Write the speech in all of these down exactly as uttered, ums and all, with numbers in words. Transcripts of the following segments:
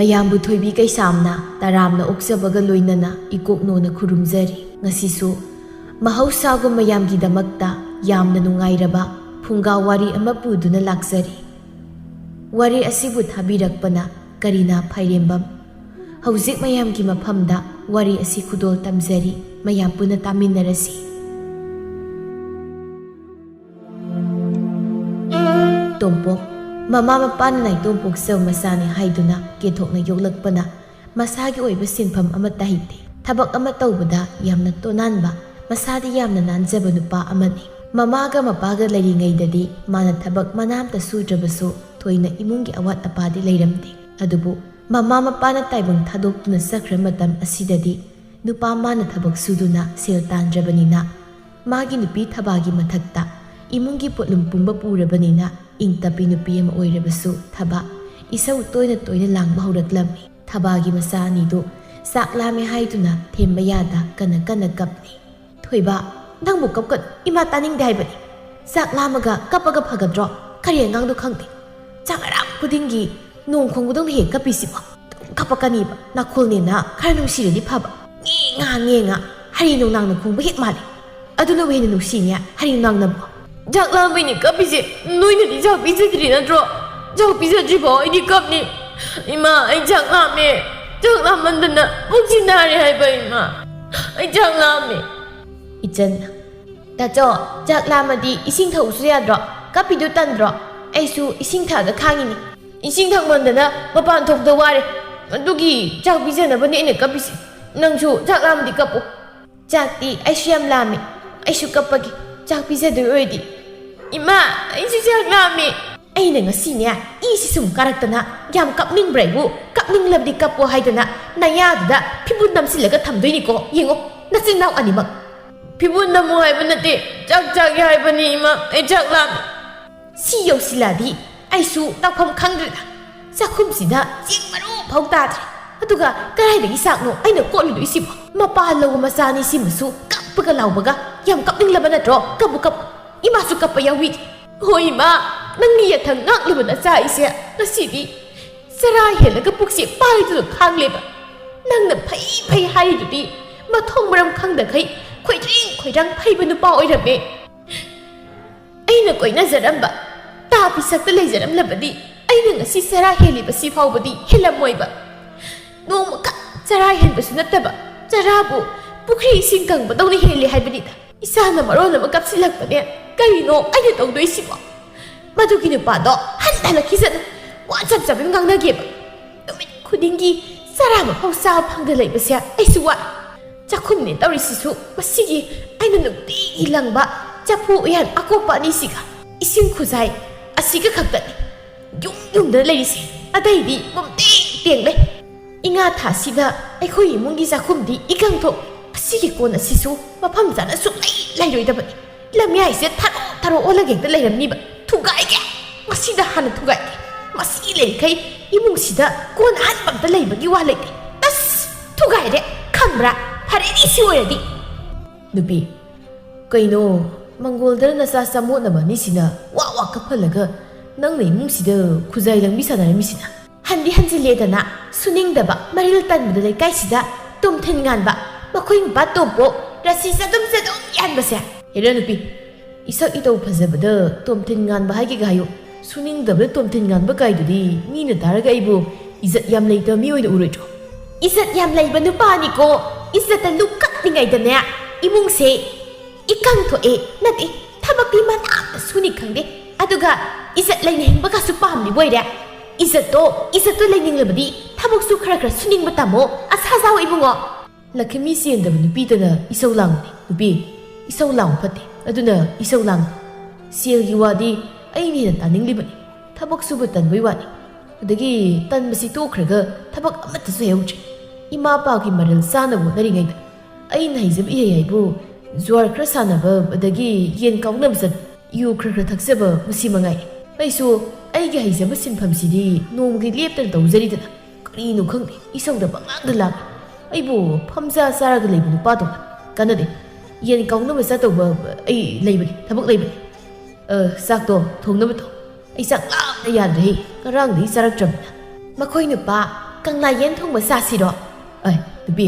ꯃꯌꯥꯝꯕꯨ ꯊꯣꯏꯕꯤ ꯀꯩꯁꯥꯝꯅ ꯇꯔꯥꯝꯅ ꯑꯣꯛꯆꯕꯒ ꯂꯣꯏꯅꯅ ꯏꯀꯣꯛꯅꯣꯅ ꯈꯨꯔꯨꯝꯖꯔꯤ꯫ ꯉꯁꯤꯁꯨ ꯃꯍꯧꯁꯥꯒꯨꯝ ꯃꯌꯥꯝꯒꯤꯗꯃꯛꯇ ꯌꯥꯝꯅ ꯅꯨꯡꯉꯥꯏꯔꯕ ꯐꯨꯡꯒꯥ ꯋꯥꯔꯤ ꯑꯃ ꯄꯨꯗꯨꯅ ꯂꯥꯛꯆꯔꯤ꯫ ꯋꯥꯔꯤ ꯑꯁꯤꯕꯨ ꯊꯥꯕꯤꯔꯛꯄꯅ ꯀꯔꯤꯅꯥ ꯐꯥꯏꯔꯦꯝꯕꯝ꯫ ꯍꯧꯖꯤꯛ ꯃꯌꯥꯝꯒꯤ ꯃꯐꯝꯗ ꯋꯥꯔꯤ ꯑꯁꯤ ꯈꯨꯗꯣꯜ ꯇꯝꯖꯔꯤ꯫ ꯃꯌꯥꯝ ꯄꯨꯟꯅ ꯇꯥꯃꯤꯟꯅꯔꯁꯤ꯫ ꯇꯣꯝꯄꯣꯛ꯫ ꯃꯃꯥ ꯃꯄꯥꯅ ꯅꯥꯏꯇꯣꯝ ꯄꯣꯛꯆꯕ ꯃꯆꯥꯅꯤ ꯍꯥꯏꯗꯨꯅ ꯀꯦꯊꯣꯛꯅ ꯌꯣꯛꯂꯛꯄꯅ ꯃꯁꯥꯒꯤ ꯑꯣꯏꯕ ꯁꯤꯟꯐꯝ ꯑꯃꯠꯇ ꯍꯩꯇꯦ꯫ ꯊꯕꯛ ꯑꯃ ꯇꯧꯕꯗ ꯌꯥꯝꯅ ꯇꯣꯅꯥꯟꯕ, ꯃꯁꯥꯗꯤ ꯌꯥꯝꯅ ꯅꯥꯟꯖꯕ ꯅꯨꯄꯥ ꯑꯃꯅꯤ꯫ ꯃꯃꯥꯒ ꯃꯄꯥꯒ ꯂꯩꯔꯤꯉꯩꯗꯗꯤ ꯃꯥꯅ ꯊꯕꯛ ꯃꯅꯥ ꯑꯃꯇ ꯁꯨꯗ꯭ꯔꯕꯁꯨ ꯊꯣꯏꯅ ꯏꯃꯨꯡꯒꯤ ꯑꯋꯥꯠ ꯑꯄꯥꯗꯤ ꯂꯩꯔꯝꯗꯦ꯫ ꯑꯗꯨꯕꯨ ꯃꯃꯥ ꯃꯄꯥꯅ ꯇꯥꯏꯕꯪ ꯊꯥꯗꯣꯛꯇꯨꯅ ꯆꯠꯈ꯭ꯔ ꯃꯇꯝ ꯑꯁꯤꯗꯗꯤ ꯅꯨꯄꯥ ꯃꯥꯅ ꯊꯕꯛ ꯁꯨꯗꯨꯅ ꯁꯦꯜ ꯇꯥꯟꯗ꯭ꯔꯕꯅꯤꯅ, ꯃꯥꯒꯤ ꯅꯨꯄꯤ ꯊꯕꯥꯒꯤ ꯃꯊꯛꯇ ꯏꯃꯨꯡꯒꯤ ꯄꯣꯠꯂꯨꯝ ꯄꯨꯝꯕ ꯄꯨꯔꯕꯅꯤꯅ, ꯏꯪ ꯇꯞꯄꯤ ꯅꯨꯄꯤ ꯑꯃ ꯑꯣꯏꯔꯕꯁꯨ ꯊꯕꯥ ꯏꯁꯧ ꯇꯣꯏꯅ ꯇꯣꯏꯅ ꯂꯥꯡꯕ ꯍꯧꯔꯛꯂꯝꯃꯤ꯫ ꯊꯕꯥꯒꯤ ꯃꯆꯥ ꯑꯅꯤꯗꯨ ꯆꯥꯛ ꯂꯥꯝꯃꯦ ꯍꯥꯏꯗꯨꯅ ꯊꯦꯝꯕ ꯌꯥꯗ ꯀꯟꯅ ꯀꯟꯅ ꯀꯞꯂꯤ꯫ "ꯊꯣꯏꯕ, ꯅꯪꯕꯨ ꯀꯞꯀꯅꯨ, ꯏꯃꯥ ꯇꯥꯅꯤꯡꯗꯦ ꯍꯥꯏꯕꯅꯤ꯫ ꯆꯥꯛ ꯂꯥꯝꯃꯒ ꯀꯞꯄꯒ ꯐꯒꯗ꯭ꯔꯣ? ꯀꯔꯤ ꯑꯉꯥꯡꯗꯣ ꯈꯪꯗꯦ꯫ ꯆꯥꯛ ꯑꯔꯥꯝ ꯈꯨꯗꯤꯡꯒꯤ ꯅꯣꯡ ꯈꯣꯡꯕꯗꯧꯅ ꯍꯦꯛ ꯀꯞꯄꯤꯁꯤꯕꯣ꯫ ꯑꯗꯨꯝ ꯀꯞꯄꯛꯀꯅꯤꯕ꯫ ꯅꯥꯈꯣꯜꯅꯦꯅ ꯈꯔ ꯅꯨꯡꯁꯤꯔꯗꯤ ꯐꯕ꯫ ꯉꯦ ꯉꯥ, ꯉꯦ ꯉꯥ, ꯍꯔꯤ ꯅꯣꯡꯅꯥꯡꯅ ꯈꯣꯡꯕ ꯍꯦꯛ ꯃꯥꯜꯂꯤ꯫ ꯑꯗꯨꯅꯕꯨ ꯍꯦꯟꯅ ꯅꯨꯡꯁꯤꯅꯦ, ꯍꯔꯤ ꯅꯣꯡꯅꯥꯡꯅꯕꯨ꯫ ꯆꯥꯛ ꯂꯥꯝꯕꯩꯅꯦ ꯀꯞꯄꯤꯁꯦ꯫ ꯅꯣꯏꯅꯗꯤ ꯆꯥꯛ ꯄꯤꯖꯗ꯭ꯔꯤ ꯅꯠꯇ꯭ꯔꯣ? ꯆꯥꯛ ꯄꯤꯖꯗ꯭ꯔꯤꯐꯥꯎ ꯑꯩꯗꯤ ꯀꯞꯅꯤ꯫ ꯏꯃꯥ, ꯑꯩ ꯆꯥꯛ ꯂꯥꯝꯃꯦ꯫ ꯆꯥꯛ ꯂꯥꯝꯃꯟꯗꯅ ꯄꯨꯛꯁꯤ ꯅꯥꯔꯦ ꯍꯥꯏꯕ, ꯏꯃꯥ꯫ ꯑꯩ ꯆꯥꯛ ꯂꯥꯝꯃꯦ꯫ ꯏꯆꯟꯅ, "ꯇꯥꯆꯧ, ꯆꯥꯛ ꯂꯥꯝꯃꯗꯤ ꯏꯁꯤꯡ ꯊꯛꯎꯁꯨ ꯌꯥꯗ꯭ꯔꯣ? ꯀꯞꯄꯤꯗꯨ ꯇꯟꯗ꯭ꯔꯣ? ꯑꯩꯁꯨ ꯏꯁꯤꯡ ꯊꯛꯑꯒ ꯈꯥꯡꯉꯤꯅꯤ꯫ ꯏꯁꯤꯡ ꯊꯛꯃꯟꯗꯅ ꯃꯄꯥꯟ ꯊꯣꯛꯄꯗ ꯋꯥꯔꯦ꯫ ꯑꯗꯨꯒꯤ ꯆꯥꯛ ꯄꯤꯖꯅꯕꯅꯦ ꯑꯩꯅ ꯀꯞꯄꯤꯁꯦ꯫ ꯅꯪꯁꯨ ꯆꯥꯛ ꯂꯥꯝꯃꯗꯤ ꯀꯞꯄꯨ꯫" "ꯆꯥꯛꯇꯤ ꯑꯩꯁꯨ ꯌꯥꯝ ꯂꯥꯝꯃꯤ꯫ ꯑꯩꯁꯨ ꯀꯞꯄꯒꯦ꯫ ꯆꯥꯛ ꯄꯤꯖꯗꯣꯏ ꯑꯣꯏꯔꯗꯤ꯫" "ꯏꯃꯥ, ꯑꯩꯁꯨ ꯆꯥꯛ ꯂꯥꯝꯃꯤ꯫" "ꯑꯩꯅ ꯉꯁꯤꯅꯦ, ꯏꯁꯤ ꯁꯨꯝ ꯀꯥꯔꯛꯇꯅ ꯌꯥꯝ ꯀꯞꯅꯤꯡꯕ꯭ꯔꯥ ꯑꯩꯕꯨ? ꯀꯞꯅꯤꯡꯂꯕꯗꯤ ꯀꯞꯄꯣ ꯍꯥꯏꯗꯅ ꯅꯌꯥꯗꯨꯗ ꯐꯤꯕꯨꯟ ꯅꯝꯁꯤꯜꯂꯒ ꯊꯝꯗꯣꯏꯅꯤꯀꯣ꯫ ꯌꯦꯡꯉꯣ, ꯅꯆꯤꯟ ꯅꯅꯥꯎ ꯑꯅꯤꯃꯛ꯫" "ꯐꯤꯕꯨꯟ ꯅꯝꯃꯨ ꯍꯥꯏꯕ ꯅꯠꯇꯦ, ꯆꯥꯛ ꯆꯥꯒꯦ ꯍꯥꯏꯕꯅꯤ ꯏꯃꯥ, ꯑꯩ ꯆꯥꯛ ꯂꯥꯝꯃꯤ꯫" ꯁꯤ ꯌꯧꯁꯤꯜꯂꯛꯑꯗꯤ ꯑꯩꯁꯨ ꯇꯧꯐꯝ ꯈꯪꯗ꯭ꯔꯦꯗ꯫ ꯆꯥꯛꯈꯨꯝꯁꯤꯗ ꯆꯦꯡ ꯃꯔꯨ ꯐꯥꯎ ꯇꯥꯗ꯭ꯔꯦ꯫ ꯑꯗꯨꯒ ꯀꯗꯥꯏꯗꯒꯤ ꯆꯥꯛꯅꯣ ꯑꯩꯅ ꯀꯣꯠꯂꯨꯗꯣꯏꯁꯤꯕꯣ? ꯃꯄꯥ ꯂꯧꯕ ꯃꯆꯥꯅꯤꯁꯤꯃꯁꯨ ꯀꯞꯄꯒ ꯂꯥꯎꯕꯒ ꯌꯥꯝ ꯀꯞꯅꯤꯡꯂꯕ ꯅꯠꯇ꯭ꯔꯣ? ꯀꯞꯄꯨ ꯀꯞꯄꯨ꯫ ꯏꯃꯥꯁꯨ ꯀꯞꯄ ꯌꯥꯎꯕꯤꯒꯦ꯫ ꯍꯣꯏ ꯏꯃꯥ, ꯅꯪꯒꯤ ꯌꯥꯊꯪ ꯉꯥꯛꯂꯕ ꯅꯆꯥ ꯑꯩꯁꯦ ꯉꯁꯤꯗꯤ ꯆꯔꯥ ꯍꯦꯜꯂꯒ ꯄꯨꯛꯁꯦ ꯄꯥꯏꯗꯨꯅ ꯈꯥꯡꯂꯦꯕ꯫ ꯅꯪꯅ ꯐꯩ ꯐꯩ ꯍꯥꯏꯔꯤꯗꯨꯗꯤ ꯃꯊꯣꯡ ꯃꯔꯝ ꯈꯪꯗꯈꯩ ꯈꯣꯏꯗ꯭ꯔꯤꯡ ꯈꯣꯏꯗ꯭ꯔꯥꯡ ꯐꯩꯕ ꯅꯨꯄꯥ ꯑꯣꯏꯔꯝꯃꯦ꯫ ꯑꯩꯅ ꯀꯣꯏꯅꯖꯔꯝꯕ, ꯇꯥ ꯄꯤꯁꯛꯇ ꯂꯩꯖꯔꯝꯂꯕꯗꯤ ꯑꯩꯅ ꯉꯁꯤ ꯆꯔꯥ ꯍꯦꯜꯂꯤꯕꯁꯤ ꯐꯥꯎꯕꯗꯤ ꯍꯦꯜꯂꯝꯃꯣꯏꯕ꯫ ꯅꯣꯡꯃꯈꯛ ꯆꯔꯥ ꯍꯦꯟꯕꯁꯨ ꯅꯠꯇꯕ, ꯆꯔꯥꯕꯨ ꯄꯨꯈ꯭ꯔꯤ ꯏꯁꯤꯡ ꯀꯪꯕꯗꯧꯅ ꯍꯦꯜꯂꯤ ꯍꯥꯏꯕꯅꯤꯗ꯫ ꯏꯁꯥꯅ ꯃꯔꯣꯜ ꯑꯃ ꯀꯞꯁꯤꯜꯂꯛꯄꯅꯦ꯫ ꯀꯔꯤꯅꯣ ꯑꯩꯅ ꯇꯧꯗꯣꯏꯁꯤꯕꯣ? ꯃꯗꯨꯒꯤ ꯅꯨꯄꯥꯗꯣ ꯍꯟꯊꯅ ꯈꯤꯖꯅꯨ꯫ ꯋꯥ ꯆꯞ ꯆꯞ ꯑꯗꯨꯝ ꯉꯥꯡꯅꯒꯦꯕ꯫ ꯅꯨꯃꯤꯠ ꯈꯨꯗꯤꯡꯒꯤ ꯆꯔꯥ ꯑꯃꯐꯥꯎ ꯆꯥꯕ ꯐꯪꯗ ꯂꯩꯕꯁꯦ ꯑꯩꯁꯨ ꯋꯥꯏ꯫ ꯆꯥꯛꯈꯨꯝꯅꯦ ꯇꯧꯔꯤꯁꯤꯁꯨ ꯃꯁꯤꯒꯤ ꯑꯩꯅ ꯅꯨꯡꯇꯤꯒꯤ ꯂꯪꯕ ꯆꯐꯨ ꯎꯌꯥꯟ ꯑꯀꯣꯞꯄ ꯑꯅꯤꯁꯤꯒ ꯏꯁꯤꯡ ꯈꯨꯖꯥꯏ ꯑꯁꯤꯒ ꯈꯛꯇꯅꯤ ꯌꯨꯝ ꯌꯨꯝꯗ ꯂꯩꯔꯤꯁꯦ꯫ ꯑꯇꯩꯗꯤ ꯄꯨꯝꯇꯦꯡ ꯇꯦꯡꯂꯦ꯫ ꯏꯉꯥ ꯊꯥꯁꯤꯗ ꯑꯩꯈꯣꯏ ꯏꯃꯨꯡꯒꯤ ꯆꯥꯛꯈꯨꯝꯗꯤ ꯏꯀꯪ ꯊꯣꯛ꯫ ꯑꯁꯤꯒꯤ ꯀꯣꯟ ꯑꯁꯤꯁꯨ ꯃꯐꯝ ꯆꯥꯅ ꯁꯨꯡꯂꯩ ꯂꯩꯔꯣꯏꯗꯕꯅꯤ꯫ ꯂꯝꯌꯥꯏꯁꯦ ꯊꯔꯣ ꯊꯔꯣ ꯑꯣꯜꯂꯒ ꯍꯦꯛꯇ ꯂꯩꯔꯝꯅꯤꯕ꯫ ꯊꯨꯒꯥꯏꯒꯦ꯫ ꯃꯁꯤꯗ ꯍꯥꯟꯅ ꯊꯨꯒꯥꯏꯒꯦ꯫ ꯃꯁꯤ ꯂꯩꯔꯤꯈꯩ ꯏꯃꯨꯡꯁꯤꯗ ꯀꯣꯟ ꯑꯍꯟꯕ ꯑꯝꯇ ꯂꯩꯕꯒꯤ ꯋꯥ ꯂꯩꯇꯦ꯫ ꯑꯁ! ꯊꯨꯒꯥꯏꯔꯦ꯫ ꯈꯪꯕ꯭ꯔꯥ? ꯐꯔꯦꯅꯦ, ꯁꯤ ꯑꯣꯏꯔꯗꯤ꯫ ꯅꯨꯄꯤ, ꯀꯩꯅꯣ? ꯃꯪꯒꯣꯜꯗ ꯅꯆꯥ ꯆꯃꯣꯠꯅꯕ ꯑꯅꯤꯁꯤꯅ ꯋꯥ ꯋꯥ ꯀꯞꯍꯜꯂꯒ ꯅꯪꯅ ꯏꯃꯨꯡꯁꯤꯗ ꯈꯨꯖꯥꯏ ꯂꯪꯕꯤ ꯁꯥꯟꯅꯔꯝꯃꯤꯁꯤꯅ? ꯍꯟꯗꯤ ꯍꯟꯖꯤꯜꯂꯦꯗꯅ, ꯁꯨꯅꯤꯡꯗꯕ ꯃꯔꯤꯜ ꯇꯟꯕꯗ ꯂꯩꯀꯥꯏꯁꯤꯗ ꯇꯣꯝꯊꯤꯟ ꯉꯥꯟꯕ, ꯃꯈꯣꯏ ꯃꯄꯥ ꯇꯣꯝꯄꯣꯛ, ꯔꯁꯤ ꯆꯗꯨꯝ ꯆꯗꯨꯝ ꯌꯥꯟꯕꯁꯦ꯫ ꯍꯦꯔꯥ ꯅꯨꯄꯤ, ꯏꯁꯛ ꯏꯇꯧ ꯐꯖꯕꯗ ꯇꯣꯝꯊꯤꯟ ꯉꯥꯟꯕ ꯍꯥꯏꯒꯦꯒ ꯍꯥꯏꯌꯨ꯫ ꯁꯨꯅꯤꯡꯗꯕꯗ ꯇꯣꯝꯊꯤꯟ ꯉꯥꯟꯕ ꯀꯥꯏꯗꯨꯗꯤ ꯃꯤꯅ ꯇꯥꯔꯒ ꯑꯩꯕꯨ ꯏꯖꯠ ꯌꯥꯝ ꯂꯩꯇꯕ ꯃꯤ ꯑꯣꯏꯅ ꯎꯔꯣꯏꯗ꯭ꯔꯣ? ꯏꯖꯠ ꯌꯥꯝ ꯂꯩꯕ ꯅꯨꯄꯥꯅꯤꯀꯣ꯫ ꯏꯖꯠꯇ ꯂꯨꯛꯀꯠꯂꯤꯉꯩꯗꯅꯦ ꯏꯃꯨꯡꯁꯦ ꯏꯀꯪ ꯊꯣꯛꯑꯦ꯫ ꯅꯠꯇꯦ, ꯊꯕꯛꯇꯤ ꯃꯅꯥ ꯑꯃ ꯁꯨꯅꯤ ꯈꯪꯗꯦ꯫ ꯑꯗꯨꯒ ꯏꯖꯠ ꯂꯩꯅ ꯍꯤꯡꯕꯒꯁꯨ ꯄꯥꯝꯂꯤꯕ ꯑꯣꯏꯔꯦ꯫ ꯏꯖꯠꯇꯣ, ꯏꯖꯠꯇꯣ ꯂꯩꯅꯤꯡꯂꯕꯗꯤ ꯊꯕꯛꯁꯨ ꯈꯔ ꯈꯔ ꯁꯨꯅꯤꯡꯕ ꯇꯝꯃꯣ, ꯑꯁꯥ ꯖꯥꯎ ꯏꯕꯨꯡꯉꯣ꯫ ꯂꯛꯈꯃꯤ ꯆꯦꯟꯗꯕ ꯅꯨꯄꯤꯗꯅ ꯏꯁꯧ ꯂꯥꯡꯕꯅꯤ꯫ ꯅꯨꯄꯤ, ꯏꯁꯧ ꯂꯥꯡꯕ ꯐꯠꯇꯦ꯫ ꯑꯗꯨꯅ ꯏꯁꯧ ꯂꯥꯡꯒꯅꯨ꯫ ꯁꯦꯜꯒꯤ ꯋꯥꯗꯤ ꯑꯩꯅ ꯍꯦꯟꯅ ꯇꯥꯅꯤꯡꯂꯤꯕꯅꯤ꯫ ꯊꯕꯛ ꯁꯨꯕ ꯇꯟꯕꯩ ꯋꯥꯅꯤ꯫ ꯑꯗꯒꯤ ꯇꯟꯕꯁꯤ ꯇꯣꯛꯈ꯭ꯔꯒ ꯊꯕꯛ ꯑꯃꯠꯇꯁꯨ ꯍꯩꯍꯧꯗ꯭ꯔꯦ꯫ ꯏꯃꯥ ꯏꯄꯥꯒꯤ ꯃꯔꯜ ꯆꯥꯅꯕ ꯍꯣꯠꯅꯔꯤꯉꯩꯗ ꯑꯩꯅ ꯍꯩꯖꯕ ꯏꯍꯩ ꯍꯥꯏꯕꯨ ꯖꯨꯋꯥꯔ ꯈꯔ ꯁꯥꯟꯅꯕ, ꯑꯗꯒꯤ ꯌꯦꯟ ꯀꯥꯎꯅꯕ ꯆꯠꯄ, ꯌꯨ ꯈꯔ ꯈꯔ ꯊꯛꯆꯕ, ꯃꯁꯤ ꯃꯉꯥꯏ꯫ ꯑꯩꯁꯨ ꯑꯩꯒꯤ ꯍꯩꯖꯕ ꯁꯤꯟꯐꯝꯁꯤꯗꯤ ꯅꯣꯡꯃꯒꯤ ꯂꯦꯞꯇꯅ ꯇꯧꯖꯔꯤꯗꯅ꯫ ꯀꯔꯤꯅꯣ ꯈꯪꯗꯦ, ꯏꯁꯧꯗ ꯄꯪꯂꯥꯡꯗ ꯂꯥꯡꯏ꯫ ꯑꯩꯕꯨ ꯐꯝꯖꯥ ꯆꯥꯔꯒ ꯂꯩꯕ ꯅꯨꯄꯥꯗꯧꯅ꯫ ꯀꯥꯟꯅꯗꯦ꯫ ꯌꯦꯟ ꯀꯥꯎꯅꯕ ꯆꯠꯇꯧꯕ ꯑꯩ ꯂꯩꯕꯅꯤ, ꯊꯕꯛ ꯂꯩꯕꯅꯤ꯫ ꯑ, ꯆꯥꯛꯇꯣ ꯊꯣꯡꯅꯕ ꯇꯧ꯫ ꯑꯩ ꯆꯥꯛ ꯂꯥꯝꯅ ꯌꯥꯗ꯭ꯔꯦ꯫ ꯉꯔꯥꯡꯗꯒꯤ ꯆꯥꯔꯛꯇ꯭ꯔꯕꯅꯤꯅ꯫ ꯃꯈꯣꯏ ꯅꯨꯄꯥ, "ꯀꯪꯂꯥ ꯌꯦꯟ ꯊꯣꯡꯕ ꯆꯥꯁꯤꯔꯣ?" ꯑꯩ, ꯅꯨꯄꯤ,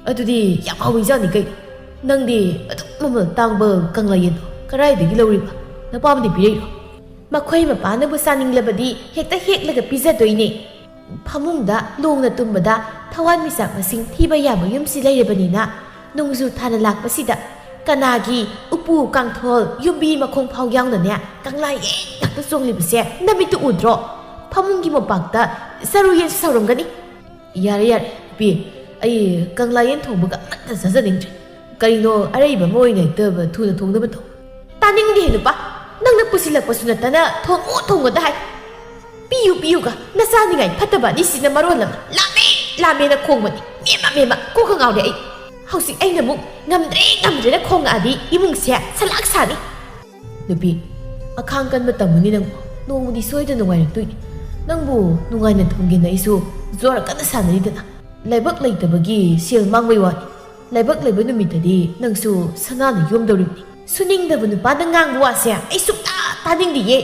ꯑꯗꯨꯗꯤ ꯌꯥꯝ ꯍꯥꯎꯕ ꯏꯟꯖꯥꯡꯅꯤ ꯀꯩꯅꯣ꯫ ꯅꯪꯗꯤ ꯑꯗꯨꯛ ꯃꯃꯜ ꯇꯥꯡꯕ ꯀꯪꯂꯥ ꯌꯦꯟꯗꯣ ꯀꯗꯥꯏꯗꯒꯤ ꯂꯧꯔꯤꯕ? ꯅꯄꯥꯝꯗꯤ ꯄꯤꯔꯛꯏꯔꯣ? ꯃꯈꯣꯏ ꯃꯄꯥꯅꯕꯨ ꯆꯥꯅꯤꯡꯂꯕꯗꯤ ꯍꯦꯛꯇ ꯍꯦꯛꯂꯒ ꯄꯤꯖꯗꯣꯏꯅꯦ꯫ ꯐꯃꯨꯡꯗ ꯂꯣꯡꯅ ꯇꯨꯝꯕꯗ ꯊꯋꯥꯟꯃꯤꯆꯥꯛ ꯃꯁꯤꯡ ꯊꯤꯕ ꯌꯥꯕ ꯌꯨꯝꯁꯤ ꯂꯩꯔꯕꯅꯤꯅ, ꯅꯣꯡꯖꯨ ꯊꯥꯅ ꯂꯥꯛꯄꯁꯤꯗ ꯀꯅꯥꯒꯤ ꯎꯄꯨ ꯀꯥꯡꯊꯣꯜ ꯌꯨꯝꯕꯤ ꯃꯈꯣꯡ ꯐꯥꯎ ꯌꯥꯎꯅꯅꯦ ꯀꯪꯂꯥ ꯌꯦꯟ ꯉꯥꯛꯇ ꯆꯣꯡꯂꯤꯕꯁꯦ ꯅꯃꯤꯠꯇꯨ ꯎꯗ꯭ꯔꯣ? ꯐꯃꯨꯡꯒꯤ ꯃꯣꯝꯄꯥꯛꯇ ꯆꯔꯨ ꯌꯦꯟꯁꯨ ꯁꯧꯔꯝꯒꯅꯤ꯫ ꯌꯥꯔꯦ, ꯌꯥꯔꯦ, ꯅꯨꯄꯤ, ꯑꯩ ꯀꯪꯂꯥ ꯌꯦꯟ ꯊꯣꯡꯕꯒ ꯑꯃꯠꯇ ꯆꯥꯖꯅꯤꯡꯗ꯭ꯔꯦ꯫ ꯀꯔꯤꯅꯣ, ꯑꯔꯩꯕ ꯑꯃ ꯑꯣꯏꯅ ꯍꯦꯛꯇ ꯊꯨꯅ ꯊꯣꯡꯅꯕ ꯇꯧ꯫ ꯇꯥꯅꯤꯡꯗꯦ ꯅꯨꯄꯥ, ꯅꯪꯅ ꯄꯨꯁꯤꯜꯂꯛꯄꯁꯨ ꯅꯠꯇꯅ ꯊꯣꯡꯉꯣ ꯊꯣꯡꯉꯣꯗ ꯍꯥꯏ꯫ ꯄꯤꯌꯨ ꯄꯤꯌꯨꯒ ꯅꯆꯥꯅꯤꯡꯉꯥꯏ ꯐꯠꯇꯕ ꯑꯅꯤꯁꯤꯅ ꯃꯔꯣꯜ ꯑꯃ ꯂꯥꯝꯃꯦ ꯂꯥꯝꯃꯦꯅ ꯈꯣꯡꯕꯅꯤ꯫ ꯃꯦꯝꯃ ꯃꯦꯝꯃ, ꯀꯣꯛꯀ ꯉꯥꯎꯔꯦ ꯑꯩ꯫ ꯍꯧꯖꯤꯛ ꯑꯩꯅ ꯑꯃꯨꯛ ꯉꯝꯗ꯭ꯔꯦ ꯉꯝꯗ꯭ꯔꯦꯅ ꯈꯣꯡꯉꯛꯑꯗꯤ ꯏꯃꯨꯡꯁꯦ ꯁꯂꯥꯛ ꯁꯥꯅꯤ꯫ ꯅꯨꯄꯤ, ꯑꯈꯥꯡ ꯀꯟꯕ ꯇꯝꯃꯨꯅꯦ ꯅꯪꯕꯨ꯫ ꯅꯣꯡꯃꯗꯤ ꯁꯣꯏꯗꯅ ꯅꯨꯡꯉꯥꯏꯔꯛꯇꯣꯏꯅꯤ꯫ ꯅꯪꯕꯨ ꯅꯨꯡꯉꯥꯏꯅ ꯊꯝꯒꯦꯅ ꯑꯩꯁꯨ ꯖ꯭ꯋꯥꯔ ꯀꯟꯅ ꯁꯥꯟꯅꯔꯤꯗꯅ꯫ ꯂꯥꯏꯕꯛ ꯂꯩꯇꯕꯒꯤ ꯁꯦꯜ ꯃꯥꯡꯕꯩ ꯋꯥꯅꯤ꯫ ꯂꯥꯏꯕꯛ ꯂꯩꯕ ꯅꯨꯃꯤꯠꯇꯗꯤ ꯅꯪꯁꯨ ꯁꯅꯥꯅ ꯌꯣꯝꯗꯧꯔꯤꯕꯅꯤ꯫ ꯁꯨꯅꯤꯡꯗꯕ ꯅꯨꯄꯥꯗ ꯉꯥꯡꯕ ꯋꯥꯁꯦ ꯑꯩ ꯁꯨꯛꯇꯥ ꯇꯥꯅꯤꯡꯗꯤꯌꯦ꯫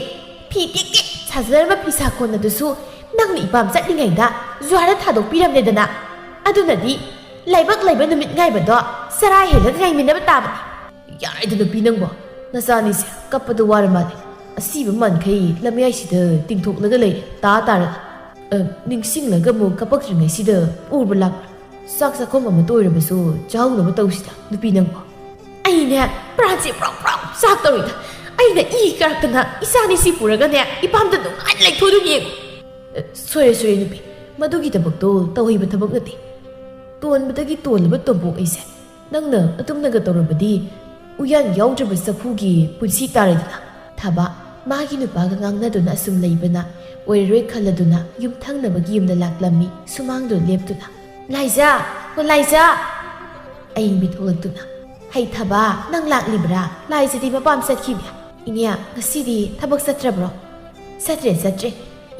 ꯐꯤ ꯇꯦꯛ ꯇꯦꯛ ꯁꯥꯖꯔꯝꯕ ꯐꯤꯁꯥ ꯀꯣꯟ ꯑꯗꯨꯁꯨ ꯅꯪꯅ ꯏꯄꯥꯝ ꯆꯠꯂꯤꯉꯩꯗ ꯖ꯭ꯋꯥꯔꯗ ꯊꯥꯗꯣꯛꯄꯤꯔꯝꯂꯦꯗꯅ꯫ ꯑꯗꯨꯅꯗꯤ ꯂꯥꯏꯕꯛ ꯂꯩꯕ ꯅꯨꯃꯤꯠ ꯉꯥꯏꯕꯗꯣ ꯆꯔꯥ ꯍꯦꯜꯂꯒ ꯉꯥꯏꯃꯤꯟꯅꯕ ꯇꯥꯕꯅꯤ꯫ ꯌꯥꯔꯦꯗ ꯅꯨꯄꯤ ꯅꯪꯕꯣ, ꯅꯆꯥꯅꯤꯁꯦ ꯀꯞꯄꯗ ꯋꯥꯔ ꯃꯥꯜꯂꯦ꯫ ꯑꯁꯤꯕ ꯃꯥꯟꯈꯩ ꯂꯝꯌꯥꯏꯁꯤꯗ ꯇꯤꯡꯊꯣꯛꯂꯒ ꯂꯩꯔꯦ, ꯇꯥ ꯇꯥꯔꯒ꯫ ꯑ, ꯅꯤꯡꯁꯤꯡꯂꯒ ꯑꯃꯨꯛ ꯀꯞꯄꯛꯇ꯭ꯔꯤꯉꯩꯁꯤꯗ ꯎꯕ ꯂꯥꯛꯄ꯭ꯔꯥ? ꯆꯥꯛ ꯆꯥꯛꯈꯨꯝ ꯑꯃꯇ ꯑꯣꯏꯔꯕꯁꯨ ꯆꯥꯍꯧꯅꯕ ꯇꯧꯁꯤꯗ ꯅꯨꯄꯤ ꯅꯪꯕꯣ꯫ ꯑꯩꯅꯦ ꯄ꯭ꯔꯥꯟꯁꯦ ꯄ꯭ꯔꯣꯛ ꯄ꯭ꯔꯣꯛ ꯆꯥꯛꯇꯧꯔꯤꯗ꯫ ꯑꯩꯅ ꯏ ꯀꯥꯔꯛꯇꯅ ꯏꯆꯥꯅꯤꯁꯤ ꯄꯨꯔꯒꯅꯦ ꯏꯄꯥꯝꯗ ꯅꯨꯡꯉꯥꯏꯅ ꯂꯩꯊꯣꯛꯑꯗꯣꯏꯅꯦ ꯌꯦꯡꯉꯨ꯫ ꯑ, ꯁꯣꯏꯔꯦ ꯁꯣꯏꯔꯦ ꯅꯨꯄꯤ, ꯃꯗꯨꯒꯤ ꯊꯕꯛꯇꯣ ꯇꯧꯍꯩꯕ ꯊꯕꯛ ꯅꯠꯇꯦ꯫ ꯇꯣꯟꯕꯗꯒꯤ ꯇꯣꯜꯂꯕ ꯇꯣꯝꯄꯣꯛ ꯑꯩꯁꯦ꯫ ꯅꯪꯅ ꯑꯗꯨꯝꯅꯒ ꯇꯧꯔꯕꯗꯤ ꯎꯌꯥꯟ ꯌꯥꯎꯗ꯭ꯔꯕ ꯆꯐꯨꯒꯤ ꯄꯨꯟꯁꯤ ꯇꯥꯔꯦꯗꯅ꯫ ꯊꯥꯕ, ꯃꯥꯒꯤ ꯅꯨꯄꯥꯒ ꯉꯥꯡꯅꯗꯨꯅ ꯑꯁꯨꯝ ꯂꯩꯕꯅ ꯑꯣꯏꯔꯔꯣꯏ ꯈꯜꯂꯗꯨꯅ ꯌꯨꯝꯊꯪꯅꯕꯒꯤ ꯌꯨꯝꯗ ꯂꯥꯛꯂꯝꯃꯤ ꯁꯨꯃꯥꯡꯗꯨ ꯂꯦꯞꯇꯨꯅ꯫ "ꯂꯥꯏꯖꯥ! ꯍꯣ ꯂꯥꯏꯖꯥ!" ꯑꯌꯤꯡꯕꯤ ꯊꯣꯛꯂꯛꯇꯨꯅ꯫ "ꯍꯩ ꯊꯥꯕ, ꯅꯪ ꯂꯥꯛꯂꯤꯕ꯭ꯔꯥ? ꯂꯥꯏꯖꯗꯤ ꯃꯄꯥꯝ ꯆꯠꯈꯤꯕ꯭ꯔꯥ?" "ꯏꯅꯦ, ꯉꯁꯤꯗꯤ ꯊꯕꯛ ꯆꯠꯇ꯭ꯔꯕ꯭ꯔꯣ?" "ꯆꯠꯇ꯭ꯔꯦ, ꯆꯠꯇ꯭ꯔꯦ꯫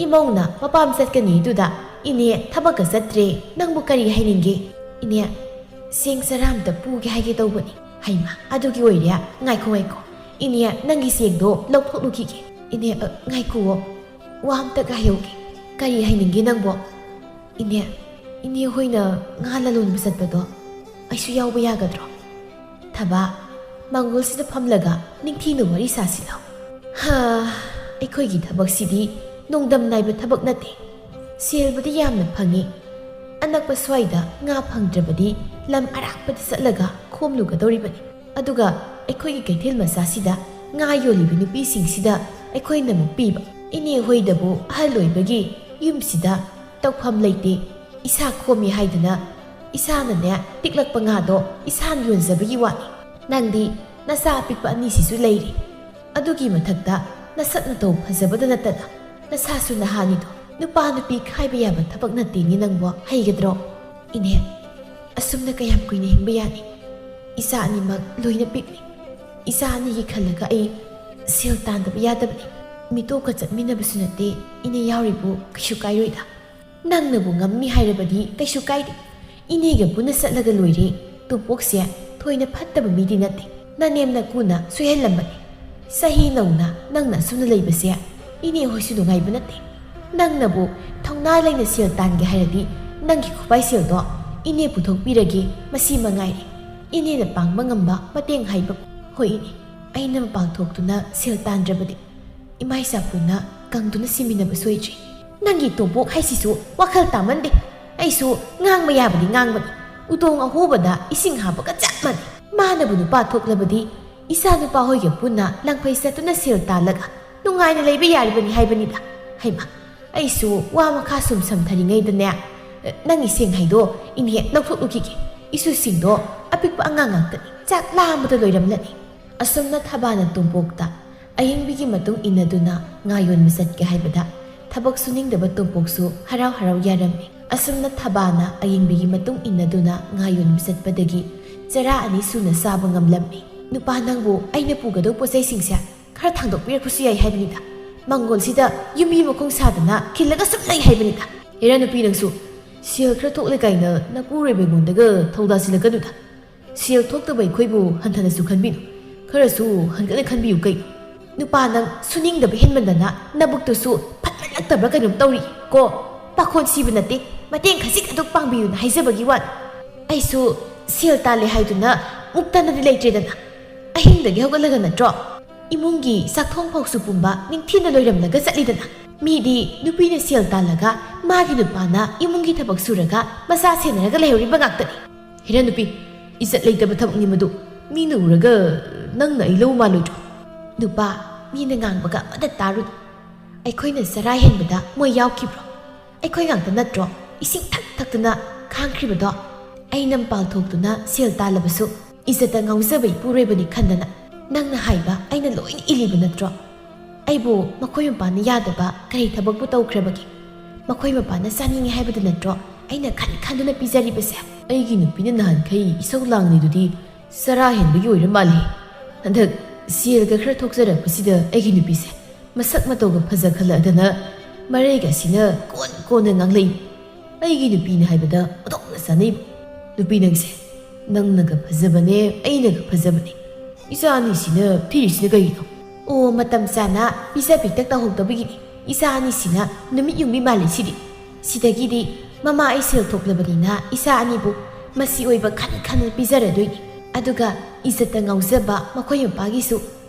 ꯏꯃꯧꯅ ꯃꯄꯥꯝ ꯆꯠꯀꯅꯤꯗꯨꯗ ꯏꯅꯦ ꯊꯕꯛꯀ ꯆꯠꯇ꯭ꯔꯦ꯫ ꯅꯪꯕꯨ ꯀꯔꯤ ꯍꯥꯏꯅꯤꯡꯒꯦ?" "ꯏꯅꯦ, ꯆꯦꯡ ꯆꯔꯥ ꯑꯝꯇ ꯄꯨꯒꯦ ꯍꯥꯏꯒꯦ ꯇꯧꯕꯅꯤ꯫" "ꯍꯩꯃꯥ, ꯑꯗꯨꯒꯤ ꯑꯣꯏꯔꯦ? ꯉꯥꯏꯈꯣ, ꯉꯥꯏꯈꯣ꯫ ꯏꯅꯦ, ꯅꯪꯒꯤ ꯆꯦꯡꯗꯣ ꯂꯧꯊꯣꯛꯂꯨꯈꯤꯒꯦ꯫" "ꯏꯅꯦ, ꯑ, ꯉꯥꯏꯈꯨꯋꯣ꯫ ꯋꯥ ꯑꯝꯇꯒ ꯍꯥꯏꯍꯧꯒꯦ꯫" ꯀꯔꯤ ꯍꯥꯏꯅꯤꯡꯒꯦ ꯅꯪꯕꯣ? ꯏꯅꯦ, ꯏꯅꯦ ꯍꯣꯏꯅ ꯉꯥ ꯂꯂꯣꯟꯕ ꯆꯠꯄꯗꯣ ꯑꯩꯁꯨ ꯌꯥꯎꯕ ꯌꯥꯒꯗ꯭ꯔꯣ? ꯊꯕꯥ, ꯃꯪꯒꯣꯜꯁꯤꯗ ꯐꯝꯂꯒ ꯅꯤꯡꯊꯤꯅ ꯋꯥꯔꯤ ꯁꯥꯁꯤꯂꯣ꯫ ꯍꯥ, ꯑꯩꯈꯣꯏꯒꯤ ꯊꯕꯛꯁꯤꯗꯤ ꯅꯣꯡꯗꯝ ꯅꯥꯏꯕ ꯊꯕꯛ ꯅꯠꯇꯦ꯫ ꯁꯦꯜꯕꯨꯗꯤ ꯌꯥꯝꯅ ꯐꯪꯏ꯫ ꯑꯅꯛꯄ ꯁ꯭ꯋꯥꯏꯗ ꯉꯥ ꯐꯪꯗ꯭ꯔꯕꯗꯤ ꯂꯝ ꯑꯔꯥꯞꯄꯗ ꯆꯠꯂꯒ ꯈꯣꯝꯂꯨꯒꯗꯧꯔꯤꯕꯅꯤ꯫ ꯑꯗꯨꯒ ꯑꯩꯈꯣꯏꯒꯤ ꯀꯩꯊꯦꯜ ꯃꯆꯥꯁꯤꯗ ꯉꯥ ꯌꯣꯜꯂꯤꯕ ꯅꯨꯄꯤꯁꯤꯡꯁꯤꯗ ꯑꯩꯈꯣꯏꯅ ꯑꯃꯨꯛ ꯄꯤꯕ꯫ ꯏꯅꯦ ꯍꯣꯏꯗꯕꯨ ꯑꯍꯜ ꯑꯣꯏꯕꯒꯤ ꯌꯨꯝꯁꯤꯗ ꯇꯧꯐꯝ ꯂꯩꯇꯦ꯫ ꯏꯁꯥ ꯈꯣꯝꯃꯤ ꯍꯥꯏꯗꯨꯅ ꯏꯁꯥꯅꯅꯦ ꯇꯤꯛꯂꯛꯄ ꯉꯥꯗꯣ ꯏꯁꯥꯅ ꯌꯣꯟꯖꯕꯒꯤ ꯋꯥꯅꯤ꯫ ꯅꯪꯗꯤ ꯅꯆꯥ ꯑꯄꯤꯛꯄ ꯑꯅꯤꯁꯤꯁꯨ ꯂꯩꯔꯤ꯫ ꯑꯗꯨꯒꯤ ꯃꯊꯛꯇ ꯅꯁꯛ ꯅꯇꯧ ꯐꯖꯕꯗ ꯅꯠꯇꯅ ꯅꯁꯥꯁꯨ ꯅꯍꯥꯅꯤꯗꯣ꯫ ꯅꯨꯄꯥ ꯅꯨꯄꯤ ꯈꯥꯏꯕ ꯌꯥꯕ ꯊꯕꯛ ꯅꯠꯇꯦꯅꯦ ꯅꯪꯕꯣ, ꯍꯩꯒꯗ꯭ꯔꯣ? ꯏꯅꯦ, ꯑꯁꯨꯝꯅ ꯀꯌꯥꯝ ꯀꯨꯏꯅ ꯍꯤꯡꯕ ꯌꯥꯅꯤ? ꯏꯆꯥ ꯑꯅꯤꯃꯛ ꯂꯣꯏꯅ ꯄꯤꯛꯂꯤ꯫ ꯏꯆꯥ ꯑꯅꯤꯒꯤ ꯈꯜꯂꯒ ꯑꯩ ꯁꯦꯜ ꯇꯥꯟꯗꯕ ꯌꯥꯗꯕꯅꯤ꯫ ꯃꯤꯇꯣꯞꯀ ꯆꯠꯃꯤꯟꯅꯕꯁꯨ ꯅꯠꯇꯦ, ꯏꯅꯦ ꯌꯥꯎꯔꯤꯕꯨ ꯀꯩꯁꯨ ꯀꯥꯏꯔꯣꯏꯗ꯫ ꯅꯪꯅꯕꯨ ꯉꯝꯃꯤ ꯍꯥꯏꯔꯕꯗꯤ ꯀꯩꯁꯨ ꯀꯥꯏꯗꯦ꯫ ꯏꯅꯦꯒ ꯄꯨꯟꯅ ꯆꯠꯂꯒ ꯂꯣꯏꯔꯦ꯫ ꯇꯣꯝꯄꯣꯛꯁꯦ ꯊꯣꯏꯅ ꯐꯠꯇꯕ ꯃꯤꯗꯤ ꯅꯠꯇꯦ꯫ ꯅꯅꯦꯝ ꯅꯀꯨꯅ ꯁꯣꯏꯍꯜꯂꯝꯕꯅꯤ꯫ ꯆꯍꯤ ꯅꯧꯅ ꯅꯪꯅ ꯑꯁꯨꯝꯅ ꯂꯩꯕꯁꯦ ꯏꯅꯦ ꯍꯣꯏꯁꯨ ꯅꯨꯡꯉꯥꯏꯕ ꯅꯠꯇꯦ꯫ ꯅꯪꯅꯕꯨ ꯊꯧꯅꯥ ꯂꯩꯅ ꯁꯦꯜ ꯇꯥꯟꯒꯦ ꯍꯥꯏꯔꯗꯤ ꯅꯪꯒꯤ ꯈꯨꯕꯥꯏ ꯁꯦꯜꯗꯣ ꯏꯅꯦ ꯄꯨꯊꯣꯛꯄꯤꯔꯒꯦ, ꯃꯁꯤ ꯃꯉꯥꯏꯔꯦ꯫ ꯏꯅꯦꯅ ꯄꯥꯡꯕ ꯉꯝꯕ ꯃꯇꯦꯡ ꯍꯥꯏꯕ꯫ ꯍꯣꯏ ꯏꯅꯦ, ꯑꯩꯅ ꯃꯄꯥꯟ ꯊꯣꯛꯇꯨꯅ ꯁꯦꯜ ꯇꯥꯟꯗ꯭ꯔꯕꯗꯤ ꯏꯃꯥ ꯏꯆꯥ ꯄꯨꯟꯅ ꯀꯪꯗꯨꯅ ꯁꯤꯃꯤꯟꯅꯕ ꯁꯣꯏꯗ꯭ꯔꯤ꯫ ꯅꯪꯒꯤ ꯇꯣꯝꯄꯣꯛ ꯍꯥꯏꯁꯤꯁꯨ ꯋꯥꯈꯜ ꯇꯥꯃꯟꯗꯦ꯫ ꯑꯩꯁꯨ ꯉꯥꯡꯕ ꯌꯥꯕꯗꯤ ꯉꯥꯡꯕꯅꯤ꯫ ꯎꯇꯣꯡ ꯑꯍꯣꯕꯗ ꯏꯁꯤꯡ ꯍꯥꯞꯄꯒ ꯆꯞ ꯃꯥꯟꯅꯩ꯫ ꯃꯥꯅꯕꯨ ꯅꯨꯄꯥ ꯊꯣꯛꯂꯕꯗꯤ ꯏꯆꯥ ꯅꯨꯄꯥ ꯍꯣꯏꯒ ꯄꯨꯟꯅ ꯂꯪꯐꯩ ꯆꯠꯇꯨꯅ ꯁꯦꯜ ꯇꯥꯜꯂꯒ ꯅꯨꯡꯉꯥꯏꯅ ꯂꯩꯕ ꯌꯥꯔꯤꯕꯅꯤ ꯍꯥꯏꯕꯅꯤꯗ꯫ ꯍꯩꯃꯥ, ꯑꯩꯁꯨ ꯋꯥ ꯃꯈꯥ ꯁꯨꯝ ꯁꯝꯊꯔꯤꯉꯩꯗꯅꯦ, ꯅꯪꯒꯤ ꯁꯦꯡ ꯍꯩꯗꯣ ꯏꯅꯦ ꯂꯧꯊꯣꯛꯂꯨꯈꯤꯒꯦ꯫ ꯏꯁꯨꯁꯤꯡꯗꯣ ꯑꯄꯤꯛꯄ ꯑꯉꯥꯡ ꯉꯥꯛꯇꯅꯤ꯫ ꯆꯥꯛ ꯂꯥꯝꯕꯗ ꯂꯣꯏꯔꯝꯂꯅꯤ꯫ ꯑꯁꯨꯝꯅ ꯊꯕꯥꯅ ꯇꯣꯝꯄꯣꯛꯇ ꯑꯌꯤꯡꯕꯤꯒꯤ ꯃꯇꯨꯡ ꯏꯟꯅꯗꯨꯅ ꯉꯥ ꯌꯣꯟꯕ ꯆꯠꯀꯦ ꯍꯥꯏꯕꯗ ꯊꯕꯛ ꯁꯨꯅꯤꯡꯗꯕ ꯇꯣꯝꯄꯣꯛꯁꯨ ꯍꯔꯥꯎ ꯍꯔꯥꯎ ꯌꯥꯔꯝꯃꯤ꯫ ꯑꯁꯨꯝꯅ ꯊꯕꯥꯅ ꯑꯌꯤꯡꯕꯤꯒꯤ ꯃꯇꯨꯡ ꯏꯟꯅꯗꯨꯅ ꯉꯥ ꯌꯣꯟꯕ ꯆꯠꯄꯗꯒꯤ ꯆꯔꯥ ꯑꯅꯤ ꯁꯨꯅ ꯆꯥꯕ ꯉꯝꯂꯝꯃꯤ꯫ ꯅꯨꯄꯥ ꯅꯪꯕꯨ ꯑꯩꯅ ꯄꯨꯒꯗꯧ ꯄꯣꯠ ꯆꯩꯁꯤꯡꯁꯦ ꯈꯔ ꯊꯥꯡꯗꯣꯛꯄꯤꯔꯛꯄꯁꯨ ꯌꯥꯏ ꯍꯥꯏꯕꯅꯤꯗ꯫ ꯃꯪꯒꯣꯜꯁꯤꯗ ꯌꯨꯝꯕꯤ ꯃꯈꯣꯡ ꯁꯥꯗꯅ ꯈꯤꯜꯂꯒ ꯁꯨꯝ ꯂꯩ ꯍꯥꯏꯕꯅꯤꯗ꯫ ꯍꯦꯔꯥ ꯅꯨꯄꯤ ꯅꯪꯁꯨ, ꯁꯦꯜ ꯈꯔ ꯊꯣꯛꯂꯦ ꯀꯥꯏꯅ ꯅꯄꯨꯔꯣꯏꯕ ꯑꯩꯉꯣꯟꯗꯒ ꯊꯧꯗꯥꯁꯤꯜꯂꯛꯀꯅꯨꯗ꯫ ꯁꯦꯜ ꯊꯣꯛꯇꯕ ꯑꯩꯈꯣꯏꯕꯨ ꯍꯟꯊꯅꯁꯨ ꯈꯟꯕꯤꯅꯨ꯫ ꯈꯔꯁꯨ ꯍꯟꯒꯠꯅ ꯈꯟꯕꯤꯌꯨ ꯀꯩꯅꯣ꯫ ꯅꯨꯄꯥ ꯅꯪ ꯁꯨꯅꯤꯡꯗꯕ ꯍꯦꯟꯃꯟꯗꯅ ꯅꯕꯨꯛꯇꯨꯁꯨ ꯐꯠꯃꯟꯅ ꯅꯠꯇꯕ꯭ꯔꯥ ꯀꯩꯅꯣꯝ ꯇꯧꯔꯤ ꯀꯣ꯫ ꯄꯥꯈꯣꯟ ꯁꯤꯕ ꯅꯠꯇꯦ, ꯃꯇꯦꯡ ꯈꯖꯤꯛ ꯑꯗꯨꯛ ꯄꯥꯡꯕꯤꯌꯨꯅ ꯍꯥꯏꯖꯕꯒꯤ ꯋꯥꯅꯤ꯫ ꯑꯩꯁꯨ ꯁꯦꯜ ꯇꯥꯜꯂꯦ ꯍꯥꯏꯗꯨꯅ ꯃꯨꯛꯇꯅꯗꯤ ꯂꯩꯇ꯭ꯔꯦꯗꯅ꯫ ꯑꯍꯤꯡꯗꯒꯤ ꯍꯧꯒꯠꯂꯒ ꯅꯠꯇ꯭ꯔꯣ ꯏꯃꯨꯡꯒꯤ ꯆꯥꯛꯊꯣꯡ ꯐꯥꯎꯁꯨ ꯄꯨꯝꯕ ꯅꯤꯡꯊꯤꯅ ꯂꯣꯏꯔꯝꯂꯒ ꯆꯠꯂꯤꯗꯅ꯫ ꯃꯤꯗꯤ ꯅꯨꯄꯤꯅ ꯁꯦꯜ ꯇꯥꯜꯂꯒ ꯃꯥꯒꯤ ꯅꯨꯄꯥꯅ ꯏꯃꯨꯡꯒꯤ ꯊꯕꯛ ꯁꯨꯔꯒ ꯃꯆꯥ ꯁꯦꯟꯅꯔꯒ ꯂꯩꯍꯧꯔꯤꯕ ꯉꯥꯛꯇꯅꯤ꯫ ꯍꯦꯔꯥ ꯅꯨꯄꯤ, ꯏꯖꯠ ꯂꯩꯇꯕ ꯊꯕꯛꯅꯤ ꯃꯗꯨ꯫ ꯃꯤꯅ ꯎꯔꯒ ꯅꯪꯅ ꯑꯩ ꯂꯧ ꯃꯥꯜꯂꯣꯏꯗ꯭ꯔꯣ? ꯅꯨꯄꯥ, ꯃꯤꯅ ꯉꯥꯡꯕꯒ ꯑꯃꯠꯇ ꯇꯥꯔꯨꯅꯨ꯫ ꯑꯩꯈꯣꯏꯅ ꯆꯔꯥ ꯍꯦꯟꯕꯗ ꯃꯣꯏ ꯌꯥꯎꯈꯤꯕ꯭ꯔꯣ? ꯑꯩꯈꯣꯏ ꯉꯥꯛꯇ ꯅꯠꯇ꯭ꯔꯣ ꯏꯁꯤꯡ ꯊꯛ ꯊꯛꯇꯨꯅ ꯈꯥꯡꯈ꯭ꯔꯤꯕꯗꯣ? ꯑꯩꯅ ꯃꯄꯥꯜ ꯊꯣꯛꯇꯨꯅ ꯁꯦꯜ ꯇꯥꯜꯂꯕꯁꯨ ꯏꯖꯠꯇ ꯉꯥꯎꯖꯕ ꯏꯄꯨꯔꯣꯏꯕꯅꯤ ꯈꯟꯗꯅ ꯅꯪꯅ ꯍꯥꯏꯕ ꯑꯩꯅ ꯂꯣꯏꯅ ꯏꯜꯂꯤꯕ ꯅꯠꯇ꯭ꯔꯣ? ꯑꯩꯕꯨ ꯃꯈꯣꯏ ꯃꯄꯥꯅ ꯌꯥꯗꯕ ꯀꯔꯤ ꯊꯕꯛꯄꯨ ꯇꯧꯈ꯭ꯔꯕꯒꯦ? ꯃꯈꯣꯏ ꯃꯄꯥꯅ ꯆꯥꯅꯤꯡꯉꯤ ꯍꯥꯏꯕꯗ ꯅꯠꯇ꯭ꯔꯣ ꯑꯩꯅ ꯈꯟ ꯈꯟꯗꯨꯅ ꯄꯤꯖꯔꯤꯕꯁꯦ? ꯑꯩꯒꯤ ꯅꯨꯄꯤꯅ ꯅꯍꯥꯟꯈꯩ ꯏꯁꯧ ꯂꯥꯡꯂꯤꯗꯨꯗꯤ ꯆꯔꯥ ꯍꯦꯟꯕꯒꯤ ꯑꯣꯏꯔ ꯃꯥꯜꯂꯦ꯫ ꯍꯟꯗꯛ ꯁꯦꯜꯒ ꯈꯔ ꯊꯣꯛꯆꯔꯛꯄꯁꯤꯗ ꯑꯩꯒꯤ ꯅꯨꯄꯤꯁꯦ ꯃꯁꯛ ꯃꯇꯧꯒ ꯐꯖꯈꯠꯂꯛꯑꯗꯅ ꯃꯔꯩꯒꯁꯤꯅ ꯀꯣꯟ ꯀꯣꯟꯅ ꯉꯥꯡꯂꯛꯏ꯫ ꯑꯩꯒꯤ ꯅꯨꯄꯤꯅ ꯍꯥꯏꯕꯗ ꯑꯣꯟꯊꯣꯛꯅ ꯆꯥꯅꯩꯕ꯫ ꯅꯨꯄꯤ ꯅꯪꯁꯦ, ꯅꯪꯅꯒ ꯐꯖꯕꯅꯦ, ꯑꯩꯅꯒ ꯐꯖꯕꯅꯦ꯫ ꯏꯆꯥ ꯑꯅꯤꯁꯤꯅ ꯊꯤꯔꯤꯁꯤꯅ ꯀꯩꯒꯤꯅꯣ? ꯑꯣ, ꯃꯇꯝ ꯆꯥꯅ ꯄꯤꯖ ꯄꯤꯊꯛ ꯇꯧꯍꯧꯗꯕꯒꯤꯅꯤ꯫ ꯏꯆꯥ ꯑꯅꯤꯁꯤꯅ ꯅꯨꯃꯤꯠ ꯌꯨꯡꯕꯤ ꯃꯥꯜꯂꯤꯁꯤꯗꯤ꯫ ꯁꯤꯗꯒꯤꯗꯤ ꯃꯃꯥ ꯑꯩ ꯁꯦꯜ ꯊꯣꯛꯂꯕꯅꯤꯅ ꯏꯆꯥ ꯑꯅꯤꯕꯨ ꯃꯁꯤ ꯑꯣꯏꯕ ꯈꯟ ꯈꯟꯅ ꯄꯤꯖꯔꯗꯣꯏꯅꯤ꯫ ꯑꯗꯨꯒ ꯏꯖꯠꯇ ꯉꯥꯎꯖꯕ ꯃꯈꯣꯏ ꯃꯄꯥꯒꯤꯁꯨ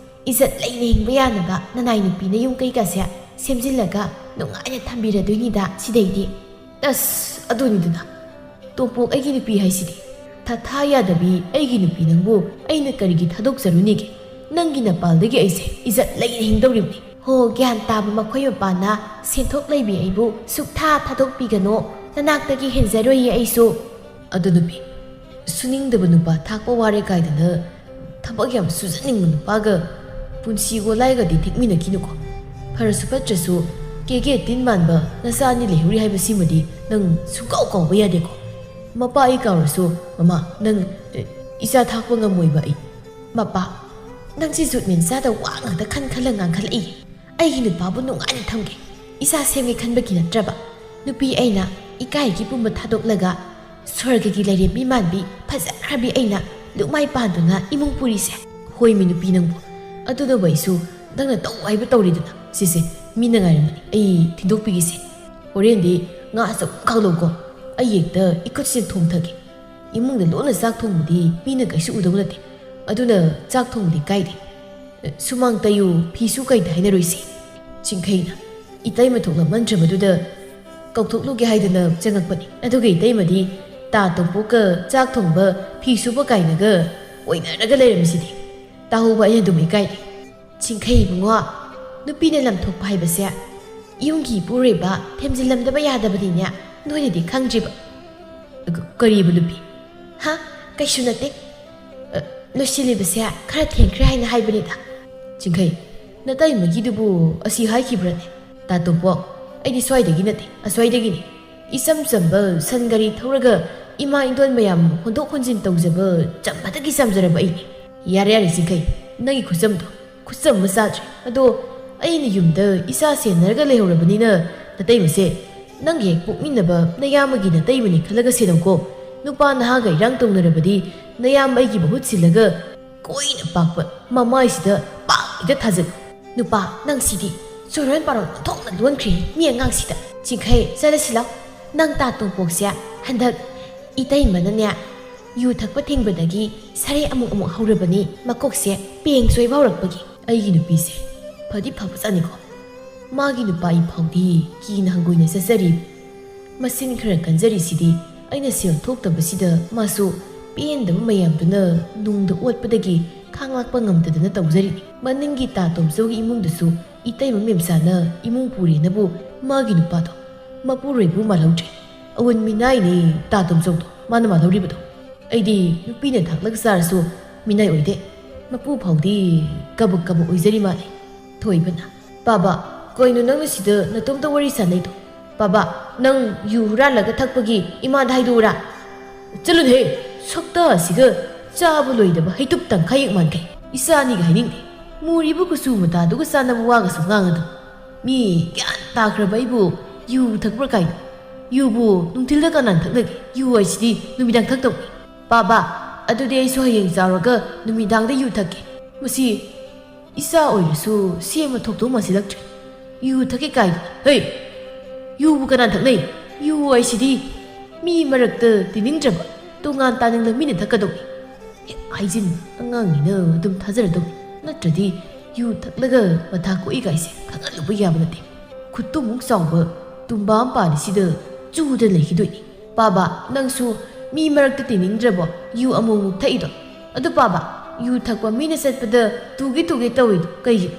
ꯏꯖꯠ ꯂꯩꯅ ꯍꯤꯡꯕ ꯌꯥꯅꯕ ꯅꯅꯥꯏ ꯅꯨꯄꯤꯅ ꯌꯨꯝ ꯀꯩꯀꯥꯁꯦ ꯁꯦꯝꯖꯤꯜꯂꯒ ꯅꯨꯡꯉꯥꯏꯅ ꯊꯝꯕꯤꯔꯗꯣꯏꯅꯤꯗ ꯁꯤꯗꯩꯗꯤ꯫ ꯑꯁ, ꯑꯗꯨꯅꯤꯗꯅ꯫ ꯇꯣꯝꯄꯣꯛ, ꯑꯩꯒꯤ ꯅꯨꯄꯤ ꯍꯥꯏꯁꯤꯗꯤ꯫ ꯊꯥ ꯊꯥ ꯌꯥꯗꯕꯤ ꯑꯩꯒꯤ ꯅꯨꯄꯤ ꯅꯪꯕꯨ ꯑꯩꯅ ꯀꯔꯤꯒꯤ ꯊꯥꯗꯣꯛꯆꯔꯨꯅꯤꯒꯦ? ꯅꯪꯒꯤ ꯅꯄꯥꯜꯗꯒꯤ ꯑꯩꯁꯦ ꯏꯖꯠ ꯂꯩꯅ ꯍꯤꯡꯗꯧꯔꯤꯕꯅꯤ꯫ ꯍꯣ, ꯒ꯭ꯌꯥꯟ ꯇꯥꯕ ꯃꯈꯣꯏ ꯃꯄꯥꯅ ꯁꯦꯟꯊꯣꯛ ꯂꯩꯕꯤ ꯑꯩꯕꯨ ꯁꯨꯛꯊꯥ ꯊꯥꯗꯣꯛꯄꯤꯒꯅꯣ꯫ ꯅꯅꯥꯛꯇꯒꯤ ꯍꯦꯟꯖꯔꯣꯏꯌꯦ ꯑꯩꯁꯨ꯫ ꯑꯗꯣ ꯅꯨꯄꯤ, ꯁꯨꯅꯤꯡꯗꯕ ꯅꯨꯄꯥ ꯊꯥꯛꯄ ꯋꯥꯔꯦ ꯀꯥꯏꯗꯅ ꯊꯕꯛ ꯌꯥꯝ ꯁꯨꯖꯅꯤꯡꯕ ꯅꯨꯄꯥꯒ ꯄꯨꯟꯁꯤ ꯋꯥꯂꯥꯏꯒꯗꯤ ꯊꯦꯛꯃꯤꯟꯅꯈꯤꯅꯨꯀꯣ꯫ ꯐꯔꯁꯨ ꯐꯠꯇ꯭ꯔꯁꯨ ꯀꯦꯒꯦ ꯇꯤꯟ ꯃꯥꯟꯕ ꯅꯆꯥ ꯑꯅꯤ ꯂꯩꯍꯧꯔꯤ ꯍꯥꯏꯕꯁꯤꯃꯗꯤ ꯅꯪ ꯁꯨꯡꯀꯥꯎ ꯀꯥꯎꯕ ꯌꯥꯗꯦꯀꯣ꯫ ꯃꯄꯥ ꯑꯩ ꯀꯥꯎꯔꯁꯨ, ꯃꯃꯥ, ꯅꯪ, ꯑꯦ, ꯏꯆꯥ ꯊꯥꯛꯄ ꯉꯝꯃꯣꯏꯕ ꯑꯩ꯫ ꯃꯄꯥ, ꯅꯪꯁꯦ ꯖꯨꯠ ꯃꯦꯟ ꯆꯥꯗ ꯋꯥ ꯉꯥꯛꯇ ꯈꯟ ꯈꯜꯂ ꯉꯥꯡꯈꯠꯂꯛꯏ꯫ ꯑꯩꯒꯤ ꯅꯨꯄꯥꯕꯨ ꯅꯨꯡꯉꯥꯏꯅ ꯊꯝꯒꯦ, ꯏꯆꯥ ꯁꯦꯝꯒꯦ ꯈꯟꯕꯒꯤ ꯅꯠꯇ꯭ꯔꯕ? ꯅꯨꯄꯤ ꯑꯩꯅ ꯏꯀꯥꯏꯒꯤ ꯄꯨꯝꯕ ꯊꯥꯗꯣꯛꯂꯒ ꯁ꯭ꯋꯔꯒꯒꯤ ꯂꯥꯏꯔꯦꯝꯕꯤ ꯃꯥꯟꯕꯤ ꯐꯖꯈ꯭ꯔꯕꯤ ꯑꯩꯅ ꯂꯨꯛꯃꯥꯏ ꯄꯥꯟꯗꯨꯅ ꯏꯃꯨꯡ ꯄꯨꯔꯤꯁꯦ? ꯍꯣꯏꯃꯤ ꯅꯨꯄꯤ ꯅꯪꯕꯨ, ꯑꯗꯨꯅꯕꯨ ꯑꯩꯁꯨ ꯅꯪꯅ ꯇꯧ ꯍꯥꯏꯕ ꯇꯧꯔꯤꯗꯅ꯫ ꯁꯤꯁꯦ, ꯃꯤꯅ ꯉꯥꯏꯔꯝꯃꯅꯤ, ꯑꯩ ꯊꯤꯟꯗꯣꯛꯄꯤꯒꯦꯁꯦ꯫ ꯍꯣꯔꯦꯟꯗꯤ ꯉꯥ ꯑꯆꯧꯕ ꯈꯥꯛꯂꯧꯀꯣ, ꯑꯩ ꯍꯦꯛꯇ ꯏꯈꯨꯠꯁꯤꯅ ꯊꯣꯡꯊꯒꯦ꯫ ꯏꯃꯨꯡꯗ ꯂꯣꯟꯅ ꯆꯥꯛ ꯊꯣꯡꯕꯗꯤ ꯃꯤꯅ ꯀꯩꯁꯨ ꯎꯗꯧ ꯅꯠꯇꯦ꯫ ꯑꯗꯨꯅ ꯆꯥꯛ ꯊꯣꯡꯕꯗꯤ ꯀꯥꯏꯗꯦ꯫ ꯁꯨꯃꯥꯡ ꯇꯩꯌꯨ, ꯐꯤꯁꯨ ꯀꯩꯗ ꯍꯥꯏꯅꯔꯣꯏꯁꯤ꯫ ꯆꯤꯡꯈꯩꯅ ꯏꯇꯩꯃ ꯊꯣꯛꯂꯛꯃꯟꯗ꯭ꯔꯕꯗꯨꯗ ꯀꯧꯊꯣꯛꯂꯨꯒꯦ ꯍꯥꯏꯗꯅ ꯆꯪꯉꯛꯄꯅꯤ꯫ ꯑꯗꯨꯒ ꯏꯇꯩꯃꯗꯤ ꯇꯥ ꯇꯣꯝꯄꯣꯛꯀ ꯆꯥꯛ ꯊꯣꯡꯕ, ꯐꯤ ꯁꯨꯕ ꯀꯥꯏꯅꯒ ꯑꯣꯏꯅꯔꯒ ꯂꯩꯔꯝꯃꯤꯁꯤꯗꯤ꯫ ꯇꯥꯍꯧꯕ ꯑꯩꯅ ꯑꯗꯨꯝ ꯏꯀꯥꯏꯔꯦ꯫ ꯆꯤꯡꯈꯩ ꯏꯕꯨꯡꯉꯣ, ꯅꯨꯄꯤꯅ ꯂꯝ ꯊꯣꯛꯄ ꯍꯥꯏꯕꯁꯦ ꯌꯨꯝꯒꯤ ꯏꯄꯨꯔꯣꯏꯕ ꯊꯦꯝꯖꯤꯜꯂꯝꯗꯕ ꯌꯥꯗꯕꯅꯤꯅꯦ꯫ ꯅꯣꯏꯅꯗꯤ ꯈꯪꯗ꯭ꯔꯤꯕ꯫ ꯀ-, ꯀꯔꯤꯕ ꯅꯨꯄꯤ? ꯍꯥ? ꯀꯩꯁꯨ ꯅꯠꯇꯦ꯫ ꯑ, ꯂꯣꯏꯁꯤꯜꯂꯤꯕꯁꯦ ꯈꯔ ꯊꯦꯡꯈ꯭ꯔꯦ ꯍꯥꯏꯅ ꯍꯥꯏꯕꯅꯤꯗ꯫ ꯆꯤꯡꯈꯩ, ꯅꯇꯩꯃꯒꯤꯗꯨꯕꯨ ꯑꯁꯤ ꯍꯥꯏꯈꯤꯕ꯭ꯔꯅꯦ? ꯇꯥ ꯇꯣꯝꯄꯣꯛ, ꯑꯩꯗꯤ ꯁ꯭ꯋꯥꯏꯗꯒꯤ ꯅꯠꯇꯦ, ꯑꯁ꯭ꯋꯥꯏꯗꯒꯤꯅꯤ꯫ ꯏꯆꯝ ꯆꯝꯕ ꯁꯟ ꯒꯥꯔꯤ ꯊꯧꯔꯒ ꯏꯃꯥ ꯏꯟꯗꯣꯟ ꯃꯌꯥꯝ ꯍꯣꯟꯗꯣꯛ ꯍꯣꯟꯖꯤꯟ ꯇꯧꯖꯕ ꯆꯝꯕꯗꯒꯤ ꯆꯝꯖꯔꯕ ꯑꯩꯅꯤ꯫ ꯌꯥꯔꯦ, ꯌꯥꯔꯦ, ꯆꯤꯡꯈꯩ, ꯅꯪꯒꯤ ꯈꯨꯆꯝꯗꯣ ꯈꯨꯆꯝ ꯑꯃ ꯆꯥꯗ꯭ꯔꯦ꯫ ꯑꯗꯣ ꯑꯩꯅ ꯌꯨꯝꯗ ꯏꯆꯥ ꯁꯦꯟꯅꯔꯒ ꯂꯩꯍꯧꯔꯕꯅꯤꯅ, ꯅꯇꯩꯃꯁꯦ ꯅꯪꯒꯤ ꯍꯦꯛ ꯄꯣꯛꯃꯤꯟꯅꯕ ꯅꯌꯥꯝꯕꯒꯤ ꯅꯇꯩꯃꯅꯤ ꯈꯜꯂꯒ ꯁꯦꯟꯅꯧꯀꯣ꯫ ꯅꯨꯄꯥ ꯅꯍꯥꯒ ꯏꯔꯥꯡ ꯇꯧꯅꯔꯕꯗꯤ ꯅꯌꯥꯝꯕ ꯑꯩꯒꯤ ꯃꯍꯨꯠ ꯁꯤꯜꯂꯒ ꯀꯣꯏꯅ ꯄꯥꯛꯄ ꯃꯃꯥꯏꯁꯤꯗ ꯄꯥꯛ ꯍꯦꯛꯇ ꯊꯥꯖꯤꯜꯂꯨ꯫ ꯅꯨꯄꯥ, ꯅꯪ ꯁꯤꯗꯤ ꯆꯨꯔꯣꯟ ꯄꯥꯔꯣꯟ ꯑꯣꯟꯊꯣꯛꯅ ꯂꯣꯟꯈ꯭ꯔꯦ ꯃꯤ ꯑꯉꯥꯡꯁꯤꯗ꯫ ꯆꯤꯡꯈꯩ, ꯆꯠꯂꯁꯤ ꯂꯥꯎ꯫ ꯅꯪ ꯇꯥ ꯇꯣꯝꯄꯣꯛꯁꯦ ꯍꯟꯗꯛ ꯏꯇꯩꯃꯅꯅꯦ ꯌꯨ ꯊꯛꯄ ꯊꯤꯡꯕꯗꯒꯤ ꯁꯔꯦ ꯑꯃꯨꯛ ꯑꯃꯨꯛ ꯍꯧꯔꯕꯅꯤ, ꯃꯀꯣꯛꯁꯦ ꯄꯦꯡ ꯆꯣꯏꯕ ꯍꯧꯔꯛꯄꯒꯤ꯫ ꯑꯩꯒꯤ ꯅꯨꯄꯤꯁꯦ ꯐꯗꯤ ꯐꯕꯖꯥꯠꯅꯤꯀꯣ꯫ ꯃꯥꯒꯤ ꯅꯨꯄꯥ ꯏꯐꯥꯎꯗꯤ ꯀꯤꯅ ꯍꯪꯒꯣꯏꯅ ꯆꯠꯆꯔꯤ꯫ ꯃꯆꯤꯟ ꯈꯔ ꯀꯟꯖꯔꯤꯁꯤꯗꯤ ꯑꯩꯅ ꯁꯦꯜ ꯊꯣꯛꯇꯕꯁꯤꯗ ꯃꯥꯁꯨ ꯄꯦꯟꯗꯕ ꯃꯌꯥꯝꯗꯨꯅ ꯅꯨꯡꯗ ꯑꯣꯠꯄꯗꯒꯤ ꯈꯥꯡ ꯂꯥꯛꯄ ꯉꯝꯗꯗꯅ ꯇꯧꯖꯔꯤꯅꯤ꯫ ꯃꯅꯤꯡꯒꯤ ꯇꯥ ꯇꯣꯝꯆꯧꯒꯤ ꯏꯃꯨꯡꯗꯨꯁꯨ ꯏꯇꯩꯃ ꯃꯦꯝꯆꯥꯅ ꯏꯃꯨꯡ ꯄꯨꯔꯦꯅꯕꯨ ꯃꯥꯒꯤ ꯅꯨꯄꯥꯗꯣ ꯃꯄꯨꯔꯣꯏꯕꯕꯨ ꯃꯥꯜꯍꯧꯗ꯭ꯔꯦ꯫ ꯑꯋꯨꯟ ꯃꯤꯅꯥꯏꯅꯦ ꯇꯥ ꯇꯣꯝꯆꯧꯗꯣ ꯃꯥꯅ ꯃꯥꯜꯍꯧꯔꯤꯕꯗꯣ꯫ ꯑꯩꯗꯤ ꯅꯨꯄꯤꯅ ꯊꯥꯛꯂꯒ ꯆꯥꯔꯁꯨ ꯃꯤꯅꯥꯏ ꯑꯣꯏꯗꯦ꯫ ꯃꯄꯨ ꯐꯥꯎꯗꯤ ꯀꯕꯛ ꯀꯕꯛ ꯑꯣꯏꯖꯔꯤ ꯃꯥꯜꯂꯦ꯫ ꯊꯣꯏꯕꯅ, "ꯄꯥꯕ, ꯀꯩꯅꯣ ꯅꯪꯅ ꯁꯤꯗ ꯅꯇꯣꯝꯇ ꯋꯥꯔꯤ ꯁꯥꯟꯅꯩꯗꯣ? ꯄꯥꯕ, ꯅꯪ ꯌꯨ ꯍꯨꯔꯥꯜꯂꯒ ꯊꯛꯄꯒꯤ ꯏꯃꯥꯗ ꯍꯥꯏꯗꯣꯛꯎꯔꯥ?" "ꯆꯠꯂꯨꯅꯦꯍꯦ, ꯁꯛꯇꯥꯁꯤꯒ ꯆꯥꯕ ꯂꯣꯏꯗꯕ ꯍꯩꯇꯨꯞ ꯇꯪꯈꯥꯏ ꯌꯦꯛ ꯃꯥꯟꯈꯩ꯫ ꯏꯆꯥ ꯑꯅꯤꯒ ꯍꯥꯏꯅꯤꯡꯗꯦ꯫ ꯃꯨꯔꯤꯕ ꯀꯨꯆꯨ ꯃꯇꯥꯗꯨꯒ ꯆꯥꯟꯅꯕ ꯋꯥꯒꯁꯨ ꯉꯥꯡꯒꯅꯨ꯫ ꯃꯤ ꯒ꯭ꯌꯥꯟ ꯇꯥꯈ꯭ꯔꯕ ꯑꯩꯕꯨ ꯌꯨ ꯊꯛꯄ꯭ꯔꯥ ꯀꯥꯏꯅ? ꯌꯨꯕꯨ ꯅꯨꯡꯊꯤꯜꯗ ꯀꯅꯥꯅ ꯊꯛꯅꯒꯦ? ꯌꯨ ꯍꯥꯏꯁꯤꯗꯤ ꯅꯨꯃꯤꯗꯥꯡ ꯊꯛꯇꯧꯅꯤ꯫ ꯄꯥꯕ, ꯑꯗꯨꯗꯤ ꯑꯩꯁꯨ ꯍꯌꯦꯡ ꯆꯥꯎꯔꯒ ꯅꯨꯃꯤꯗꯥꯡꯗ ꯌꯨ ꯊꯛꯀꯦ꯫ ꯃꯁꯤ ꯏꯆꯥ ꯑꯣꯏꯔꯁꯨ ꯁꯦꯝꯕ ꯊꯣꯛꯇꯧ ꯃꯥꯟꯁꯤꯜꯂꯛꯇ꯭ꯔꯦ꯫ "ꯌꯨ ꯊꯛꯀꯦ ꯀꯥꯏꯗ? ꯍꯩ! ꯌꯨꯕꯨ ꯀꯅꯥ ꯊꯛꯅꯩ? ꯌꯨ ꯍꯥꯏꯁꯤꯗꯤ ꯃꯤ ꯃꯔꯛꯇ ꯇꯤꯟꯅꯤꯡꯗ꯭ꯔꯕ, ꯇꯣꯉꯥꯟ ꯇꯥꯅꯤꯡꯂ ꯃꯤꯅ ꯊꯛꯀꯗꯧꯅꯤ꯫ ꯍꯦꯛ ꯍꯥꯏꯖꯤꯟ, ꯑꯉꯥꯡꯅꯤꯅ ꯑꯗꯨꯝ ꯊꯥꯖꯔꯗꯧꯅꯤ꯫ ꯅꯠꯇ꯭ꯔꯗꯤ ꯌꯨ ꯊꯛꯂꯒ ꯃꯊꯥ ꯀꯣꯛꯏ ꯀꯥꯏꯁꯦ ꯈꯪꯍꯜꯂꯨꯕ ꯌꯥꯕ ꯅꯠꯇꯦ꯫ ꯈꯨꯠꯇꯨꯃꯨꯛ ꯆꯥꯎꯕ ꯇꯨꯝꯕꯥ ꯑꯃ ꯄꯥꯜꯂꯤꯁꯤꯗ ꯆꯨꯗ ꯂꯩꯈꯤꯗꯣꯏꯅꯤ꯫ ꯄꯥꯕ, ꯅꯪꯁꯨ ꯃꯤ ꯃꯔꯛꯇ ꯇꯤꯟꯅꯤꯡꯗ꯭ꯔꯕꯣ? ꯌꯨ ꯑꯃꯨꯛꯃꯨꯛ ꯊꯛꯏꯗꯣ꯫ ꯑꯗꯨ ꯄꯥꯕ, ꯌꯨ ꯊꯛꯄ ꯃꯤꯅ ꯆꯠꯄꯗ ꯇꯨꯒꯦ ꯇꯨꯒꯦ ꯇꯧꯏꯗꯣ ꯀꯩꯒꯤꯅꯣ?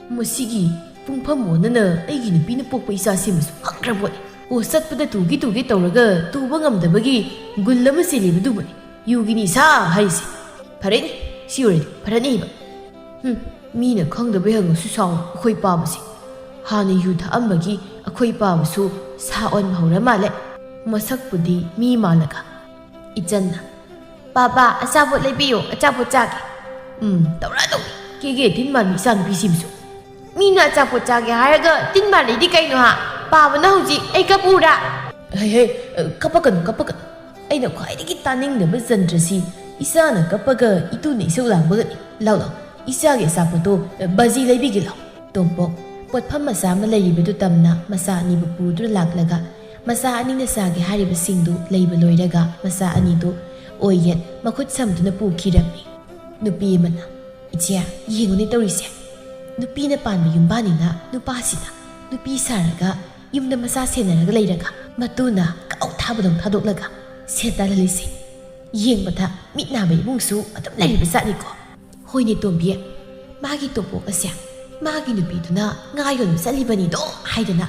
ꯃꯁꯤꯒꯤ ꯄꯨꯡꯐꯝ ꯑꯣꯟꯅꯅ ꯑꯩꯒꯤ ꯅꯨꯄꯤꯅ ꯄꯣꯛꯄ ꯏꯆꯥ ꯁꯤꯃꯁꯨ ꯈꯪꯗ꯭ꯔꯕꯣꯏ꯫ ꯑꯣ, ꯆꯠꯄꯗ ꯇꯨꯒꯦ ꯇꯨꯒꯦ ꯇꯧꯔꯒ ꯇꯨꯕ ꯉꯝꯗꯕꯒꯤ ꯒꯨꯜ ꯑꯃ ꯆꯦꯜꯂꯤꯕꯗꯨꯕꯨꯅꯤ ꯌꯨꯒꯤ ꯅꯤꯁꯥ ꯍꯥꯏꯔꯤꯁꯦ꯫ ꯐꯔꯦꯅꯦ, ꯁꯤ ꯑꯣꯏꯔꯗꯤ ꯐꯔꯅꯤꯕ꯫ ꯍꯨꯝ, ꯃꯤꯅ ꯈꯪꯗꯕꯩ ꯍꯪꯉꯁꯨ ꯁꯥꯎ, ꯑꯩꯈꯣꯏ ꯄꯥꯕꯁꯦ꯫ ꯍꯥꯟꯅ ꯌꯨ ꯊꯛꯑꯝꯕꯒꯤ ꯑꯩꯈꯣꯏ ꯄꯥꯕꯁꯨ ꯁꯥ ꯑꯣꯟꯕ ꯍꯧꯔ ꯃꯥꯜꯂꯦ꯫ ꯃꯁꯛꯄꯨꯗꯤ ꯃꯤ ꯃꯥꯜꯂꯒ꯫ ꯏꯆꯟꯅ, "ꯄꯥꯕ, ꯑꯆꯥꯄꯣꯠ ꯂꯩꯕꯤꯌꯣ, ꯑꯆꯥꯄꯣꯠ ꯆꯥꯒꯦ꯫" ꯎꯝ, ꯇꯧꯔꯛꯑꯗꯧꯅꯤ꯫ ꯀꯦꯒꯦ ꯇꯤꯟ ꯃꯥꯟꯕꯤ ꯏꯆꯥꯅꯨꯄꯤꯁꯤꯃꯁꯨ꯫ ꯃꯤꯅ ꯑꯆꯥꯄꯣꯠ ꯆꯥꯒꯦ ꯍꯥꯏꯔꯒ ꯇꯤꯟ ꯃꯥꯜꯂꯤꯗꯤ ꯀꯩꯅꯣ ꯍꯥ? ꯄꯥꯕꯅ ꯍꯧꯖꯤꯛ ꯑꯩ ꯀꯞꯄꯨꯔꯥ? ꯍꯦ, ꯍꯦ, ꯀꯞꯄꯛꯀꯅꯨ, ꯀꯞꯄꯛꯀꯅꯨ꯫ ꯑꯩꯅ ꯈ꯭ꯋꯥꯏꯗꯒꯤ ꯇꯥꯅꯤꯡꯗꯕ ꯖꯟꯇ꯭ꯔꯁꯤ ꯏꯆꯥꯅ ꯀꯞꯄꯒ ꯏꯇꯨꯅ ꯏꯁꯧ ꯂꯥꯡꯕꯒꯅꯤ꯫ ꯂꯥꯎ, ꯂꯥꯎ, ꯏꯆꯥꯒꯤ ꯑꯆꯥꯄꯣꯠꯇꯣ ꯕꯥꯖꯤ ꯂꯩꯕꯤꯒꯦ ꯂꯥꯎ꯫ ꯇꯣꯝꯄꯣꯛ, ꯄꯣꯠꯐꯝ ꯃꯆꯥ ꯑꯃ ꯂꯩꯔꯤꯕꯗꯨ ꯇꯝꯅ ꯃꯆꯥ ꯑꯅꯤꯕꯨ ꯄꯨꯗꯨꯅ ꯂꯥꯛꯂꯒ ꯃꯆꯥ ꯑꯅꯤꯅ ꯆꯥꯒꯦ ꯍꯥꯏꯔꯤꯕꯁꯤꯡꯗꯨ ꯂꯩꯕ ꯂꯣꯏꯔꯒ ꯃꯆꯥ ꯑꯅꯤꯗꯨ ꯑꯣꯏ ꯌꯦꯠ ꯃꯈꯨꯠ ꯁꯝꯗꯨꯅ ꯄꯨꯈꯤꯔꯝꯃꯤ꯫ ꯅꯨꯄꯤ ꯑꯃꯅ, "ꯏꯆꯦ, ꯌꯦꯡꯉꯨꯅꯦ ꯇꯧꯔꯤꯁꯦ꯫ ꯅꯨꯄꯤꯅ ꯄꯥꯟꯕ ꯌꯨꯝꯕꯥꯟꯅꯤꯅ ꯅꯨꯄꯥꯁꯤꯅ ꯅꯨꯄꯤ ꯁꯥꯔꯒ ꯌꯨꯝꯗ ꯃꯆꯥ ꯁꯦꯟꯅꯔꯒ ꯂꯩꯔꯒ ꯃꯇꯨꯅ ꯀꯥꯎ ꯊꯥꯕꯗꯧ ꯊꯥꯗꯣꯛꯂꯒ ꯁꯦꯟ ꯇꯥꯜꯍꯜꯂꯤꯁꯦ꯫ ꯌꯦꯡꯕꯗ ꯃꯤꯠ ꯅꯥꯕ ꯏꯃꯨꯡꯁꯨ ꯑꯗꯨꯝ ꯂꯩꯔꯤꯕ ꯖꯥꯠꯅꯤꯀꯣ꯫" ꯍꯣꯏꯅꯦ ꯇꯣꯝꯕꯤ, ꯃꯥꯒꯤ ꯇꯣꯝꯄꯣꯛ ꯑꯁꯦ ꯃꯥꯒꯤ ꯅꯨꯄꯤꯗꯨꯅ ꯉꯥ ꯌꯣꯟꯕ ꯆꯠꯂꯤꯕꯅꯤꯗꯣ ꯍꯥꯏꯗꯅ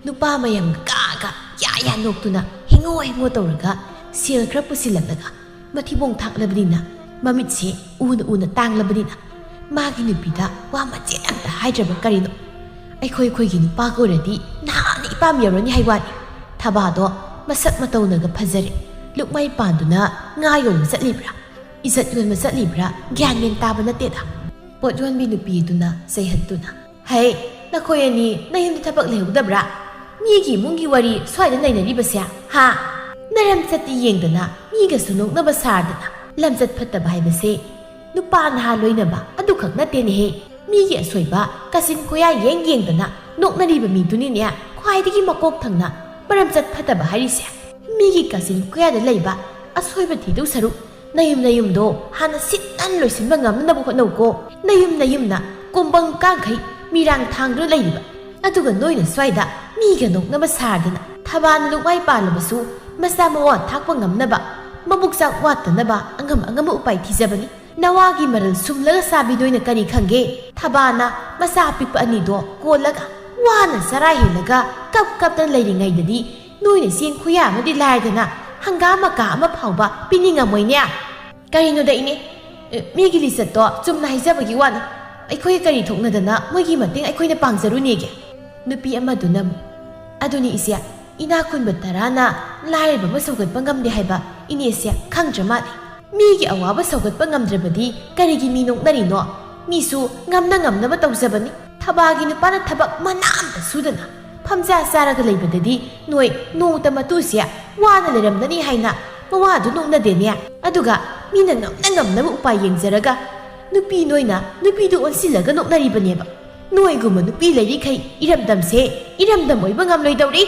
ꯅꯨꯄꯥ ꯃꯌꯥꯝꯒ ꯀꯥꯒ ꯌꯥ ꯌꯥ ꯅꯣꯛꯇꯨꯅ ꯍꯦꯡꯉꯣ ꯍꯦꯡꯉꯣ ꯇꯧꯔꯒ ꯁꯦꯜ ꯈꯔ ꯄꯨꯁꯤꯜꯂꯛꯂꯒ ꯃꯊꯤꯕꯣꯡ ꯊꯥꯛꯂꯕꯅꯤꯅ, ꯃꯃꯤꯠꯁꯦ ꯎꯅ ꯎꯅ ꯇꯥꯡꯂꯕꯅꯤꯅ, ꯃꯥꯒꯤ ꯅꯨꯄꯤꯗ ꯋꯥ ꯃꯆꯦꯠ ꯑꯝꯇ ꯍꯥꯏꯗ꯭ꯔꯕ ꯀꯔꯤꯅꯣ? ꯑꯩꯈꯣꯏ ꯑꯩꯈꯣꯏꯒꯤ ꯅꯨꯄꯥꯒ ꯑꯣꯏꯔꯗꯤ ꯅꯍꯥꯟꯅ ꯏꯄꯥꯝ ꯌꯧꯔꯅꯤ ꯍꯥꯏ ꯋꯥꯅꯤ꯫ ꯊꯕꯥꯗꯣ ꯃꯁꯛ ꯃꯇꯧꯅꯒ ꯐꯖꯔꯦ, ꯂꯨꯛꯃꯥꯏ ꯄꯥꯟꯗꯨꯅ ꯉꯥ ꯌꯣꯟꯕ ꯆꯠꯂꯤꯕ꯭ꯔꯥ, ꯏꯖꯠ ꯌꯣꯟꯕ ꯆꯠꯂꯤꯕ꯭ꯔꯥ, ꯒ꯭ꯌꯥꯟ ꯃꯦꯟ ꯇꯥꯕ ꯅꯠꯇꯦꯗ꯫ ꯄꯣꯠ ꯌꯣꯟꯕꯤ ꯅꯨꯄꯤꯗꯨꯅ ꯆꯩꯍꯠꯇꯨꯅ, "ꯍꯩ, ꯅꯈꯣꯏ ꯑꯅꯤ ꯅꯌꯨꯝꯗ ꯊꯕꯛ ꯂꯩꯍꯧꯗꯕ꯭ꯔꯥ? ꯃꯤꯒꯤ ꯏꯃꯨꯡꯒꯤ ꯋꯥꯔꯤ ꯁ꯭ꯋꯥꯏꯗ ꯅꯩꯅꯔꯤꯕꯁꯦ, ꯍꯥ? ꯅꯔꯝ ꯆꯠꯇꯤ ꯌꯦꯡꯗꯅ ꯃꯤꯒꯁꯨ ꯅꯣꯛꯅꯕ ꯁꯥꯔꯗꯅ ꯂꯝꯆꯠ ꯐꯠꯇꯕ ꯍꯥꯏꯕꯁꯦ ꯅꯨꯄꯥ ꯅꯍꯥ ꯂꯣꯏꯅꯕ ꯑꯗꯨꯈꯛ ꯅꯠꯇꯦꯅꯦꯍꯦ꯫ ꯃꯤꯒꯤ ꯑꯁꯣꯏꯕ ꯀꯥꯆꯤꯟ ꯀꯣꯌꯥ ꯌꯦꯡ ꯌꯦꯡꯗꯅ ꯅꯣꯛꯅꯔꯤꯕ ꯃꯤꯗꯨꯅꯤꯅꯦ ꯈ꯭ꯋꯥꯏꯗꯒꯤ ꯃꯀꯣꯛ ꯊꯪꯅ ꯃꯔꯝꯆꯠ ꯐꯠꯇꯕ ꯍꯥꯏꯔꯤꯁꯦ꯫ ꯃꯤꯒꯤ ꯀꯥꯆꯤꯟ ꯀꯣꯌꯥꯗ ꯂꯩꯕ ꯑꯁꯣꯏꯕ ꯊꯤꯗꯧ ꯁꯔꯨꯛ ꯅꯌꯨꯝ ꯅꯌꯨꯝꯗꯣ ꯍꯥꯟꯅ ꯁꯤꯠ ꯅꯥꯟ ꯂꯣꯏꯁꯤꯟꯕ ꯉꯝꯅꯅꯕ ꯍꯣꯠꯅꯧꯀꯣ꯫ ꯅꯌꯨꯝ ꯅꯌꯨꯝꯅ ꯀꯣꯝꯕꯪ ꯀꯥꯡꯈꯩ ꯃꯤꯔꯥꯡ ꯊꯥꯡꯗꯨꯅ ꯂꯩꯔꯤꯕ꯫ ꯑꯗꯨꯒ ꯅꯣꯏꯅ ꯁ꯭ꯋꯥꯏꯗ ꯃꯤꯒ ꯅꯣꯛꯅꯕ ꯁꯥꯔꯗꯅ ꯊꯕꯥꯅ ꯂꯨꯛꯃꯥꯏ ꯄꯥꯜꯂꯕꯁꯨ ꯃꯆꯥ ꯃꯋꯥ ꯊꯥꯛꯄ ꯉꯝꯅꯕ, ꯃꯕꯨꯛ ꯆꯥꯛ ꯋꯥꯠꯇꯅꯕ ꯑꯉꯝ ꯑꯉꯝꯕ ꯎꯄꯥꯏ ꯊꯤꯖꯕꯅꯤ꯫ ꯅꯋꯥꯒꯤ ꯃꯔꯜ ꯁꯨꯝꯂꯒ ꯆꯥꯕꯤ ꯅꯣꯏꯅ ꯀꯔꯤ ꯈꯪꯒꯦ? ꯊꯕꯥꯅ ꯃꯆꯥ ꯑꯄꯤꯛꯄ ꯑꯅꯤꯗꯣ ꯀꯣꯜꯂꯒ ꯋꯥꯅ ꯆꯔꯥ ꯍꯦꯜꯂꯒ ꯀꯞ ꯀꯞꯇꯅ ꯂꯩꯔꯤꯉꯩꯗꯗꯤ ꯅꯣꯏꯅ ꯆꯦꯡ ꯈꯨꯌꯥ ꯑꯃꯗꯤ ꯂꯥꯏꯗꯅ ꯍꯪꯒꯥꯝ ꯃꯀꯥ ꯑꯃ ꯐꯥꯎꯕ ꯄꯤꯅꯤꯡꯉꯝꯃꯣꯏꯅꯦ꯫ ꯀꯔꯤꯅꯣꯗ ꯏꯅꯦ, ꯑꯦ, ꯃꯤꯒꯤ ꯂꯤꯆꯠꯇꯣ ꯆꯨꯝꯅ ꯍꯥꯏꯖꯕꯒꯤ ꯋꯥꯅꯤ꯫ ꯑꯩꯈꯣꯏ ꯀꯔꯤ ꯊꯣꯛꯅꯗꯅ ꯃꯣꯏꯒꯤ ꯃꯇꯦꯡ ꯑꯩꯈꯣꯏꯅ ꯄꯥꯡꯖꯔꯨꯅꯦꯒꯦ? ꯅꯨꯄꯤ ꯑꯃꯗꯨꯅ ꯑꯃꯨꯛ, "ꯑꯗꯨꯅꯤ ꯏꯆꯦ, ꯏꯅꯥꯛ ꯈꯨꯟꯕ ꯇꯔꯥꯅ ꯂꯥꯏꯔꯕ ꯑꯃ ꯁꯧꯒꯠꯄ ꯉꯝꯗꯦ ꯍꯥꯏꯕ ꯏꯅꯦꯁꯦ ꯈꯪꯗ꯭ꯔ ꯃꯥꯜꯂꯦ꯫ ꯃꯤꯒꯤ ꯑꯋꯥꯕ ꯁꯧꯒꯠꯄ ꯉꯝꯗ꯭ꯔꯕꯗꯤ ꯀꯔꯤꯒꯤ ꯃꯤ ꯅꯣꯛꯅꯔꯤꯅꯣ? ꯃꯤꯁꯨ ꯉꯝꯅ ꯉꯝꯅꯕ ꯇꯧꯖꯕꯅꯤ꯫ ꯊꯕꯥꯒꯤ ꯅꯨꯄꯥꯅ ꯊꯕꯛ ꯃꯅꯥ ꯑꯝꯇ ꯁꯨꯗꯅ ꯐꯝꯖꯥ ꯆꯥꯔꯒ ꯂꯩꯕꯗꯗꯤ ꯅꯣꯏ ꯅꯣꯡꯃꯇ ꯃꯇꯨꯁꯦ ꯋꯥꯅ ꯂꯩꯔꯝꯒꯅꯤ ꯍꯥꯏꯅ ꯃꯋꯥꯗꯨ ꯅꯣꯛꯅꯗꯦꯅꯦ꯫ ꯑꯗꯨꯒ ꯃꯤꯅ ꯉꯝꯅ ꯉꯝꯅꯕ ꯎꯄꯥꯏ ꯌꯦꯡꯖꯔꯒ ꯅꯨꯄꯤ ꯅꯣꯏꯅ ꯅꯨꯄꯤꯗꯨ ꯑꯣꯟꯁꯤꯜꯂꯒ ꯅꯣꯛꯅꯔꯤꯕꯅꯦꯕ꯫ ꯅꯣꯏꯒꯨꯝꯕ ꯅꯨꯄꯤ ꯂꯩꯔꯤꯈꯩ ꯏꯔꯝꯗꯝꯁꯦ ꯏꯔꯝꯗꯝ ꯑꯣꯏꯕ ꯉꯝꯂꯣꯏꯗꯧꯔꯤ꯫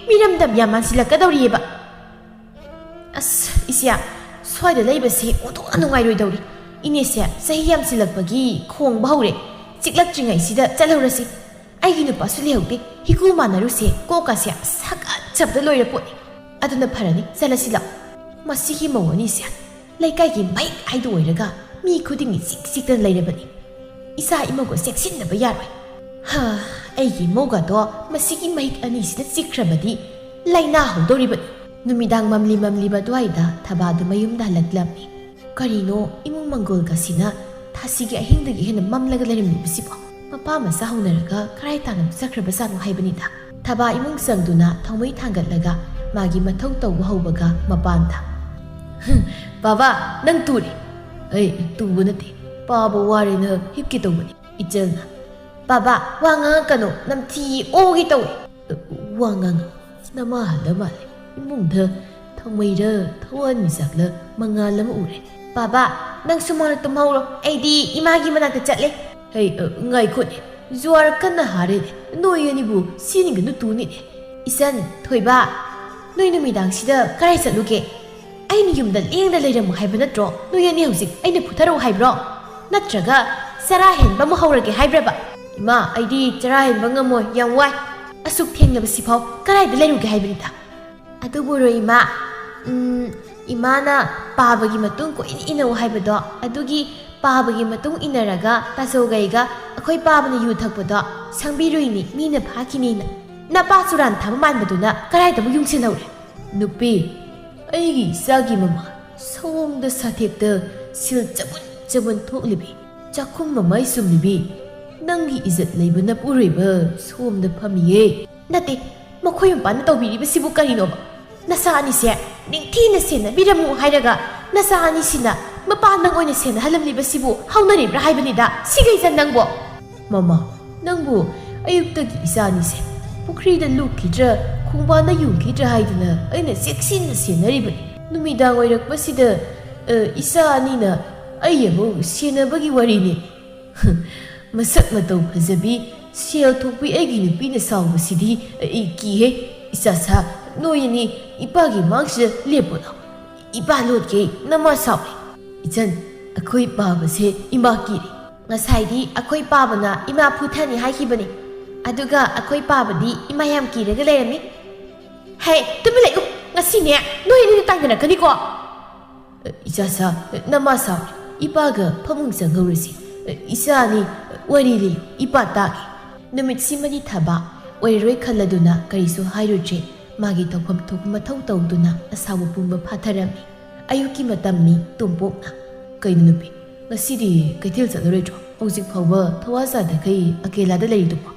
ꯃꯤꯔꯝꯗꯝ ꯌꯥꯝ ꯃꯥꯟꯁꯤꯜꯂꯛꯀꯗꯧꯔꯤꯑꯕ꯫ ꯑꯁ, ꯏꯆꯦ, ꯁ꯭ꯋꯥꯏꯗ ꯂꯩꯕꯁꯦ ꯑꯣꯟꯊꯣꯛꯅ ꯅꯨꯡꯉꯥꯏꯔꯣꯏꯗꯧꯔꯤ꯫ ꯏꯅꯦꯁꯦ ꯆꯍꯤ ꯌꯥꯝꯁꯤꯜꯂꯛꯄꯒꯤ ꯈꯣꯡꯕ ꯍꯧꯔꯦ꯫ ꯆꯤꯛꯂꯛꯇ꯭ꯔꯤꯉꯩꯁꯤꯗ ꯆꯠꯍꯧꯔꯁꯤ꯫ ꯑꯩꯒꯤ ꯅꯨꯄꯥꯁꯨ ꯂꯩꯍꯧꯗꯦ꯫ ꯍꯤꯒꯨ ꯃꯥꯟꯅꯔꯨꯁꯦ꯫ ꯀꯣꯛꯀꯁꯦ ꯁꯥꯒꯠꯆꯕꯗ ꯂꯣꯏꯔ ꯄꯣꯠꯅꯤ꯫ ꯑꯗꯨꯅ ꯐꯔꯅꯤ, ꯆꯠꯂꯁꯤ ꯂꯥꯛꯑꯣ꯫ ꯃꯁꯤꯒꯤ ꯃꯧ ꯑꯅꯤꯁꯦ ꯂꯩꯀꯥꯏꯒꯤ ꯃꯩ ꯍꯥꯏꯗꯨ ꯑꯣꯏꯔꯒ ꯃꯤ ꯈꯨꯗꯤꯡꯒꯤ ꯆꯤꯛ ꯆꯤꯛꯇꯅ ꯂꯩꯔꯕꯅꯤ꯫ ꯏꯆꯥ ꯏꯃꯧꯒ ꯆꯦꯛꯁꯤꯟꯗꯕ ꯌꯥꯔꯣꯏ꯫ ꯍꯥ, ꯑꯩꯒꯤ ꯏꯃꯧꯒꯗꯣ ꯃꯁꯤꯒꯤ ꯃꯍꯤꯛ ꯑꯅꯤꯁꯤꯅ ꯆꯤꯛꯈ꯭ꯔꯕꯗꯤ ꯂꯥꯏꯅꯥ ꯍꯧꯗꯧꯔꯤꯕꯅꯤ꯫ ꯅꯨꯃꯤꯗꯥꯡ ꯃꯝꯂꯤ ꯃꯝꯂꯤꯕ ꯑꯗꯨꯋꯥꯏꯗ ꯊꯕꯥꯗꯨ ꯃꯌꯨꯝꯗ ꯍꯜꯂꯛꯂꯝꯃꯤ꯫ ꯀꯔꯤꯅꯣ ꯏꯃꯨꯡ ꯃꯪꯒꯣꯜꯒꯁꯤꯅ ꯊꯥꯁꯤꯒꯤ ꯑꯍꯤꯡꯗꯒꯤ ꯍꯦꯟꯅ ꯃꯝꯂꯒ ꯂꯩꯔꯝꯂꯤꯕꯁꯤꯕꯣ? ꯃꯄꯥ ꯃꯆꯥ ꯍꯧꯅꯔꯒ ꯀꯔꯥꯏ ꯇꯥꯟꯅ ꯆꯠꯈ꯭ꯔꯕꯖꯥꯠꯅꯣ ꯍꯥꯏꯕꯅꯤꯗ꯫ ꯊꯕꯥ ꯏꯃꯨꯡ ꯆꯪꯗꯨꯅ ꯊꯧꯃꯩ ꯊꯥꯡꯒꯠꯂꯒ ꯃꯥꯒꯤ ꯃꯊꯧ ꯇꯧꯕ ꯍꯧꯕꯒ ꯃꯄꯥꯟꯗ, "ꯍꯨꯝ, ꯕꯥꯕꯥ, ꯅꯪ ꯇꯨꯔꯦ?" "ꯑꯩ ꯇꯨꯕ ꯅꯠꯇꯦ, ꯄꯥꯕ ꯋꯥꯔꯦꯅ ꯍꯤꯞꯀꯦ ꯇꯧꯕꯅꯤ꯫" ꯏꯆꯜꯅ, "ꯕꯥꯕꯥ, ꯋꯥ ꯉꯥꯡꯉꯛꯀꯅꯨ, ꯅꯝꯊꯤ ꯑꯣꯒꯦ ꯇꯧꯏ꯫" "ꯋꯥ ꯉꯥꯡꯉꯨ, ꯅꯃꯥ ꯍꯜꯂ ꯃꯥꯜꯂꯦ꯫ ꯏꯃꯨꯡꯗ ꯊꯧꯃꯩꯔ ꯊꯋꯥꯟꯃꯤꯆꯥꯛꯂ ꯃꯉꯥꯜ ꯑꯃ ꯎꯔꯦ꯫" "ꯕꯥꯕꯥ, ꯅꯪꯁꯨ ꯃꯥꯅ ꯇꯨꯝꯍꯧꯔꯣ, ꯑꯩꯗꯤ ꯏꯃꯥꯒꯤ ꯃꯅꯥꯛꯇ ꯆꯠꯂꯦ꯫" "ꯍꯩ, ꯑ, ꯉꯥꯏꯈꯣꯅꯦ, ꯖꯨꯋꯥꯔ ꯀꯟꯅ ꯍꯥꯔꯦꯅꯦ꯫ ꯅꯣꯏ ꯑꯅꯤꯕꯨ ꯁꯤꯅꯤꯡꯒꯅꯨ ꯇꯨꯅꯤꯅꯦ꯫ ꯏꯆꯟ, ꯊꯣꯏꯕ, ꯅꯣꯏ ꯅꯨꯃꯤꯗꯥꯡꯁꯤꯗ ꯀꯗꯥꯏ ꯆꯠꯂꯨꯒꯦ? ꯑꯩꯅ ꯌꯨꯝꯗ ꯂꯦꯡꯗ ꯂꯩꯔꯝꯃꯨ ꯍꯥꯏꯕ ꯅꯠꯇ꯭ꯔꯣ? ꯅꯣꯏ ꯑꯅꯤ ꯍꯧꯖꯤꯛ ꯑꯩꯅ ꯐꯨꯊꯔꯛꯎ ꯍꯥꯏꯕ꯭ꯔꯣ? ꯅꯠꯇ꯭ꯔꯒ ꯆꯔꯥ ꯍꯦꯟꯕ ꯑꯃ ꯍꯧꯔꯒꯦ ꯍꯥꯏꯕ꯭ꯔꯕ? ꯏꯃꯥ, ꯑꯩꯗꯤ ꯆꯔꯥ ꯍꯦꯟꯕ ꯉꯝꯃꯣꯏ, ꯌꯥꯝ ꯋꯥꯏ꯫ ꯑꯁꯨꯛ ꯊꯦꯡꯂꯕꯁꯤꯐꯥꯎ ꯀꯗꯥꯏꯗ ꯂꯩꯔꯨꯒꯦ ꯍꯥꯏꯕꯅꯤꯗ? ꯑꯗꯨꯕꯨ ꯔꯣꯏ ꯏꯃꯥ, ꯎꯝ, ꯏꯃꯥꯅ ꯄꯥꯕꯒꯤ ꯃꯇꯨꯡ ꯀꯣꯏꯅ ꯏꯟꯅꯧ ꯍꯥꯏꯕꯗꯣ, ꯑꯗꯨꯒꯤ ꯄꯥꯕꯒꯤ ꯃꯇꯨꯡ ꯏꯟꯅꯔꯒ ꯇꯥꯆꯧꯒꯩꯒ ꯑꯩꯈꯣꯏ ꯄꯥꯕꯅ ꯌꯨ ꯊꯛꯄꯗꯣ ꯁꯪꯕꯤꯔꯨꯏꯅꯤ, ꯃꯤꯅ ꯐꯥꯈꯤꯅꯤꯅ꯫ ꯅꯄꯥ ꯆꯨꯔꯥꯟ ꯊꯥꯕ ꯃꯥꯟꯕꯗꯨꯅ ꯀꯗꯥꯏꯗꯕꯨ ꯌꯨꯡꯁꯤꯜꯍꯧꯔꯦ? ꯅꯨꯄꯤ, ꯑꯩꯒꯤ ꯏꯆꯥꯒꯤ ꯃꯃꯥ ꯁꯣꯝꯗ ꯁꯥꯊꯦꯛꯇ ꯁꯤꯜ ꯆꯕꯨꯟ ꯆꯕꯨꯟ ꯊꯣꯛꯂꯤꯕꯤ, ꯆꯥꯛꯈꯨꯝ ꯃꯃꯥꯏ ꯆꯨꯝꯂꯤꯕꯤ, ꯅꯪꯒꯤ ꯏꯖꯠ ꯂꯩꯕ ꯅꯄꯨꯔꯣꯏꯕ ꯁꯣꯝꯗ ꯐꯝꯃꯤꯌꯦ꯫ ꯅꯠꯇꯦ, ꯃꯈꯣꯏ ꯃꯄꯥꯟꯗ ꯇꯧꯕꯤꯔꯤꯕꯁꯤꯕꯨ ꯀꯔꯤꯅꯣꯕ? ꯅꯆꯥ ꯑꯅꯤꯁꯦ ꯅꯤꯡꯊꯤꯅ ꯁꯦꯟꯅꯕꯤꯔꯝꯃꯨ ꯍꯥꯏꯔꯒ ꯅꯆꯥ ꯑꯅꯤꯁꯤꯅ ꯃꯄꯥ ꯅꯪ ꯑꯣꯏꯅ ꯁꯦꯟꯅꯍꯜꯂꯝꯂꯤꯕꯁꯤꯕꯨ ꯍꯧꯅꯔꯤꯕ꯭ꯔꯥ ꯍꯥꯏꯕꯅꯤꯗ, ꯁꯤꯒꯩꯁꯦ ꯅꯪꯕꯣ? ꯃꯃꯥ, ꯅꯪꯕꯨ ꯑꯌꯨꯛꯇꯒꯤ ꯏꯆꯥ ꯑꯅꯤꯁꯦ ꯄꯨꯈ꯭ꯔꯤꯗ ꯂꯨꯞꯈꯤꯗ꯭ꯔꯥ, ꯈꯣꯡꯕꯥꯟꯗ ꯌꯨꯡꯈꯤꯗ꯭ꯔꯥ ꯍꯥꯏꯗꯨꯅ ꯑꯩꯅ ꯆꯦꯛꯁꯤꯟꯅ ꯁꯦꯟꯅꯔꯤꯕꯅꯤ꯫ ꯅꯨꯃꯤꯗꯥꯡ ꯑꯣꯏꯔꯛꯄꯁꯤꯗ, ꯑ, ꯏꯆꯥ ꯑꯅꯤꯅ ꯑꯩ ꯑꯃꯨꯛ ꯁꯦꯟꯅꯕꯒꯤ ꯋꯥꯔꯤꯅꯤ꯫ ꯃꯁꯛ ꯃꯇꯧ ꯐꯖꯕꯤ, ꯁꯦꯜ ꯊꯣꯛꯄꯤ ꯑꯩꯒꯤ ꯅꯨꯄꯤꯅ ꯁꯥꯎꯕꯁꯤꯗꯤ ꯑꯩ ꯀꯤꯍꯦ꯫ ꯏꯆꯥꯁꯥ, ꯅꯣꯏ ꯑꯅꯤ ꯏꯄꯥꯒꯤ ꯃꯥꯡꯁꯤꯗ ꯂꯦꯞꯄꯨ ꯂꯥꯎ꯫ ꯏꯄꯥ ꯂꯣꯠꯀꯦ, ꯅꯃꯥ ꯁꯥꯎꯔꯦ꯫ ꯏꯆꯟ, ꯑꯩꯈꯣꯏ ꯄꯥꯕꯁꯦ ꯏꯃꯥ ꯀꯤꯔꯦ꯫ ꯉꯁꯥꯏꯗꯤ ꯑꯩꯈꯣꯏ ꯄꯥꯕꯅ ꯏꯃꯥ ꯐꯨꯊꯅꯤ ꯍꯥꯏꯈꯤꯕꯅꯤ, ꯑꯗꯨꯒ ꯑꯩꯈꯣꯏ ꯄꯥꯕꯗꯤ ꯏꯃꯥ ꯌꯥꯝ ꯀꯤꯔꯒ ꯂꯩꯔꯝꯃꯤ꯫ ꯍꯦ, ꯇꯨꯃꯤꯟ ꯂꯩꯌꯨ, ꯉꯁꯤꯅꯦ ꯅꯣꯏ ꯑꯅꯤꯅ ꯇꯥꯏꯅꯔꯛꯀꯅꯤꯀꯣ꯫ ꯏꯆꯥꯁꯥ, ꯅꯃꯥ ꯁꯥꯎꯔꯦ꯫ ꯏꯄꯥꯒ ꯐꯃꯨꯡ ꯆꯪꯍꯧꯔꯁꯤ꯫ ꯏꯆꯥ ꯑꯅꯤ, ꯋꯥꯔꯤ ꯂꯤꯌꯨ, ꯏꯄꯥ ꯇꯥꯒꯦ꯫ ꯅꯨꯃꯤꯠꯁꯤꯃꯗꯤ ꯊꯥꯕ ꯑꯣꯏꯔꯔꯣꯏ ꯈꯜꯂꯗꯨꯅ ꯀꯔꯤꯁꯨ ꯍꯥꯏꯔꯨꯗ꯭ꯔꯦ꯫ ꯃꯥꯒꯤ ꯇꯧꯐꯝ ꯊꯣꯛꯄ ꯃꯊꯧ ꯇꯧꯗꯨꯅ ꯑꯁꯥꯎꯕ ꯄꯨꯝꯕ ꯐꯥꯊꯔꯝꯃꯤ꯫ ꯑꯌꯨꯛꯀꯤ ꯃꯇꯝꯅꯤ꯫ ꯇꯣꯝꯄꯣꯛꯅ, "ꯀꯩꯅꯣ ꯅꯨꯄꯤ, ꯉꯁꯤꯗꯤ ꯀꯩꯊꯦꯜ ꯆꯠꯂꯔꯣꯏꯗ꯭ꯔꯣ? ꯍꯧꯖꯤꯛ ꯐꯥꯎꯕ ꯊꯋꯥ ꯁꯥꯗꯈꯩ ꯑꯀꯦꯂꯥꯗ ꯂꯩꯔꯤꯗꯨꯕꯣ?"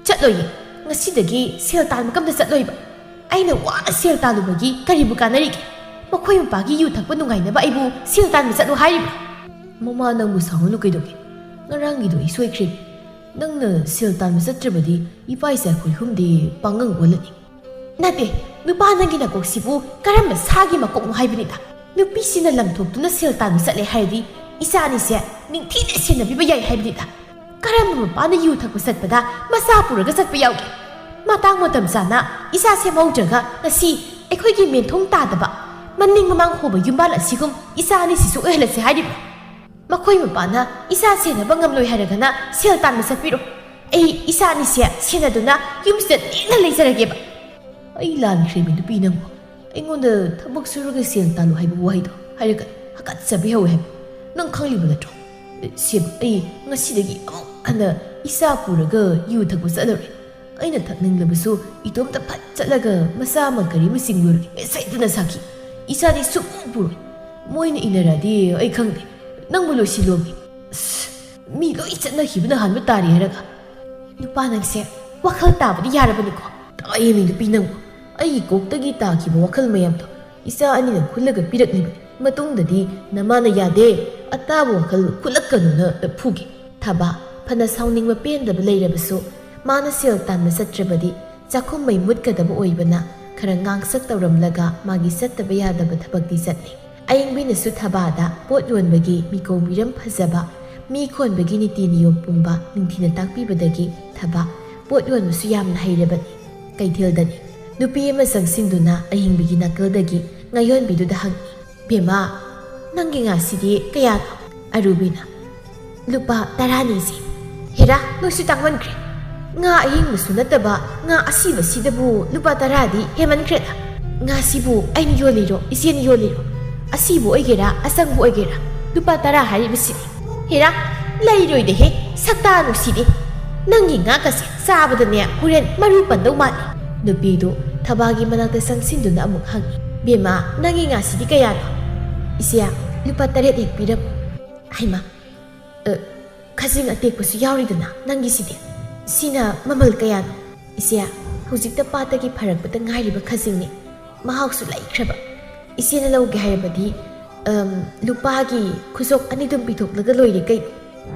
"ꯆꯠꯂꯣꯏꯌꯦ, ꯉꯁꯤꯗꯒꯤ ꯁꯦꯜ ꯇꯥꯟꯕꯒ ꯑꯝꯇ ꯆꯠꯂꯣꯏꯕ꯫ ꯑꯩꯅ ꯋꯥꯅ ꯁꯦꯜ ꯇꯥꯜꯂꯨꯕꯒꯤ ꯀꯔꯤꯕꯨ ꯀꯥꯟꯅꯔꯤꯒꯦ? ꯃꯈꯣꯏ ꯃꯄꯥꯒꯤ ꯌꯨ ꯊꯛꯄ ꯅꯨꯡꯉꯥꯏꯅꯕ ꯑꯩꯕꯨ ꯁꯦꯜ ꯇꯥꯟꯕ ꯆꯠꯂꯣ ꯍꯥꯏꯔꯤꯕ꯭ꯔꯥ?" "ꯃꯃꯥ, ꯅꯪꯕꯨ ꯁꯥꯎꯍꯜꯂꯨ ꯀꯩꯗꯧꯒꯦ? ꯉꯔꯥꯡꯒꯤꯗꯣ ꯑꯩ ꯁꯣꯏꯈ꯭ꯔꯦ꯫ ꯅꯪꯅ ꯁꯦꯜ ꯇꯥꯟꯕ ꯆꯠꯇ꯭ꯔꯕꯗꯤ ꯏꯄꯥ ꯏꯆꯥ ꯑꯩꯈꯣꯏ ꯑꯍꯨꯝꯗꯤ ꯄꯥꯡꯒꯪ ꯑꯣꯜꯂꯅꯤ꯫" "ꯅꯠꯇꯦ, ꯅꯨꯄꯥ ꯅꯪꯒꯤ ꯅꯀꯣꯛꯁꯤꯕꯨ ꯀꯔꯝꯕ ꯁꯥꯒꯤ ꯃꯀꯣꯛꯅꯣ ꯍꯥꯏꯕꯅꯤꯗ? ꯅꯨꯄꯤꯁꯤꯅ ꯂꯝ ꯊꯣꯛꯇꯨꯅ ꯁꯦꯜ ꯇꯥꯟꯕ ꯆꯠꯂꯦ ꯍꯥꯏꯔꯗꯤ ꯏꯆꯥ ꯑꯅꯤꯁꯦ ꯅꯤꯡꯊꯤꯅ ꯁꯦꯟꯅꯕꯤꯕ ꯌꯥꯏ ꯍꯥꯏꯕꯅꯤꯗ꯫" ꯀꯔꯝꯕ ꯃꯄꯥꯅ ꯌꯨ ꯊꯛꯄ ꯆꯠꯄꯗ ꯃꯆꯥ ꯄꯨꯔꯒ ꯆꯠꯄ ꯌꯥꯎꯒꯦ? ꯃꯇꯥꯡ ꯃꯇꯝ ꯆꯥꯅ ꯏꯆꯥ ꯁꯦꯝꯍꯧꯗ꯭ꯔꯒ ꯉꯁꯤ ꯑꯩꯈꯣꯏꯒꯤ ꯃꯦꯟꯊꯣꯡ ꯇꯥꯗꯕ ꯃꯅꯤꯡ ꯃꯃꯥꯡ ꯍꯣꯕ ꯌꯨꯝꯕꯥꯜ ꯑꯁꯤꯒꯨꯝ ꯏꯆꯥ ꯑꯅꯤꯁꯤꯁꯨ ꯑꯣꯏꯍꯜꯂꯁꯦ ꯍꯥꯏꯔꯤꯕ꯭ꯔꯣ? ꯃꯈꯣꯏ ꯃꯄꯥꯅ ꯏꯆꯥ ꯁꯦꯟꯅꯕ ꯉꯝꯂꯣꯏ ꯍꯥꯏꯔꯒꯅ ꯁꯦꯜ ꯇꯥꯟꯕ ꯆꯠꯄꯤꯔꯣ꯫ ꯑꯩ ꯏꯆꯥ ꯑꯅꯤꯁꯦ ꯁꯦꯟꯅꯗꯨꯅ ꯌꯨꯝꯁꯤꯗ ꯂꯦꯡꯅ ꯂꯩꯖꯔꯒꯦꯕ꯫ ꯑꯩ ꯂꯥꯟꯈ꯭ꯔꯦꯃꯤ ꯅꯨꯄꯤ ꯅꯪꯕꯨ꯫ ꯑꯩꯉꯣꯟꯗ ꯊꯕꯛ ꯁꯨꯔꯒ ꯁꯦꯜ ꯇꯥꯜꯂꯨ ꯍꯥꯏꯕ ꯋꯥꯍꯩꯗꯣ ꯍꯥꯏꯔꯒ ꯍꯥꯀꯠꯆꯕ ꯍꯧꯋꯦ ꯍꯥꯏꯕ꯫ ꯅꯪ ꯈꯪꯂꯤꯕ ꯅꯠꯇ꯭ꯔꯣ? ꯁꯦꯝ, ꯑꯩ ꯉꯁꯤꯗꯒꯤ ꯑꯃꯨꯛ ꯍꯟꯅ ꯏꯆꯥ ꯄꯨꯔꯒ ꯌꯨ ꯊꯛꯄ ꯆꯠꯂꯔꯣꯏ꯫ ꯑꯩꯅ ꯊꯛꯅꯤꯡꯂꯕꯁꯨ ꯏꯇꯣꯝꯇ ꯐꯠ ꯆꯠꯂꯒ ꯃꯆꯥ ꯑꯃ ꯒꯥꯔꯤ ꯑꯃ ꯆꯤꯡꯂꯨꯔꯒꯦ꯫ ꯁꯣꯏꯗꯅ ꯁꯥꯈꯤ꯫ ꯏꯆꯥꯗꯤ ꯁꯨꯛꯄꯨ ꯄꯨꯔꯣꯏ꯫ ꯃꯣꯏꯅ ꯏꯟꯅꯔꯗꯤ ꯑꯩ ꯈꯪꯗꯦ꯫ ꯅꯪꯕꯨ ꯂꯣꯏꯁꯤꯜꯂꯣꯃꯤ꯫ ꯑꯁ, ꯃꯤ ꯂꯣꯏ ꯆꯠꯅꯈꯤꯕꯅ ꯍꯥꯟꯕ ꯇꯥꯔꯦ ꯍꯥꯏꯔꯒ꯫ ꯅꯨꯄꯥ ꯅꯪꯁꯦ ꯋꯥꯈꯜ ꯇꯥꯕꯗꯤ ꯌꯥꯔꯕꯅꯤꯀꯣ? ꯇꯥꯏꯌꯦꯃꯤ ꯅꯨꯄꯤ ꯅꯪꯕꯨ꯫ ꯑꯩꯒꯤ ꯀꯣꯛꯇꯒꯤ ꯇꯥꯈꯤꯕ ꯋꯥꯈꯜ ꯃꯌꯥꯝꯗꯣ ꯏꯆꯥ ꯑꯅꯤꯅ ꯈꯨꯜꯂꯒ ꯄꯤꯔꯛꯂꯤꯕꯅꯤ꯫ ꯃꯇꯨꯡꯗꯗꯤ ꯅꯃꯥꯅ ꯌꯥꯗꯦ, ꯑꯇꯥꯕ ꯋꯥꯈꯜ ꯈꯨꯜꯂꯛꯀꯅꯨꯅ ꯐꯨꯒꯦ꯫ ꯊꯕꯥ ꯐꯅ ꯁꯥꯎꯅꯤꯡꯕ ꯄꯦꯟꯗꯕ ꯂꯩꯔꯕꯁꯨ ꯃꯥꯅ ꯁꯦꯜ ꯇꯥꯟꯕ ꯆꯠꯇ꯭ꯔꯕꯗꯤ ꯆꯥꯛꯈꯨꯝ ꯃꯩ ꯃꯨꯠꯀꯗꯕ ꯑꯣꯏꯕꯅ ꯈꯔ ꯉꯥꯡꯁꯛ ꯇꯧꯔꯝꯂꯒ ꯃꯥꯒꯤ ꯆꯠꯇꯕ ꯌꯥꯗꯕ ꯊꯕꯛꯇꯤ ꯆꯠꯂꯤ꯫ ꯑꯌꯤꯡꯕꯤꯅꯁꯨ ꯊꯕꯥꯗ ꯄꯣꯠ ꯌꯣꯟꯕꯒꯤ ꯃꯤꯀꯧ ꯃꯤꯔꯝ ꯐꯖꯕ, ꯃꯤ ꯈꯣꯟꯕꯒꯤ ꯅꯤꯇꯤ ꯅꯤꯌꯣꯝ ꯄꯨꯝꯕ ꯅꯤꯡꯊꯤꯅ ꯇꯥꯛꯄꯤꯕꯗꯒꯤ ꯊꯕꯥ ꯄꯣꯠ ꯌꯣꯟꯕꯁꯨ ꯌꯥꯝꯅ ꯍꯩꯔꯕꯅꯤ꯫ ꯀꯩꯊꯦꯜꯗꯅꯤ꯫ ꯅꯨꯄꯤ ꯑꯃ ꯆꯪꯁꯤꯟꯗꯨꯅ ꯑꯍꯤꯡꯕꯤꯒꯤ ꯅꯥꯀꯜꯗꯒꯤ ꯉꯥꯌꯣꯟꯕꯤꯗꯨꯗ ꯍꯪꯉꯤ, "ꯕꯦꯝꯃ, ꯅꯪꯒꯤ ꯉꯥꯁꯤꯗꯤ ꯀꯌꯥꯅꯣ?" ꯑꯔꯨꯕꯤꯅ, "ꯂꯨꯄꯥ ꯇꯔꯥꯅꯤ ꯏꯆꯦ꯫" "ꯍꯦꯔꯥ, ꯅꯣꯏꯁꯨ ꯇꯥꯡꯃꯟꯈ꯭ꯔꯦ꯫ ꯉꯥ ꯑꯍꯤꯡꯕꯁꯨ ꯅꯠꯇꯕ ꯉꯥ ꯑꯁꯤꯕꯁꯤꯗꯕꯨ ꯂꯨꯄꯥ ꯇꯔꯥꯗꯤ ꯍꯦꯟꯃꯟꯈ꯭ꯔꯦꯗ꯫ ꯉꯥꯁꯤꯕꯨ ꯑꯩꯅ ꯌꯣꯜꯂꯤꯔꯣ, ꯏꯆꯦꯅ ꯌꯣꯜꯂꯤꯔꯣ? ꯑꯁꯤꯕꯨ ꯑꯣꯏꯒꯦꯔꯥ, ꯑꯆꯪꯕ ꯑꯣꯏꯒꯦꯔꯥ, ꯂꯨꯄꯥ ꯇꯔꯥ ꯍꯥꯏꯔꯤꯕꯁꯤꯗꯤ꯫ ꯍꯦꯔꯥ, ꯂꯩꯔꯣꯏꯗꯍꯦ, ꯁꯛꯇꯥ ꯅꯨꯡꯁꯤꯗꯦ꯫ ꯅꯪꯒꯤ ꯉꯥ ꯀꯁꯦ ꯆꯥꯕꯗꯅꯦ ꯍꯣꯔꯦꯟ ꯃꯔꯨ ꯄꯟꯗꯧ ꯃꯥꯜꯂꯤ꯫" ꯅꯨꯄꯤꯗꯨ ꯊꯕꯥꯒꯤ ꯃꯅꯥꯛꯇ ꯆꯪꯁꯤꯟꯗꯨꯅ ꯑꯃꯨꯛ ꯍꯪꯉꯤ, "ꯕꯦꯝꯃ, ꯅꯪꯒꯤ ꯉꯥꯁꯤꯗꯤ ꯀꯌꯥꯅꯣ?" "ꯏꯆꯦ, ꯂꯨꯄꯥ ꯇꯔꯦꯠ ꯍꯦꯛ ꯄꯤꯔꯝꯃꯨ꯫" "ꯍꯩꯃꯥ, ꯑ, ꯈꯖꯤꯡ ꯑꯇꯦꯛꯄꯁꯨ ꯌꯥꯎꯔꯤꯗꯅ ꯅꯪꯒꯤꯁꯤꯗꯤ꯫ ꯁꯤꯅ ꯃꯃꯜ ꯀꯌꯥꯅꯣ?" "ꯏꯆꯦ, ꯍꯧꯖꯤꯛꯇ ꯄꯥꯠꯇꯒꯤ ꯐꯥꯔꯛꯄꯗ ꯉꯥꯏꯔꯤꯕ ꯈꯖꯤꯡꯅꯤ꯫ ꯃꯍꯥꯎꯁꯨ ꯂꯩꯈ꯭ꯔꯕ꯫ ꯏꯆꯦꯅ ꯂꯧꯒꯦ ꯍꯥꯏꯔꯕꯗꯤ, ꯑꯝ, ꯂꯨꯄꯥꯒꯤ ꯈꯨꯖꯣꯞ ꯑꯅꯤꯗꯨꯝ ꯄꯤꯊꯣꯛꯂꯒ ꯂꯣꯏꯔꯦ ꯀꯩꯅꯣ꯫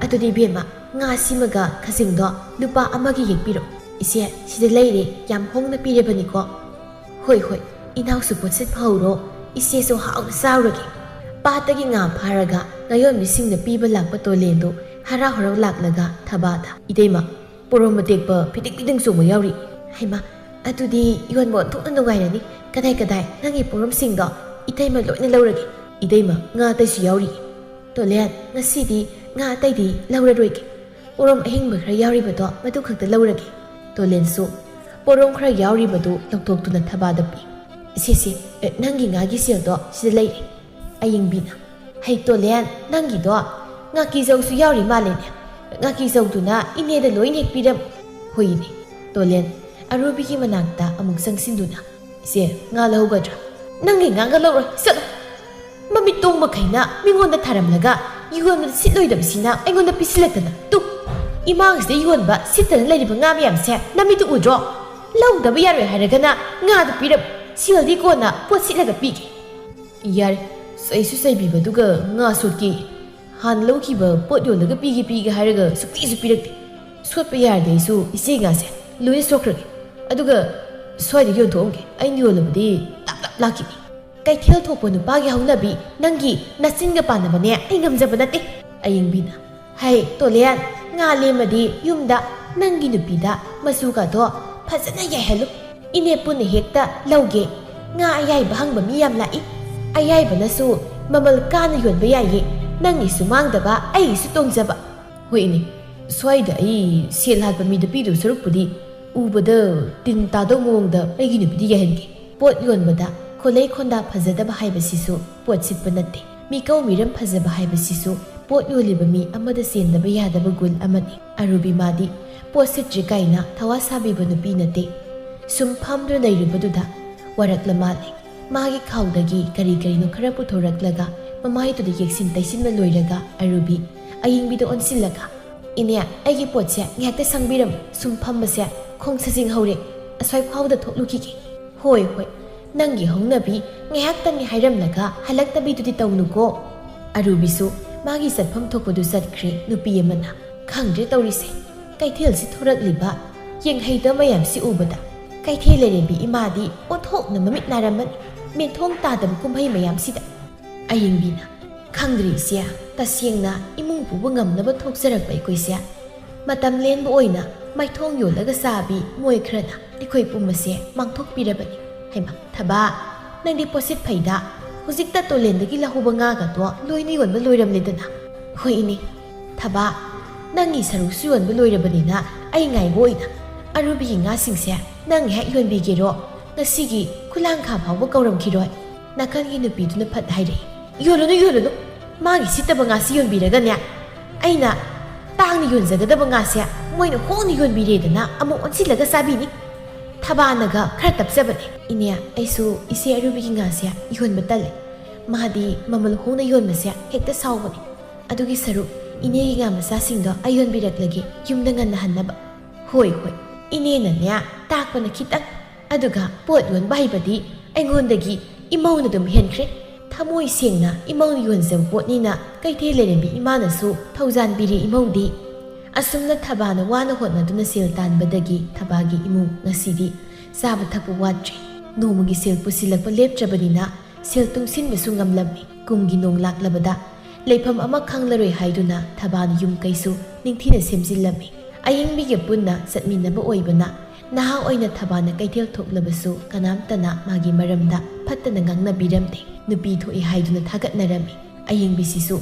ꯑꯗꯨꯗꯤ ꯏꯕꯦꯝꯃ, ꯉꯥꯁꯤꯃꯒ ꯈꯖꯤꯡꯗꯣ ꯂꯨꯄꯥ ꯑꯃꯒꯤ ꯍꯦꯛ ꯄꯤꯔꯣ꯫" "ꯏꯆꯦ, ꯁꯤꯗ ꯂꯩꯔꯦ, ꯌꯥꯝ ꯍꯣꯡꯅ ꯄꯤꯔꯕꯅꯤꯀꯣ꯫" "ꯍꯣꯏ, ꯍꯣꯏ, ꯏꯅꯥꯎꯁꯨ ꯄꯣꯠꯁꯤꯠ ꯐꯍꯧꯔꯣ, ꯏꯆꯦꯁꯨ ꯍꯥꯎꯅ ꯆꯥꯔꯨꯔꯒꯦ꯫" ꯄꯥꯠꯇꯒꯤ ꯉꯥ ꯐꯥꯔꯒ ꯉꯥꯌꯣꯟꯕꯤꯁꯤꯡꯅ ꯄꯤꯕ ꯂꯥꯛꯄ ꯇꯣꯂꯦꯟꯗꯨ ꯍꯔꯥꯎ ꯍꯔꯥꯎ ꯂꯥꯛꯂꯒ ꯊꯕꯥꯗ, "ꯏꯇꯩꯃ, ꯄꯣꯔꯣꯝ ꯑꯇꯦꯛꯄ ꯐꯤꯗꯤꯡ ꯐꯤꯗꯤꯡ ꯆꯣꯡꯕ ꯌꯥꯎꯔꯤ꯫ ꯍꯩꯃ, ꯑꯗꯨꯗꯤ ꯌꯣꯟꯕ ꯑꯣꯟꯊꯣꯛꯅ ꯅꯨꯡꯉꯥꯏꯔꯅꯤ꯫ ꯀꯗꯥꯏ ꯀꯗꯥꯏ ꯅꯪꯒꯤ ꯄꯣꯔꯣꯝꯁꯤꯡꯗꯣ? ꯏꯇꯩꯃ ꯂꯣꯏꯅ ꯂꯧꯔꯒꯦ꯫ ꯏꯇꯩꯃ, ꯉꯥ ꯑꯇꯩꯁꯨ ꯌꯥꯎꯔꯤ꯫ ꯇꯣꯂꯦꯟ, ꯉꯁꯤꯗꯤ ꯉꯥ ꯑꯇꯩꯗꯤ ꯂꯧꯔꯔꯣꯏꯒꯦ꯫ ꯄꯣꯔꯣꯝ ꯑꯍꯤꯡꯕ ꯈꯔ ꯌꯥꯎꯔꯤꯕꯗꯣ ꯃꯗꯨ ꯈꯛꯇ ꯂꯧꯔꯒꯦ꯫" ꯇꯣꯂꯦꯟꯁꯨ ꯄꯣꯔꯣꯝ ꯈꯔ ꯌꯥꯎꯔꯤꯕꯗꯨ ꯂꯧꯊꯣꯛꯇꯨꯅ ꯊꯕꯥꯗ ꯄꯤ꯫ "ꯁꯦ ꯁꯦ, ꯑꯦ, ꯅꯪꯒꯤ ꯉꯥꯒꯤ ꯁꯦꯜꯗꯣ ꯁꯤꯗ ꯂꯩꯔꯦ꯫" ꯑꯌꯤꯡꯕꯤꯅ, "ꯍꯩ ꯇꯣꯂꯦꯟ, ꯅꯪꯒꯤꯗꯣ ꯉꯥꯀꯤꯖꯧꯁꯨ ꯌꯥꯎꯔꯤ ꯃꯥꯜꯂꯦꯅꯦ꯫ ꯉꯥꯀꯤꯖꯧꯗꯨꯅ ꯏꯅꯦꯗ ꯂꯣꯏꯅ ꯍꯦꯛ ꯄꯤꯔꯝꯃꯨ꯫" ꯍꯣꯏꯅꯦ꯫ ꯇꯣꯂꯦꯟ ꯑꯔꯨꯕꯤꯒꯤ ꯃꯅꯥꯛꯇ ꯑꯃꯨꯛ ꯆꯪꯁꯤꯟꯗꯨꯅ, "ꯏꯆꯦ, ꯉꯥ ꯂꯧꯒꯗ꯭ꯔꯥ?" "ꯅꯪꯒꯤ ꯉꯥꯒ ꯂꯧꯔꯣꯏ, ꯆꯠꯂꯣ꯫ ꯃꯃꯤꯠ ꯇꯣꯡꯕꯈꯩꯅ ꯃꯤꯉꯣꯟꯗ ꯊꯥꯔꯝꯂꯒ ꯌꯣꯟꯕꯗ ꯁꯤꯠꯂꯣꯏꯗꯕꯁꯤꯅ ꯑꯩꯉꯣꯟꯗ ꯄꯤꯁꯤꯜꯂꯛꯇꯅ꯫ ꯇꯨ, ꯏꯃꯥꯡꯁꯤꯗ ꯌꯣꯟꯕ ꯁꯤꯠꯇꯅ ꯂꯩꯔꯤꯕ ꯉꯥ ꯃꯌꯥꯝꯁꯦ ꯅꯃꯤꯠꯇꯨ ꯎꯗ꯭ꯔꯣ? ꯂꯧꯗꯕ ꯌꯥꯔꯣꯏ ꯍꯥꯏꯔꯒꯅ ꯉꯥꯗꯨ ꯄꯤꯔꯝꯃꯨ꯫ ꯁꯦꯜꯗꯤ ꯀꯣꯟꯅ ꯄꯣꯠ ꯁꯤꯠꯂꯒ ꯄꯤꯒꯦ꯫" "ꯌꯥꯔꯦ, ꯆꯩꯁꯨ ꯆꯩꯕꯤꯕꯗꯨꯒ ꯉꯥ ꯁꯣꯠꯀꯦ꯫ ꯍꯥꯟꯅ ꯂꯧꯈꯤꯕ ꯄꯣꯠ ꯌꯣꯜꯂꯒ ꯄꯤꯒꯦ ꯄꯤꯒꯦ ꯍꯥꯏꯔꯒ ꯁꯨꯛꯄꯤꯁꯨ ꯄꯤꯔꯛꯇꯦ꯫ ꯁꯣꯠꯄ ꯌꯥꯔꯗꯤ ꯑꯩꯁꯨ ꯏꯆꯦ ꯉꯥꯁꯦ ꯂꯣꯏꯅ ꯁꯣꯛꯈ꯭ꯔꯒꯦ꯫ ꯑꯗꯨꯒ ꯁ꯭ꯋꯥꯏꯗ ꯌꯣꯟꯊꯣꯛꯑꯝꯒꯦ꯫ ꯑꯩꯅ ꯌꯣꯜꯂꯕꯗꯤ ꯂꯥꯞ ꯂꯥꯞ ꯂꯥꯛꯈꯤꯅꯤ꯫" "ꯀꯩꯊꯦꯜ ꯊꯣꯛꯄ ꯅꯨꯄꯥꯒꯤ ꯍꯧꯅꯕꯤ ꯅꯪꯒꯤ ꯅꯆꯤꯟꯒ ꯄꯥꯟꯅꯕꯅꯦ ꯑꯩ ꯉꯝꯖꯕ ꯅꯠꯇꯦ꯫" ꯑꯌꯤꯡꯕꯤꯅ, "ꯍꯩ ꯇꯣꯂꯦꯟ, ꯉꯥ ꯂꯦꯝꯃꯗꯤ ꯌꯨꯝꯗ ꯅꯪꯒꯤ ꯅꯨꯄꯤꯗ ꯃꯆꯨꯒꯗꯣ ꯐꯖꯅ ꯌꯥꯏꯍꯜꯂꯨ꯫ ꯏꯅꯦ ꯄꯨꯟꯅ ꯍꯦꯛꯇ ꯂꯧꯒꯦ꯫ ꯉꯥ ꯑꯌꯥꯏꯕ ꯍꯪꯕ ꯃꯤ ꯌꯥꯝ ꯂꯥꯛꯏ꯫ ꯑꯌꯥꯏꯕꯅꯁꯨ ꯃꯃꯜ ꯀꯥꯅ ꯌꯣꯟꯕ ꯌꯥꯏꯌꯦ꯫ ꯅꯪꯒꯤꯁꯨ ꯃꯥꯡꯗꯕ, ꯑꯩꯒꯤꯁꯨ ꯇꯣꯡꯖꯕ꯫" "ꯍꯣꯏꯅꯦ, ꯁ꯭ꯋꯥꯏꯗ ꯑꯩ ꯁꯦꯜ ꯍꯥꯠꯄ ꯃꯤꯗ ꯄꯤꯗꯧ ꯁꯔꯨꯛꯄꯨꯗꯤ ꯎꯕꯗ ꯇꯤꯟ ꯇꯥꯗꯧ ꯃꯑꯣꯡꯗ ꯑꯩꯒꯤ ꯅꯨꯄꯤꯗꯤ ꯌꯥꯏꯍꯟꯒꯦ꯫" ꯄꯣꯠ ꯌꯣꯟꯕꯗ ꯈꯣꯂꯩ ꯈꯣꯟꯗꯥ ꯐꯖꯗꯕ ꯍꯥꯏꯕꯁꯤꯁꯨ ꯄꯣꯠ ꯁꯤꯠꯄ ꯅꯠꯇꯦ꯫ ꯃꯤꯀꯧ ꯃꯤꯔꯝ ꯐꯖꯕ ꯍꯥꯏꯕꯁꯤꯁꯨ ꯄꯣꯠ ꯌꯣꯜꯂꯤꯕ ꯃꯤ ꯑꯃꯗ ꯆꯦꯟꯗꯕ ꯌꯥꯗꯕ ꯒꯨꯟ ꯑꯃꯅꯤ꯫ ꯑꯔꯨꯕꯤ ꯃꯥꯗꯤ ꯄꯣꯠ ꯁꯤꯠꯇ꯭ꯔꯤ ꯀꯥꯏꯅ ꯊꯋꯥ ꯁꯥꯕꯤꯕ ꯅꯨꯄꯤ ꯅꯠꯇꯦ꯫ ꯁꯨꯝ ꯐꯝꯗꯨꯅ ꯂꯩꯔꯨꯕꯗꯨꯗ ꯋꯥꯔꯛꯂ ꯃꯥꯜꯂꯦ꯫ ꯃꯥꯒꯤ ꯈꯥꯎꯗꯒꯤ ꯀꯔꯤ ꯀꯔꯤꯅꯣ ꯈꯔ ꯄꯨꯊꯣꯔꯛꯂꯒ ꯃꯃꯥꯏꯗꯨꯗ ꯌꯦꯛꯁꯤꯟ ꯇꯩꯁꯤꯟꯕ ꯂꯣꯏꯔꯒ ꯑꯔꯨꯕꯤ ꯑꯌꯤꯡꯕꯤꯗ ꯑꯣꯟꯁꯤꯜꯂꯒ, "ꯏꯅꯦ, ꯑꯩꯒꯤ ꯄꯣꯠꯁꯦ ꯉꯥꯏꯍꯥꯛꯇ ꯁꯪꯕꯤꯔꯝꯃꯨ꯫ ꯁꯨꯝ ꯐꯝꯕꯁꯦ ꯈꯣꯡ ꯁꯥꯖꯤꯡ ꯍꯧꯔꯦ꯫ ꯑꯁ꯭ꯋꯥꯏ ꯐꯥꯎꯗ ꯊꯣꯛꯂꯨꯈꯤꯒꯦ꯫" "ꯍꯣꯏ, ꯍꯣꯏ, ꯅꯪꯒꯤ ꯍꯧꯅꯕꯤ ꯉꯥꯏꯍꯥꯛꯇꯪꯅꯤ ꯍꯥꯏꯔꯝꯂꯒ ꯍꯜꯂꯛꯇꯕꯤꯗꯨꯗꯤ ꯇꯧꯅꯨꯀꯣ꯫" ꯑꯔꯨꯕꯤꯁꯨ ꯃꯥꯒꯤ ꯆꯠꯐꯝ ꯊꯣꯛꯄꯗꯨ ꯆꯠꯈ꯭ꯔꯦ꯫ ꯅꯨꯄꯤ ꯑꯃꯅ, "ꯈꯪꯗ꯭ꯔꯦ ꯇꯧꯔꯤꯁꯦ, ꯀꯩꯊꯦꯜꯁꯤ ꯊꯣꯔꯛꯂꯤꯕ ꯌꯦꯡꯍꯩꯗꯕ ꯃꯌꯥꯝꯁꯤ ꯎꯕꯗ ꯀꯩꯊꯦꯜ ꯂꯩꯔꯦꯝꯕꯤ ꯏꯃꯥꯗꯤ ꯑꯣꯟꯊꯣꯛꯅ ꯃꯃꯤꯠ ꯅꯥꯔꯝꯃꯅꯤ, ꯃꯦꯟꯊꯣꯡ ꯇꯥꯗꯕ ꯀꯨꯝꯍꯩ ꯃꯌꯥꯝꯁꯤꯗ꯫" ꯑꯌꯤꯡꯕꯤꯅ, "ꯈꯪꯗ꯭ꯔꯤ ꯏꯆꯦ, ꯇꯁꯦꯡꯅ ꯏꯃꯨꯡ ꯄꯨꯕ ꯉꯝꯅꯕ ꯊꯣꯛꯆꯔꯛꯄ ꯑꯩꯈꯣꯏꯁꯦ ꯃꯇꯝ ꯂꯦꯟꯕ ꯑꯣꯏꯅ ꯃꯥꯏꯊꯣꯡ ꯌꯣꯜꯂꯒ ꯆꯥꯕꯤ ꯃꯣꯏ ꯈꯔꯅ ꯑꯩꯈꯣꯏ ꯄꯨꯝꯕꯁꯦ ꯃꯥꯡꯊꯣꯛꯄꯤꯔꯕꯅꯤ꯫ ꯍꯩꯃꯥ, ꯊꯕꯥ, ꯅꯪꯗꯤ ꯄꯣꯠꯁꯤꯠ ꯐꯩꯗ, ꯍꯧꯖꯤꯛꯇ ꯇꯨꯔꯦꯜꯗꯒꯤ ꯂꯧꯍꯧꯕ ꯉꯥꯒꯗꯣ ꯂꯣꯏꯅ ꯌꯣꯟꯕ ꯂꯣꯏꯔꯝꯂꯦꯗꯅ?" "ꯍꯣꯏ ꯏꯅꯦ꯫ ꯊꯕꯥ, ꯅꯪꯒꯤ ꯁꯔꯨꯛꯁꯨ ꯌꯣꯟꯕ ꯂꯣꯏꯔꯕꯅꯤꯅ ꯑꯩ ꯉꯥꯏꯕ ꯑꯣꯏꯅ ꯑꯔꯨꯕꯤꯒꯤ ꯉꯥꯁꯤꯡꯁꯦ ꯅꯪ ꯍꯦꯛ ꯌꯣꯟꯕꯤꯒꯦꯔꯣ? ꯉꯁꯤꯒꯤ ꯈꯨꯂꯥꯡꯈꯥ ꯐꯥꯎꯕ ꯀꯧꯔꯝꯈꯤꯔꯣꯏ?" ꯅꯥꯀꯟꯒꯤ ꯅꯨꯄꯤꯗꯨꯅ ꯐꯠ ꯍꯥꯏꯔꯛꯏ, "ꯌꯣꯜꯂꯨꯅꯨ, ꯌꯣꯜꯂꯨꯅꯨ꯫ ꯃꯥꯒꯤ ꯁꯤꯠꯇꯕ ꯉꯥꯁꯤ ꯌꯣꯟꯕꯤꯔꯒꯅꯦ, ꯑꯩꯅ ꯇꯥꯡꯅ ꯌꯣꯟꯖꯒꯗꯕ ꯉꯥꯁꯦ ꯃꯣꯏꯅ ꯍꯣꯡꯅ ꯌꯣꯟꯕꯤꯔꯦꯗꯅ ꯑꯃꯨꯛ ꯑꯣꯟꯁꯤꯜꯂꯒ ꯆꯥꯕꯤꯅꯤ꯫ ꯊꯕꯥꯅꯒ ꯈꯔ ꯇꯞꯆꯕꯅꯦ꯫ ꯏꯅꯦ, ꯑꯩꯁꯨ ꯏꯆꯦ ꯑꯔꯨꯕꯤꯒꯤ ꯉꯥꯁꯦ ꯌꯣꯟꯕ ꯇꯜꯂꯦ꯫ ꯃꯥꯗꯤ ꯃꯃꯜ ꯍꯣꯡꯅ ꯌꯣꯟꯕꯁꯦ ꯍꯦꯛꯇ ꯁꯥꯎꯕꯅꯦ꯫ ꯑꯗꯨꯒꯤ ꯁꯔꯨꯛ ꯏꯅꯦꯒꯤ ꯉꯥ ꯃꯆꯥꯁꯤꯡꯗꯣ ꯑꯩ ꯌꯣꯟꯕꯤꯔꯛꯂꯒꯦ, ꯌꯨꯝꯗ ꯉꯟꯅ ꯍꯟꯅꯕ꯫" "ꯍꯣꯏ, ꯍꯣꯏ, ꯏꯅꯦꯅꯅꯦ ꯇꯥꯛꯄꯅ ꯈꯤꯇꯪ, ꯑꯗꯨꯒ ꯄꯣꯠ ꯌꯣꯟꯕ ꯍꯩꯕꯗꯤ ꯑꯩꯉꯣꯟꯗꯒꯤ ꯏꯃꯧꯅ ꯑꯗꯨꯝ ꯍꯦꯟꯈ꯭ꯔꯦ꯫ ꯊꯃꯣꯏ ꯁꯦꯡꯅ ꯏꯃꯧꯅ ꯌꯣꯟꯖꯕ ꯄꯣꯠꯅꯤꯅ ꯀꯩꯊꯦꯜ ꯂꯩꯔꯦꯝꯕꯤ ꯏꯃꯥꯅꯁꯨ ꯊꯧꯖꯥꯟꯕꯤꯔꯦ ꯏꯃꯧꯗꯤ꯫" ꯑꯁꯨꯝꯅ ꯊꯕꯥꯅ ꯋꯥꯅ ꯍꯣꯠꯅꯗꯨꯅ ꯁꯦꯜ ꯇꯥꯟꯕꯗꯒꯤ ꯊꯕꯥꯒꯤ ꯏꯃꯨꯡ ꯉꯁꯤꯗꯤ ꯆꯥꯕ ꯊꯛꯄ ꯋꯥꯠꯇ꯭ꯔꯦ꯫ ꯅꯣꯡꯃꯒꯤ ꯁꯦꯜ ꯄꯨꯁꯤꯜꯂꯛꯄ ꯂꯦꯞꯇ꯭ꯔꯕꯅꯤꯅ ꯁꯦꯜ ꯇꯨꯡꯁꯤꯟꯕꯁꯨ ꯉꯝꯂꯝꯃꯤ꯫ ꯀꯨꯝꯒꯤ ꯅꯣꯡ ꯂꯥꯛꯂꯕꯗ ꯂꯩꯐꯝ ꯑꯃ ꯈꯪꯂꯔꯣꯏ ꯍꯥꯏꯗꯨꯅ ꯊꯕꯥꯅ ꯌꯨꯝ ꯀꯩꯁꯨ ꯅꯤꯡꯊꯤꯅ ꯁꯦꯝꯖꯤꯜꯂꯝꯃꯤ꯫ ꯑꯌꯤꯡꯕꯤꯒ ꯄꯨꯟꯅ ꯆꯠꯃꯤꯟꯅꯕ ꯑꯣꯏꯕꯅ ꯅꯍꯥ ꯑꯣꯏꯅ ꯊꯕꯥꯅ ꯀꯩꯊꯦꯜ ꯊꯣꯛꯂꯕꯁꯨ ꯀꯅꯥꯝꯇꯅ ꯃꯥꯒꯤ ꯃꯔꯝꯗ ꯐꯠꯇꯅ ꯉꯥꯡꯅꯕꯤꯔꯝꯗꯦ꯫ ꯅꯨꯄꯤ ꯊꯣꯛꯏ ꯍꯥꯏꯗꯨꯅ ꯊꯥꯒꯠꯅꯔꯝꯃꯤ꯫ ꯑꯌꯤꯡꯕꯤꯁꯤꯁꯨ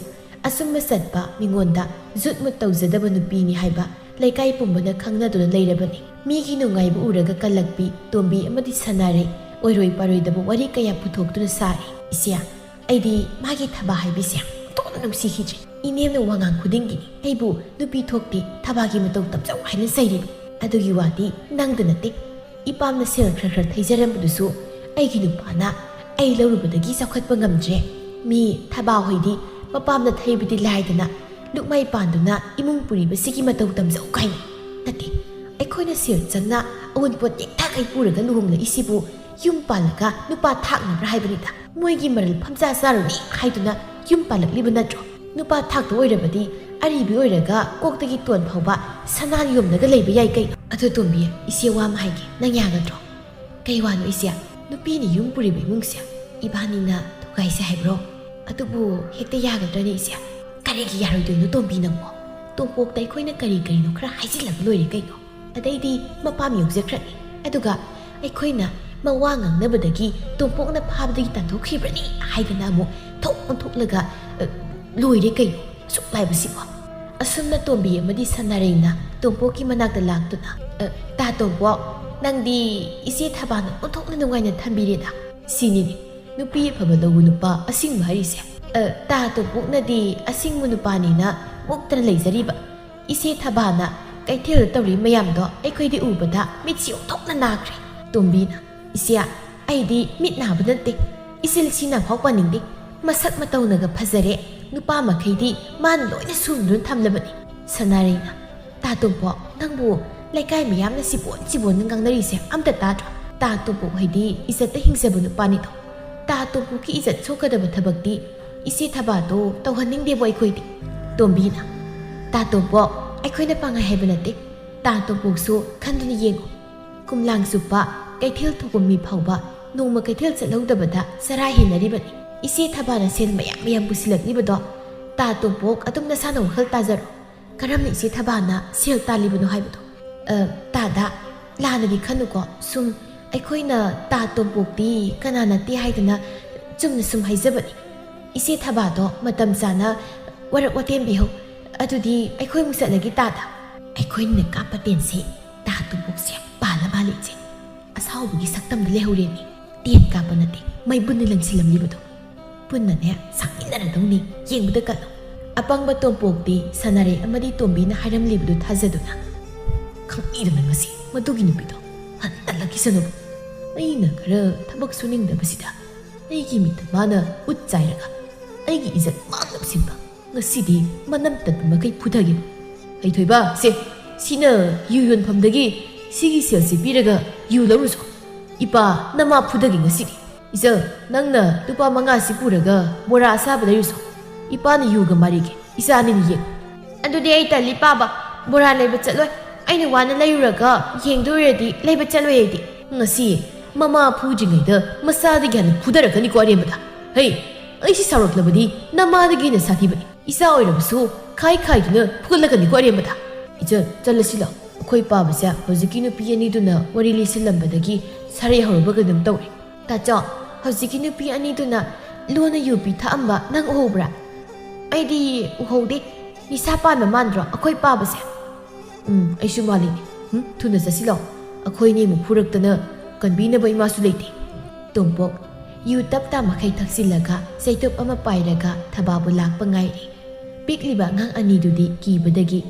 ꯑꯆꯨꯝꯕ ꯆꯠꯄ, ꯃꯤꯉꯣꯟꯗ ꯖꯨꯠ ꯃꯨꯠ ꯇꯧꯖꯗꯕ ꯅꯨꯄꯤꯅꯤ ꯍꯥꯏꯕ ꯂꯩꯀꯥꯏ ꯄꯨꯝꯕꯅ ꯈꯪꯅꯗꯨꯅ ꯂꯩꯔꯕꯅꯤ꯫ ꯃꯤꯒꯤ ꯅꯨꯡꯉꯥꯏꯕ ꯎꯔꯒ ꯀꯜꯂꯛꯄꯤ ꯇꯣꯝꯕꯤ ꯑꯃꯗꯤ ꯁꯅꯥꯔꯩ ꯑꯣꯏꯔꯣꯏ ꯄꯥꯔꯣꯏꯗꯕ ꯋꯥꯔꯤ ꯀꯌꯥ ꯄꯨꯊꯣꯛꯇꯨꯅ ꯁꯥꯔꯤ꯫ "ꯏꯆꯦ, ꯑꯩꯗꯤ ꯃꯥꯒꯤ ꯊꯕꯥ ꯍꯥꯏꯕꯤꯁꯦ ꯑꯣꯟꯊꯣꯛꯅ ꯅꯨꯡꯁꯤꯈꯤꯗ꯭ꯔꯦ꯫ ꯏꯅꯦꯝꯅ ꯋꯥꯉꯥꯡ ꯈꯨꯗꯤꯡꯒꯤꯅꯤ ꯑꯩꯕꯨ ꯅꯨꯄꯤ ꯊꯣꯛꯇꯦ, ꯊꯕꯥꯒꯤ ꯃꯇꯧ ꯇꯝꯖꯧ ꯍꯥꯏꯅ ꯆꯩꯔꯤꯕ꯫ ꯑꯗꯨꯒꯤ ꯋꯥꯗꯤ ꯅꯪꯗ ꯅꯠꯇꯦ, ꯏꯄꯥꯝꯅ ꯁꯦꯜ ꯈꯔ ꯈꯔ ꯊꯩꯖꯔꯝꯕꯗꯨꯁꯨ ꯑꯩꯒꯤ ꯅꯨꯄꯥꯅ ꯑꯩ ꯂꯧꯔꯨꯕꯗꯒꯤ ꯆꯥꯎꯈꯠꯄ ꯉꯝꯗ꯭ꯔꯦ꯫ ꯃꯤ ꯊꯕꯥ ꯍꯣꯏꯗꯤ ꯃꯄꯥꯝꯅ ꯊꯩꯕꯗꯤ ꯂꯥꯏꯗꯅ ꯂꯨꯛꯃꯥꯏ ꯄꯥꯟꯗꯨꯅ ꯏꯃꯨꯡ ꯄꯨꯔꯤꯕꯁꯤꯒꯤ ꯃꯇꯧ ꯇꯝꯖꯧ ꯀꯥꯏꯅ꯫ ꯅꯠꯇꯦ, ꯑꯩꯈꯣꯏꯅ ꯁꯦꯜ ꯆꯪꯅ ꯑꯋꯨꯟꯄꯣꯠ ꯅꯦꯛꯊꯈꯩ ꯄꯨꯔꯒ ꯂꯨꯍꯣꯡꯂꯛꯏꯁꯤꯕꯨ ꯌꯨꯝ ꯄꯥꯜꯂꯒ ꯅꯨꯄꯥ ꯊꯥꯛꯅꯕ꯭ꯔꯥ ꯍꯥꯏꯕꯅꯤꯗ꯫ ꯃꯣꯏꯒꯤ ꯃꯔꯜ ꯐꯝꯖꯥ ꯆꯥꯔꯨꯅꯤ ꯍꯥꯏꯗꯨꯅ ꯌꯨꯝ ꯄꯥꯜꯂꯛꯂꯤꯕ ꯅꯠꯇ꯭ꯔꯣ? ꯅꯨꯄꯥ ꯊꯥꯛꯇ ꯑꯣꯏꯔꯕꯗꯤ ꯑꯔꯤꯕꯤ ꯑꯣꯏꯔꯒ ꯀꯣꯛꯇꯒꯤ ꯇꯣꯟ ꯐꯥꯎꯕ ꯁꯅꯥ ꯌꯣꯝꯂꯒ ꯂꯩꯕ ꯌꯥꯏ ꯀꯩꯅꯣ?" "ꯑꯗꯨ ꯇꯣꯝꯕꯤ, ꯏꯆꯦ ꯋꯥ ꯑꯃ ꯍꯥꯏꯒꯦ, ꯅꯪ ꯌꯥꯒꯗ꯭ꯔꯣ?" "ꯀꯩ ꯋꯥꯅꯣ ꯏꯆꯦ?" "ꯅꯨꯄꯤꯅ ꯌꯨꯝ ꯄꯨꯔꯤꯕ ꯏꯃꯨꯡꯁꯦ ꯏꯕꯥꯅꯤꯅ ꯊꯨꯒꯥꯏꯁꯦ ꯍꯥꯏꯕ꯭ꯔꯣ?" ꯑꯗꯨꯕꯨ ꯍꯦꯛꯇ ꯌꯥꯒꯗ꯭ꯔꯅꯦ ꯏꯆꯦ? ꯀꯔꯤꯒꯤ ꯌꯥꯔꯣꯏꯗꯣꯏꯅꯣ ꯇꯣꯝꯕꯤ ꯅꯪꯕꯣ? ꯇꯣꯝꯄꯣꯛꯇ ꯑꯩꯈꯣꯏꯅ ꯀꯔꯤ ꯀꯔꯤꯅꯣ ꯈꯔ ꯍꯥꯏꯖꯤꯜꯂꯒ ꯂꯣꯏꯔꯦ ꯀꯩꯅꯣ꯫ ꯑꯗꯩꯗꯤ ꯃꯄꯥꯝ ꯌꯧꯖꯈ꯭ꯔꯅꯤ꯫ ꯑꯗꯨꯒ ꯑꯩꯈꯣꯏꯅ ꯃꯋꯥ ꯉꯥꯡꯅꯕꯗꯒꯤ ꯇꯣꯝꯄꯣꯛꯅ ꯐꯥꯕꯗꯒꯤ ꯇꯥꯟꯊꯣꯛꯈꯤꯕꯅꯤ ꯍꯥꯏꯗꯅ ꯑꯃꯨꯛ ꯊꯣꯛ ꯑꯣꯟꯊꯣꯛꯂꯒ, ꯑ, ꯂꯣꯏꯔꯦ ꯀꯩꯅꯣ꯫ ꯑꯁꯨꯛ ꯂꯥꯏꯕꯁꯤꯕꯣ꯫ ꯑꯁꯨꯝꯅ ꯇꯣꯝꯕꯤ ꯑꯃꯗꯤ ꯁꯅꯥꯔꯩꯅ ꯇꯣꯝꯄꯣꯛꯀꯤ ꯃꯅꯥꯛꯇ ꯂꯥꯛꯇꯨꯅ, "ꯑ, ꯇꯥ ꯇꯣꯝꯄꯣꯛ, ꯅꯪꯗꯤ ꯏꯆꯦ ꯊꯕꯥꯅ ꯑꯣꯟꯊꯣꯛꯅ ꯅꯨꯡꯉꯥꯏꯅ ꯊꯝꯕꯤꯔꯦꯗ꯫ ꯁꯤꯅꯤꯅꯦ ꯅꯨꯄꯤ ꯑꯐꯕ ꯂꯧꯕ ꯅꯨꯄꯥ ꯑꯁꯤꯡꯕ ꯍꯥꯏꯔꯤꯁꯦ꯫ ꯑ, ꯇꯥ ꯇꯣꯝꯄꯣꯛꯅꯗꯤ ꯑꯁꯤꯡꯕ ꯅꯨꯄꯥꯅꯤꯅ ꯃꯨꯛꯇꯅ ꯂꯩꯖꯔꯤꯕ꯫ ꯏꯆꯦ ꯊꯕꯥꯅ ꯀꯩꯊꯦꯜꯗ ꯇꯧꯔꯤ ꯃꯌꯥꯝꯗꯣ ꯑꯩꯈꯣꯏꯗꯤ ꯎꯕꯗ ꯃꯤꯠꯁꯤ ꯑꯣꯟꯊꯣꯛꯅ ꯅꯥꯈ꯭ꯔꯦ꯫" ꯇꯣꯝꯕꯤꯅ, "ꯏꯆꯦ, ꯑꯩꯗꯤ ꯃꯤꯠ ꯅꯥꯕ ꯅꯠꯇꯦ, ꯏꯆꯤꯜ ꯁꯤꯅ ꯐꯥꯎ ꯄꯥꯅꯤꯡꯗꯦ꯫ ꯃꯁꯛ ꯃꯇꯧꯅꯒ ꯐꯖꯔꯦ, ꯅꯨꯄꯥ ꯃꯈꯩꯗꯤ ꯃꯥꯅ ꯂꯣꯏꯅ ꯁꯨꯅ ꯂꯣꯏꯅ ꯊꯝꯂꯕꯅꯤ꯫" ꯁꯅꯥꯔꯩꯅ, "ꯇꯥ ꯇꯣꯝꯄꯣꯛ, ꯅꯪꯕꯨ ꯂꯩꯀꯥꯏ ꯃꯌꯥꯝꯅ ꯁꯤꯕꯣꯟ ꯁꯤꯕꯣꯟꯅ ꯉꯥꯡꯅꯔꯤꯁꯦ ꯑꯝꯇ ꯇꯥꯗ꯭ꯔꯣ? ꯇꯥ ꯇꯣꯝꯄꯣꯛ ꯍꯥꯏꯗꯤ ꯏꯖꯠꯇ ꯍꯤꯡꯖꯕ ꯅꯨꯄꯥꯅꯤꯗꯣ꯫ ꯇꯥ ꯇꯣꯝꯄꯣꯛꯀꯤ ꯏꯖꯠ ꯁꯣꯛꯀꯗꯕ ꯊꯕꯛꯇꯤ ꯏꯆꯦ ꯊꯕꯥꯗꯣ ꯇꯧꯍꯟꯅꯤꯡꯗꯦꯕꯣ ꯑꯩꯈꯣꯏꯗꯤ꯫" ꯇꯣꯝꯕꯤꯅ, "ꯇꯥ ꯇꯣꯝꯄꯣꯛ, ꯑꯩꯈꯣꯏꯅ ꯄꯥꯡꯉꯥꯏ ꯍꯥꯏꯕ ꯅꯠꯇꯦ꯫ ꯇꯥ ꯇꯣꯝꯄꯣꯛꯁꯨ ꯈꯟꯗꯨꯅ ꯌꯦꯡꯉꯨ꯫ ꯀꯨꯝꯂꯥꯡ ꯆꯨꯞꯄ ꯀꯩꯊꯦꯜ ꯊꯣꯛꯄ ꯃꯤ ꯐꯥꯎꯕ ꯅꯣꯡꯃ ꯀꯩꯊꯦꯜ ꯆꯠꯍꯧꯗꯕꯗ ꯆꯔꯥ ꯍꯦꯟꯅꯔꯤꯕꯅꯤ꯫ ꯏꯆꯦ ꯊꯕꯥꯅ ꯁꯦꯜ ꯃꯌꯥꯝ ꯃꯌꯥꯝ ꯄꯨꯁꯤꯜꯂꯛꯂꯤꯕꯗꯣ, ꯇꯥ ꯇꯣꯝꯄꯣꯛ ꯑꯗꯨꯝ ꯅꯁꯥꯅ ꯋꯥꯈꯜ ꯇꯥꯖꯔꯣ꯫ ꯀꯔꯝꯅ ꯏꯆꯦ ꯊꯕꯥꯅ ꯁꯦꯜ ꯇꯥꯜꯂꯤꯕꯅꯣ ꯍꯥꯏꯕꯗꯣ?" "ꯑ, ꯇꯥꯗ, ꯂꯥꯟꯅꯗꯤ ꯈꯟꯅꯨꯀꯣ꯫ ꯁꯨꯝ ꯑꯩꯈꯣꯏꯅ ꯇꯥ ꯇꯣꯝꯄꯣꯛꯇꯤ ꯀꯅꯥ ꯅꯠꯇꯦ ꯍꯥꯏꯗꯅ ꯆꯨꯝꯅ ꯁꯨꯝ ꯍꯥꯏꯖꯕꯅꯤ꯫ ꯏꯆꯦ ꯊꯕꯥꯗꯣ ꯃꯇꯝ ꯆꯥꯅ ꯋꯥꯔꯛ ꯋꯥꯇꯦꯝꯕꯤꯍꯧ꯫ ꯑꯗꯨꯗꯤ ꯑꯩꯈꯣꯏ ꯑꯃꯨꯛ ꯆꯠꯂꯒꯦ ꯇꯥꯗ꯫" ꯑꯩꯈꯣꯏꯅ ꯀꯥꯞꯄ ꯇꯦꯟꯁꯦ ꯇꯥ ꯇꯣꯝꯄꯣꯛꯁꯦ ꯄꯥꯜꯂ ꯃꯥꯜꯂꯦ ꯏꯆꯦ꯫ ꯑꯁꯥꯎꯕꯒꯤ ꯁꯛꯇꯝꯗ ꯂꯩꯍꯧꯔꯦꯅꯦ꯫ ꯇꯦꯟ ꯀꯥꯞꯄ ꯅꯠꯇꯦ, ꯃꯩꯕꯨꯟꯅ ꯂꯪꯁꯤꯜꯂꯝꯂꯤꯕꯗꯣ꯫ ꯄꯨꯟꯅꯅꯦ ꯁꯥꯡꯃꯤꯟꯅꯔꯗꯧꯅꯤ, ꯌꯦꯡꯕꯗ ꯀꯜꯂꯨ꯫ ꯑꯄꯪꯕ ꯇꯣꯝꯄꯣꯛꯇꯤ ꯁꯅꯥꯔꯩ ꯑꯃꯗꯤ ꯇꯣꯝꯕꯤꯅ ꯍꯥꯏꯔꯝꯂꯤꯕꯗꯨ ꯊꯥꯖꯗꯨꯅ, "ꯈꯪꯕꯤꯗꯕ ꯃꯁꯤ ꯃꯗꯨꯒꯤ ꯅꯨꯄꯤꯗꯣ ꯍꯟꯅ ꯂꯛꯈꯤꯁꯅꯨ꯫ ꯑꯩꯅ ꯈꯔ ꯊꯕꯛ ꯁꯨꯅꯤꯡꯗꯕꯁꯤꯗ ꯑꯩꯒꯤ ꯃꯤꯠꯇ ꯃꯥꯅ ꯎꯠ ꯆꯥꯏꯔꯒ ꯑꯩꯒꯤ ꯏꯖꯠ ꯃꯥꯡꯅꯕ ꯁꯤꯟꯕ꯫ ꯉꯁꯤꯗꯤ ꯃꯅꯝ ꯇꯟꯕ ꯃꯈꯩ ꯐꯨꯊꯒꯦ꯫ ꯍꯩꯊꯣꯏꯕ, ꯁꯦ, ꯁꯤꯅ ꯌꯨ ꯌꯣꯟꯐꯝꯗꯒꯤ ꯁꯤꯒꯤ ꯁꯦꯜꯁꯤ ꯄꯤꯔꯒ ꯌꯨ ꯂꯧꯔꯨꯁꯣ꯫ ꯏꯄꯥ, ꯅꯃꯥ ꯐꯨꯊꯒꯦ ꯉꯁꯤꯗꯤ꯫ ꯏꯆꯜ, ꯅꯪꯅ ꯂꯨꯄꯥ ꯃꯉꯥꯁꯤ ꯄꯨꯔꯒ ꯕꯣꯔꯥ ꯑꯁꯥꯕ ꯂꯩꯔꯨꯁꯣ꯫ ꯏꯄꯥꯅ ꯌꯨꯒ ꯃꯥꯔꯤꯒꯦ, ꯏꯆꯥꯅꯤꯅ ꯌꯦꯡꯉꯨ꯫" "ꯑꯗꯨꯗꯤ ꯑꯩ ꯇꯜꯂꯤ ꯄꯥꯕ, ꯕꯣꯔꯥ ꯂꯩꯕ ꯆꯠꯂꯣꯏ꯫ ꯑꯩꯅ ꯋꯥꯅ ꯂꯩꯔꯨꯔꯒ ꯌꯦꯡꯗꯣꯏꯔꯗꯤ ꯂꯩꯕ ꯆꯠꯂꯣꯏ ꯑꯩꯗꯤ꯫" "ꯉꯁꯤ ꯃꯃꯥ ꯐꯨꯗ꯭ꯔꯤꯉꯩꯗ ꯃꯆꯥꯗꯒꯤ ꯍꯥꯟꯅ ꯐꯨꯊꯔꯛꯀꯅꯤꯀꯣ ꯑꯔꯦꯝꯕꯗ꯫ ꯍꯩ, ꯑꯩꯁꯤ ꯁꯥꯎꯔꯛꯂꯕꯗꯤ ꯅꯃꯥꯗꯒꯤ ꯍꯦꯟꯅ ꯁꯥꯊꯤꯕꯅꯤ꯫ ꯏꯆꯥ ꯑꯣꯏꯔꯕꯁꯨ ꯈꯥꯏ ꯈꯥꯏꯗꯨꯅ ꯐꯨꯒꯠꯂꯛꯀꯅꯤꯀꯣ ꯑꯔꯦꯝꯕꯗ꯫ ꯏꯆꯟ, ꯆꯠꯂꯁꯤ ꯂꯥꯎ꯫ ꯑꯩꯈꯣꯏ ꯄꯥꯕꯁꯦ ꯍꯧꯖꯤꯛꯀꯤ ꯅꯨꯄꯤ ꯑꯅꯤꯗꯨꯅ ꯋꯥꯔꯤ ꯂꯤꯁꯤꯜꯂꯝꯕꯗꯒꯤ ꯁꯥꯔꯩ ꯍꯧꯔꯕ ꯀꯩꯅꯣꯝ ꯇꯧꯔꯦ꯫ ꯇꯥꯆꯧ, ꯍꯧꯖꯤꯛꯀꯤ ꯅꯨꯄꯤ ꯑꯅꯤꯗꯨꯅ ꯂꯣꯟꯅ ꯌꯨ ꯄꯤ ꯊꯛꯑꯝꯕ ꯅꯪ ꯎꯍꯧꯕ꯭ꯔꯥ? ꯑꯩꯗꯤ ꯎꯍꯧꯗꯦ꯫ ꯅꯤꯁꯥ ꯄꯥꯟꯕ ꯃꯥꯟꯗ꯭ꯔꯣ ꯑꯩꯈꯣꯏ ꯄꯥꯕꯁꯦ? ꯎꯝ, ꯑꯩꯁꯨ ꯃꯥꯜꯂꯤꯅꯦ꯫ ꯍꯨꯝ, ꯊꯨꯅ ꯆꯠꯁꯤ ꯂꯥꯎ꯫ ꯑꯩꯈꯣꯏꯅꯤ ꯑꯃꯨꯛ ꯐꯨꯔꯛꯇꯅ ꯀꯟꯕꯤꯅꯕ ꯏꯃꯥꯁꯨ ꯂꯩꯇꯦ꯫ ꯇꯣꯝꯄꯣꯛ, ꯌꯨ ꯇꯞ ꯇꯥ ꯃꯈꯩ ꯊꯛꯆꯤꯜꯂꯒ ꯆꯩꯇꯨꯞ ꯑꯃ ꯄꯥꯏꯔꯒ ꯊꯕꯥꯕꯨ ꯂꯥꯛꯄ ꯉꯥꯏꯔꯤ꯫ ꯄꯤꯛꯂꯤꯕ ꯑꯉꯥꯡ ꯑꯅꯤꯗꯨꯗꯤ ꯀꯤꯕꯗꯒꯤ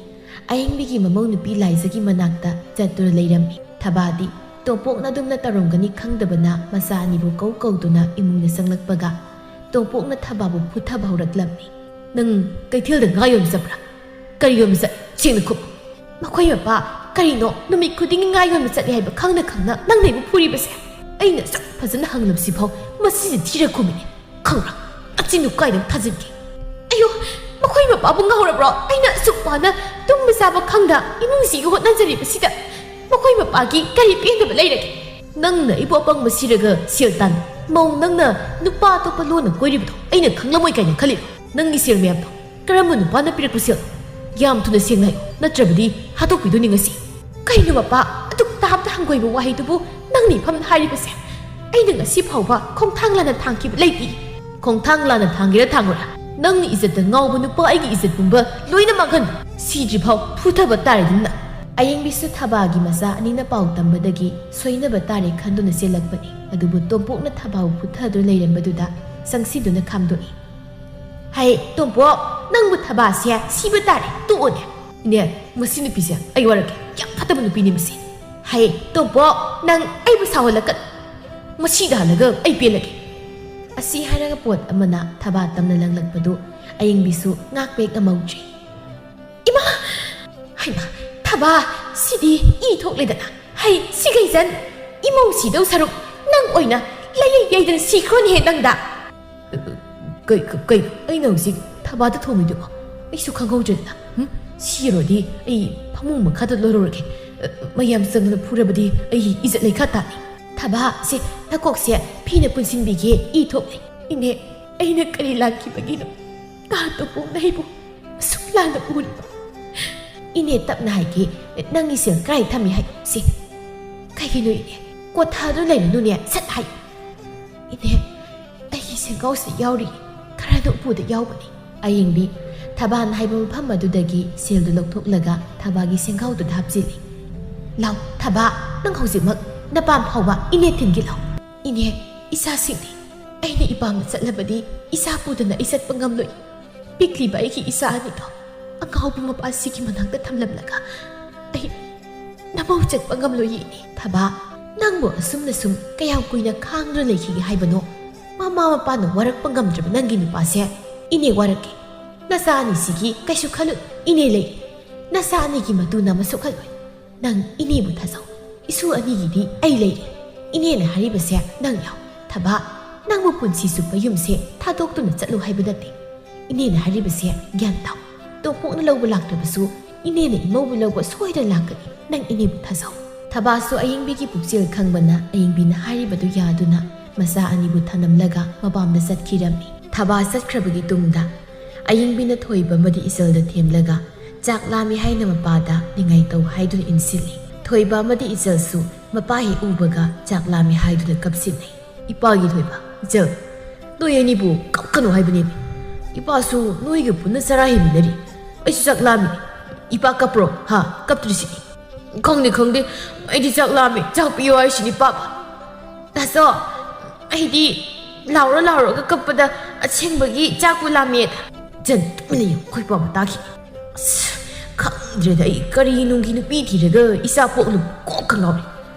ꯑꯌꯤꯡꯕꯤꯒꯤ ꯃꯃꯧ ꯅꯨꯄꯤ ꯂꯥꯏꯖꯒꯤ ꯃꯅꯥꯛꯇ ꯆꯠꯇꯨꯅ ꯂꯩꯔꯝꯃꯤ꯫ ꯊꯕꯥꯗꯤ ꯇꯣꯝꯄꯣꯛꯅ ꯑꯗꯨꯝꯅ ꯇꯧꯔꯝꯒꯅꯤ ꯈꯪꯗꯕꯅ ꯃꯆꯥ ꯑꯅꯤꯕꯨ ꯀꯧ ꯀꯧꯗꯨꯅ ꯏꯃꯨꯡꯗ ꯆꯪꯂꯛꯄꯒ ꯇꯣꯝꯄꯣꯛꯅ ꯊꯕꯥꯕꯨ ꯐꯨꯊꯕ ꯍꯧꯔꯛꯂꯝꯃꯤ꯫ "ꯅꯪ ꯀꯩꯊꯦꯜꯗ ꯉꯥ ꯌꯣꯟꯕ ꯆꯠꯄ꯭ꯔꯥ? ꯀꯔꯤ ꯌꯣꯟꯕ ꯆꯠ? ꯁꯦꯡꯅ ꯈꯨꯝ꯫" "ꯃꯈꯣꯏ ꯃꯄꯥ, ꯀꯔꯤꯅꯣ ꯅꯨꯃꯤꯠ ꯈꯨꯗꯤꯡꯒꯤ ꯉꯥ ꯌꯣꯟꯕ ꯆꯠꯂꯤ ꯍꯥꯏꯕ ꯈꯪꯅ ꯈꯪꯅ ꯅꯪꯅ ꯑꯩꯕꯨ ꯐꯨꯔꯤꯕꯁꯦ?" ꯑꯩꯅ ꯑꯁꯨꯛ ꯐꯖꯅ ꯍꯪꯂꯕꯁꯤꯐꯥꯎ ꯃꯁꯤꯁꯦ ꯊꯤꯔ ꯈꯨꯝꯃꯤꯅꯦ꯫ ꯈꯪꯕ꯭ꯔꯥ? ꯅꯆꯤꯟꯗꯨ ꯀꯥꯏꯗ ꯊꯥꯖꯤꯟꯒꯦ? ꯑꯌꯣ, ꯃꯈꯣꯏ ꯃꯄꯥꯕꯨ ꯉꯥꯎꯔꯕ꯭ꯔꯣ? ꯑꯩꯅ ꯑꯁꯨꯛ ꯋꯥꯅ ꯇꯨꯝꯕ ꯆꯥꯕ ꯈꯪꯗ ꯏꯃꯨꯡꯁꯤꯒꯤ ꯍꯣꯠꯅꯖꯔꯤꯕꯁꯤꯗ ꯃꯈꯣꯏ ꯃꯄꯥꯒꯤ ꯀꯔꯤ ꯄꯦꯟꯗꯕ ꯂꯩꯔꯒꯦ? ꯅꯪꯅ ꯑꯩꯕꯨ ꯑꯄꯪꯕ ꯁꯤꯔꯒ ꯁꯦꯜ ꯇꯥꯟ, ꯃꯧ ꯅꯪꯅ ꯅꯨꯄꯥ ꯑꯇꯣꯞꯄ ꯂꯣꯟꯅ ꯀꯣꯏꯔꯤꯕꯗꯣ ꯑꯩꯅ ꯈꯪꯂꯝꯃꯣꯏ ꯀꯥꯏꯅ ꯈꯜꯂꯤꯕ? ꯅꯪꯒꯤ ꯁꯦꯜ ꯃꯌꯥꯝꯗꯣ ꯀꯔꯝꯕ ꯅꯨꯄꯥꯅ ꯄꯤꯔꯛꯄ ꯁꯦꯜ? ꯌꯥꯝ ꯊꯨꯅ ꯁꯦꯡꯅ ꯍꯥꯏꯌꯨ, ꯅꯠꯇ꯭ꯔꯕꯗꯤ ꯍꯥꯠꯇꯣꯛꯄꯤꯗꯣꯏꯅꯤ ꯉꯁꯤ꯫ ꯀꯩꯅꯣ ꯃꯄꯥ, ꯑꯗꯨꯛ ꯇꯥꯕꯗ ꯍꯪꯒꯣꯏꯕ ꯋꯥꯍꯩꯗꯨꯕꯨ ꯅꯪꯅ ꯏꯐꯝꯗ ꯍꯥꯏꯔꯤꯕꯁꯦ? ꯑꯩꯅ ꯉꯁꯤ ꯐꯥꯎꯕ ꯈꯣꯡꯊꯥꯡ ꯂꯥꯟꯅ ꯊꯥꯡꯈꯤꯕ ꯂꯩꯇꯦ꯫ ꯈꯣꯡꯊꯥꯡ ꯂꯥꯟꯅ ꯊꯥꯡꯒꯦꯔꯥ ꯊꯥꯡꯉꯣꯏꯔꯥ, ꯅꯪꯅ ꯏꯖꯠꯇ ꯉꯥꯎꯕ ꯅꯨꯄꯥ ꯑꯩꯒꯤ ꯏꯖꯠ ꯄꯨꯝꯕ ꯂꯣꯏꯅ ꯃꯥꯡꯍꯟ꯫ ꯁꯤꯗ꯭ꯔꯤꯐꯥꯎ ꯐꯨꯊꯕ ꯇꯥꯔꯦꯗꯅ꯫ ꯑꯌꯦꯡꯕꯤꯁꯨ ꯊꯕꯥꯒꯤ ꯃꯆꯥ ꯑꯅꯤꯅ ꯄꯥꯎ ꯇꯝꯕꯗꯒꯤ ꯁꯣꯏꯅꯕ ꯇꯥꯔꯦ ꯈꯟꯗꯨꯅ ꯆꯦꯜꯂꯛꯄꯅꯤ꯫ ꯑꯗꯨꯕꯨ ꯇꯣꯝꯄꯣꯛꯅ ꯊꯕꯥꯕꯨ ꯐꯨꯊꯗꯨꯅ ꯂꯩꯔꯝꯕꯗꯨꯗ ꯆꯪꯁꯤꯟꯗꯨꯅ ꯈꯥꯝꯗꯣꯛꯏ꯫ "ꯍꯩ, ꯇꯣꯝꯄꯣꯛ, ꯅꯪꯕꯨ ꯊꯕꯥꯁꯦ ꯁꯤꯕ ꯇꯥꯔꯦ, ꯇꯣꯛꯑꯣꯅꯦ꯫" "ꯏꯅꯦ, ꯃꯁꯤ ꯅꯨꯄꯤꯁꯦ ꯑꯩ ꯋꯥꯔꯛꯀꯦ, ꯌꯥꯝ ꯐꯠꯇꯕ ꯅꯨꯄꯤꯅꯦ ꯃꯁꯤ꯫ ꯍꯩ, ꯇꯣꯝꯄꯣꯛ, ꯅꯪ ꯑꯩꯕꯨ ꯁꯥꯎꯍꯜꯂꯛꯀꯅꯨ, ꯃꯁꯤꯗ ꯍꯜꯂꯒ ꯑꯩ ꯄꯦꯜꯂꯒꯦ꯫" ꯑꯁꯤ ꯍꯥꯏꯔꯒ ꯄꯣꯠ ꯑꯃꯅ ꯊꯕꯥ ꯇꯝꯅ ꯂꯪꯂꯛꯄꯗꯨ ꯑꯌꯦꯡꯕꯤꯁꯨ ꯉꯥꯛꯄ ꯍꯦꯛ ꯉꯝꯍꯧꯗ꯭ꯔꯦ꯫ "ꯏꯃꯥ! ꯍꯩꯃꯥ! ꯊꯕꯥ! ꯁꯤꯗꯤ ꯏ ꯊꯣꯛꯂꯦꯗꯅ꯫ ꯍꯩ, ꯁꯤꯒꯩꯖꯟ! ꯏꯃꯧ ꯁꯤꯗꯧ ꯁꯔꯨꯛ ꯅꯪ ꯑꯣꯏꯅ ꯂꯩꯌꯩ ꯌꯩꯗꯅ ꯁꯤꯈ꯭ꯔꯣꯅꯦꯍꯦ ꯅꯪꯗ!" "ꯀꯩ, ꯀꯩ, ꯀꯩ? ꯑꯩꯅ ꯍꯧꯖꯤꯛ ꯊꯕꯥꯗ ꯊꯣꯝꯃꯤꯗꯨꯕꯣ? ꯑꯩꯁꯨ ꯈꯪꯍꯧꯗ꯭ꯔꯦꯗꯅ꯫ ꯍꯨꯝ? ꯁꯤꯔꯨꯔꯗꯤ ꯑꯩ ꯐꯃꯨꯡ ꯃꯈꯥꯗ ꯂꯣꯏꯔꯨꯔꯒꯦ꯫ ꯃꯌꯥꯝ ꯆꯪꯗꯅ ꯐꯨꯔꯕꯗꯤ ꯑꯩ ꯏꯖꯠ ꯂꯩꯈꯥ ꯇꯥꯅꯤ꯫" "ꯊꯕꯥ, ꯁꯦ, ꯅꯀꯣꯛꯁꯦ ꯐꯤꯅ ꯄꯨꯟꯁꯤꯟꯕꯤꯒꯦ, ꯏ ꯊꯣꯛꯂꯦ꯫" "ꯏꯅꯦ, ꯑꯩꯅ ꯀꯔꯤ ꯂꯥꯟꯈꯤꯕꯒꯤꯅꯣ ꯇꯥ ꯇꯣꯝꯄꯣꯛꯅ ꯑꯩꯕꯨ ꯑꯁꯨꯛ ꯂꯥꯟꯅ ꯎꯔꯤꯕ? ꯏꯅꯦ, ꯇꯞꯅ ꯍꯥꯏꯒꯦ, ꯅꯪꯒꯤ ꯁꯦꯜ ꯀꯗꯥꯏ ꯊꯝꯃꯤ ꯍꯥꯏꯌꯨ ꯁꯦ꯫ ꯀꯩꯒꯤꯅꯣ ꯏꯅꯦ? ꯀꯣꯊꯥꯗꯨ ꯂꯩꯔꯅꯨꯅꯦ, ꯁꯠ ꯍꯥꯏꯌꯨ꯫ ꯏꯅꯦ, ꯑꯩꯒꯤ ꯁꯦꯟꯈꯥꯎꯁꯤꯗ ꯌꯥꯎꯔꯤ, ꯈꯔꯅ ꯎꯄꯨꯗ ꯌꯥꯎꯕꯅꯤ꯫ ꯑꯌꯦꯡꯕꯤ, ꯊꯕꯥꯟ ꯍꯥꯏꯕ ꯃꯐꯝ ꯑꯗꯨꯗꯒꯤ ꯁꯦꯜꯗꯨ ꯂꯧꯊꯣꯛꯂꯒ ꯊꯕꯥꯒꯤ ꯁꯦꯟꯈꯥꯎꯗꯨꯗ ꯍꯥꯞꯆꯤꯜꯂꯤ꯫ ꯂꯥꯎ, ꯊꯕꯥ, ꯅꯪ ꯍꯧꯖꯤꯛꯃꯛ ꯅꯄꯥꯝ ꯐꯥꯎꯕ ꯏꯅꯦ ꯊꯤꯟꯒꯦ ꯂꯥꯎ꯫ ꯏꯅꯦ, ꯏꯆꯥꯁꯤꯡꯗꯤ ꯑꯩꯅ ꯏꯄꯥꯝꯗ ꯆꯠꯂꯕꯗꯤ ꯏꯆꯥ ꯄꯨꯗꯅ ꯑꯩ ꯆꯠꯄ ꯉꯝꯂꯣꯏ꯫ ꯄꯤꯛꯂꯤꯕ ꯑꯩꯒꯤ ꯏꯆꯥ ꯑꯅꯤꯗꯣ ꯑꯉꯥꯎꯕ ꯃꯄꯥꯁꯤꯒꯤ ꯃꯅꯥꯛꯇ ꯊꯝꯂꯝꯂꯒ ꯑꯩ ꯅꯃꯧ ꯆꯠꯄ ꯉꯝꯂꯣꯏ ꯏꯅꯦ꯫ ꯊꯕꯥ, ꯅꯪꯕꯨ ꯑꯁꯨꯝꯅ ꯁꯨꯝ ꯀꯌꯥꯝ ꯀꯨꯏꯅ ꯈꯥꯡꯗꯨꯅ ꯂꯩꯈꯤꯒꯦ ꯍꯥꯏꯕꯅꯣ? ꯃꯃꯥ ꯃꯄꯥꯅ ꯋꯥꯔꯛꯄ ꯉꯝꯗ꯭ꯔꯕ ꯅꯪꯒꯤ ꯅꯨꯄꯥꯁꯦ ꯏꯅꯦ ꯋꯥꯔꯛꯀꯦ꯫ ꯅꯆꯥ ꯑꯅꯤꯁꯤꯒꯤ ꯀꯩꯁꯨ ꯈꯜꯂꯨ, ꯏꯅꯦ ꯂꯩꯔꯤ꯫ ꯅꯆꯥ ꯑꯅꯤꯒꯤ ꯃꯇꯨ ꯅꯃ ꯁꯣꯛꯍꯜꯂꯣꯏ꯫ ꯅꯪ ꯏꯅꯦꯕꯨ ꯊꯥꯖꯧ꯫ ꯏꯁꯨ ꯑꯅꯤꯒꯤꯗꯤ ꯑꯩ ꯂꯩꯔꯤ꯫ ꯏꯅꯦꯅ ꯍꯥꯏꯔꯤꯕꯁꯦ ꯅꯪ ꯌꯥꯎ꯫ ꯊꯕꯥ, ꯅꯪꯕꯨ ꯄꯨꯟꯁꯤ ꯆꯨꯞꯄ ꯌꯨꯝꯁꯦ ꯊꯥꯗꯣꯛꯇꯨꯅ ꯆꯠꯂꯨ ꯍꯥꯏꯕ ꯅꯠꯇꯦ꯫ ꯏꯅꯦꯅ ꯍꯥꯏꯔꯤꯕꯁꯦ ꯒ꯭ꯌꯥꯟ ꯇꯥꯎ꯫ ꯇꯣꯝꯄꯣꯛꯅ ꯂꯧꯕ ꯂꯥꯛꯇ꯭ꯔꯕꯁꯨ ꯏꯅꯦꯅ ꯏꯃꯧꯕꯨ ꯂꯧꯕ ꯁꯣꯏꯗꯅ ꯂꯥꯛꯀꯅꯤ꯫ ꯅꯪ ꯏꯅꯦꯕꯨ ꯊꯥꯖꯧ꯫ ꯊꯕꯥꯁꯨ ꯑꯌꯤꯡꯕꯤꯒꯤ ꯄꯨꯛꯆꯦꯜ ꯈꯪꯕꯅ ꯑꯌꯤꯡꯕꯤꯅ ꯍꯥꯏꯔꯤꯕꯗꯨ ꯌꯥꯗꯨꯅ ꯃꯆꯥ ꯑꯅꯤꯕꯨ ꯊꯅꯝꯂꯒ ꯃꯄꯥꯝꯗ ꯆꯠꯈꯤꯔꯝꯃꯤ꯫ ꯊꯕꯥ ꯆꯠꯈ꯭ꯔꯕꯒꯤ ꯇꯨꯡꯗ ꯑꯌꯤꯡꯕꯤꯅ ꯊꯣꯏꯕ ꯑꯃꯗꯤ ꯏꯆꯜꯗ ꯊꯦꯝꯂꯒ ꯆꯥꯛ ꯂꯥꯝꯃꯤ ꯍꯥꯏꯅ ꯃꯄꯥꯗ ꯅꯤꯡꯉꯥꯏ ꯇꯧ ꯍꯥꯏꯗꯨꯅ ꯏꯟꯁꯤꯜꯂꯤ꯫ ꯊꯣꯏꯕ ꯑꯃꯗꯤ ꯏꯆꯜꯁꯨ ꯃꯄꯥ ꯍꯦꯛ ꯎꯕꯒ ꯆꯥꯛ ꯂꯥꯝꯃꯤ ꯍꯥꯏꯗꯨꯅ ꯀꯞꯁꯤꯟꯅꯩ꯫ ꯏꯄꯥꯒꯤ ꯊꯣꯏꯕ, ꯏꯆꯜ, ꯅꯣꯏ ꯑꯅꯤꯕꯨ ꯀꯞꯀꯅꯨ ꯍꯥꯏꯕꯅꯦꯃꯤ꯫ ꯏꯄꯥꯁꯨ ꯅꯣꯏꯒ ꯄꯨꯟꯅ ꯆꯔꯥ ꯍꯦꯟꯃꯤꯟꯅꯔꯤ꯫ ꯑꯩꯁꯨ ꯆꯥꯛ ꯂꯥꯝꯃꯤ꯫ ꯏꯄꯥ ꯀꯞꯄ꯭ꯔꯣ? ꯍꯥ? ꯀꯞꯇ꯭ꯔꯤꯁꯤꯗꯤ꯫ ꯈꯪꯗꯦ, ꯈꯪꯗꯦ꯫ ꯑꯩꯗꯤ ꯆꯥꯛ ꯂꯥꯝꯃꯤ꯫ ꯆꯥꯛ ꯄꯤꯌꯣ ꯍꯥꯏꯁꯤꯅꯤ, ꯄꯥꯕ꯫ ꯇꯥꯆꯧ, ꯑꯩꯗꯤ ꯂꯥꯎꯔ ꯂꯥꯎꯔꯒ ꯀꯞꯄꯗ ꯑꯁꯦꯡꯕꯒꯤ ꯆꯥꯛꯄꯨ ꯂꯥꯝꯃꯦ꯫ ꯏꯆꯟ, ꯇꯨꯃꯤꯟ ꯂꯩꯌꯨ, ꯑꯩꯈꯣꯏ ꯄꯥꯕ ꯇꯥꯈꯤ꯫ ꯑꯁ, ꯈꯪꯗ꯭ꯔꯦꯗ, ꯑꯩ ꯀꯔꯤ ꯅꯨꯡꯒꯤ ꯅꯨꯄꯤ ꯊꯤꯔꯒ ꯏꯆꯥ ꯄꯣꯛꯅꯕ ꯀꯣꯛꯀ ꯉꯥꯎꯔꯦ꯫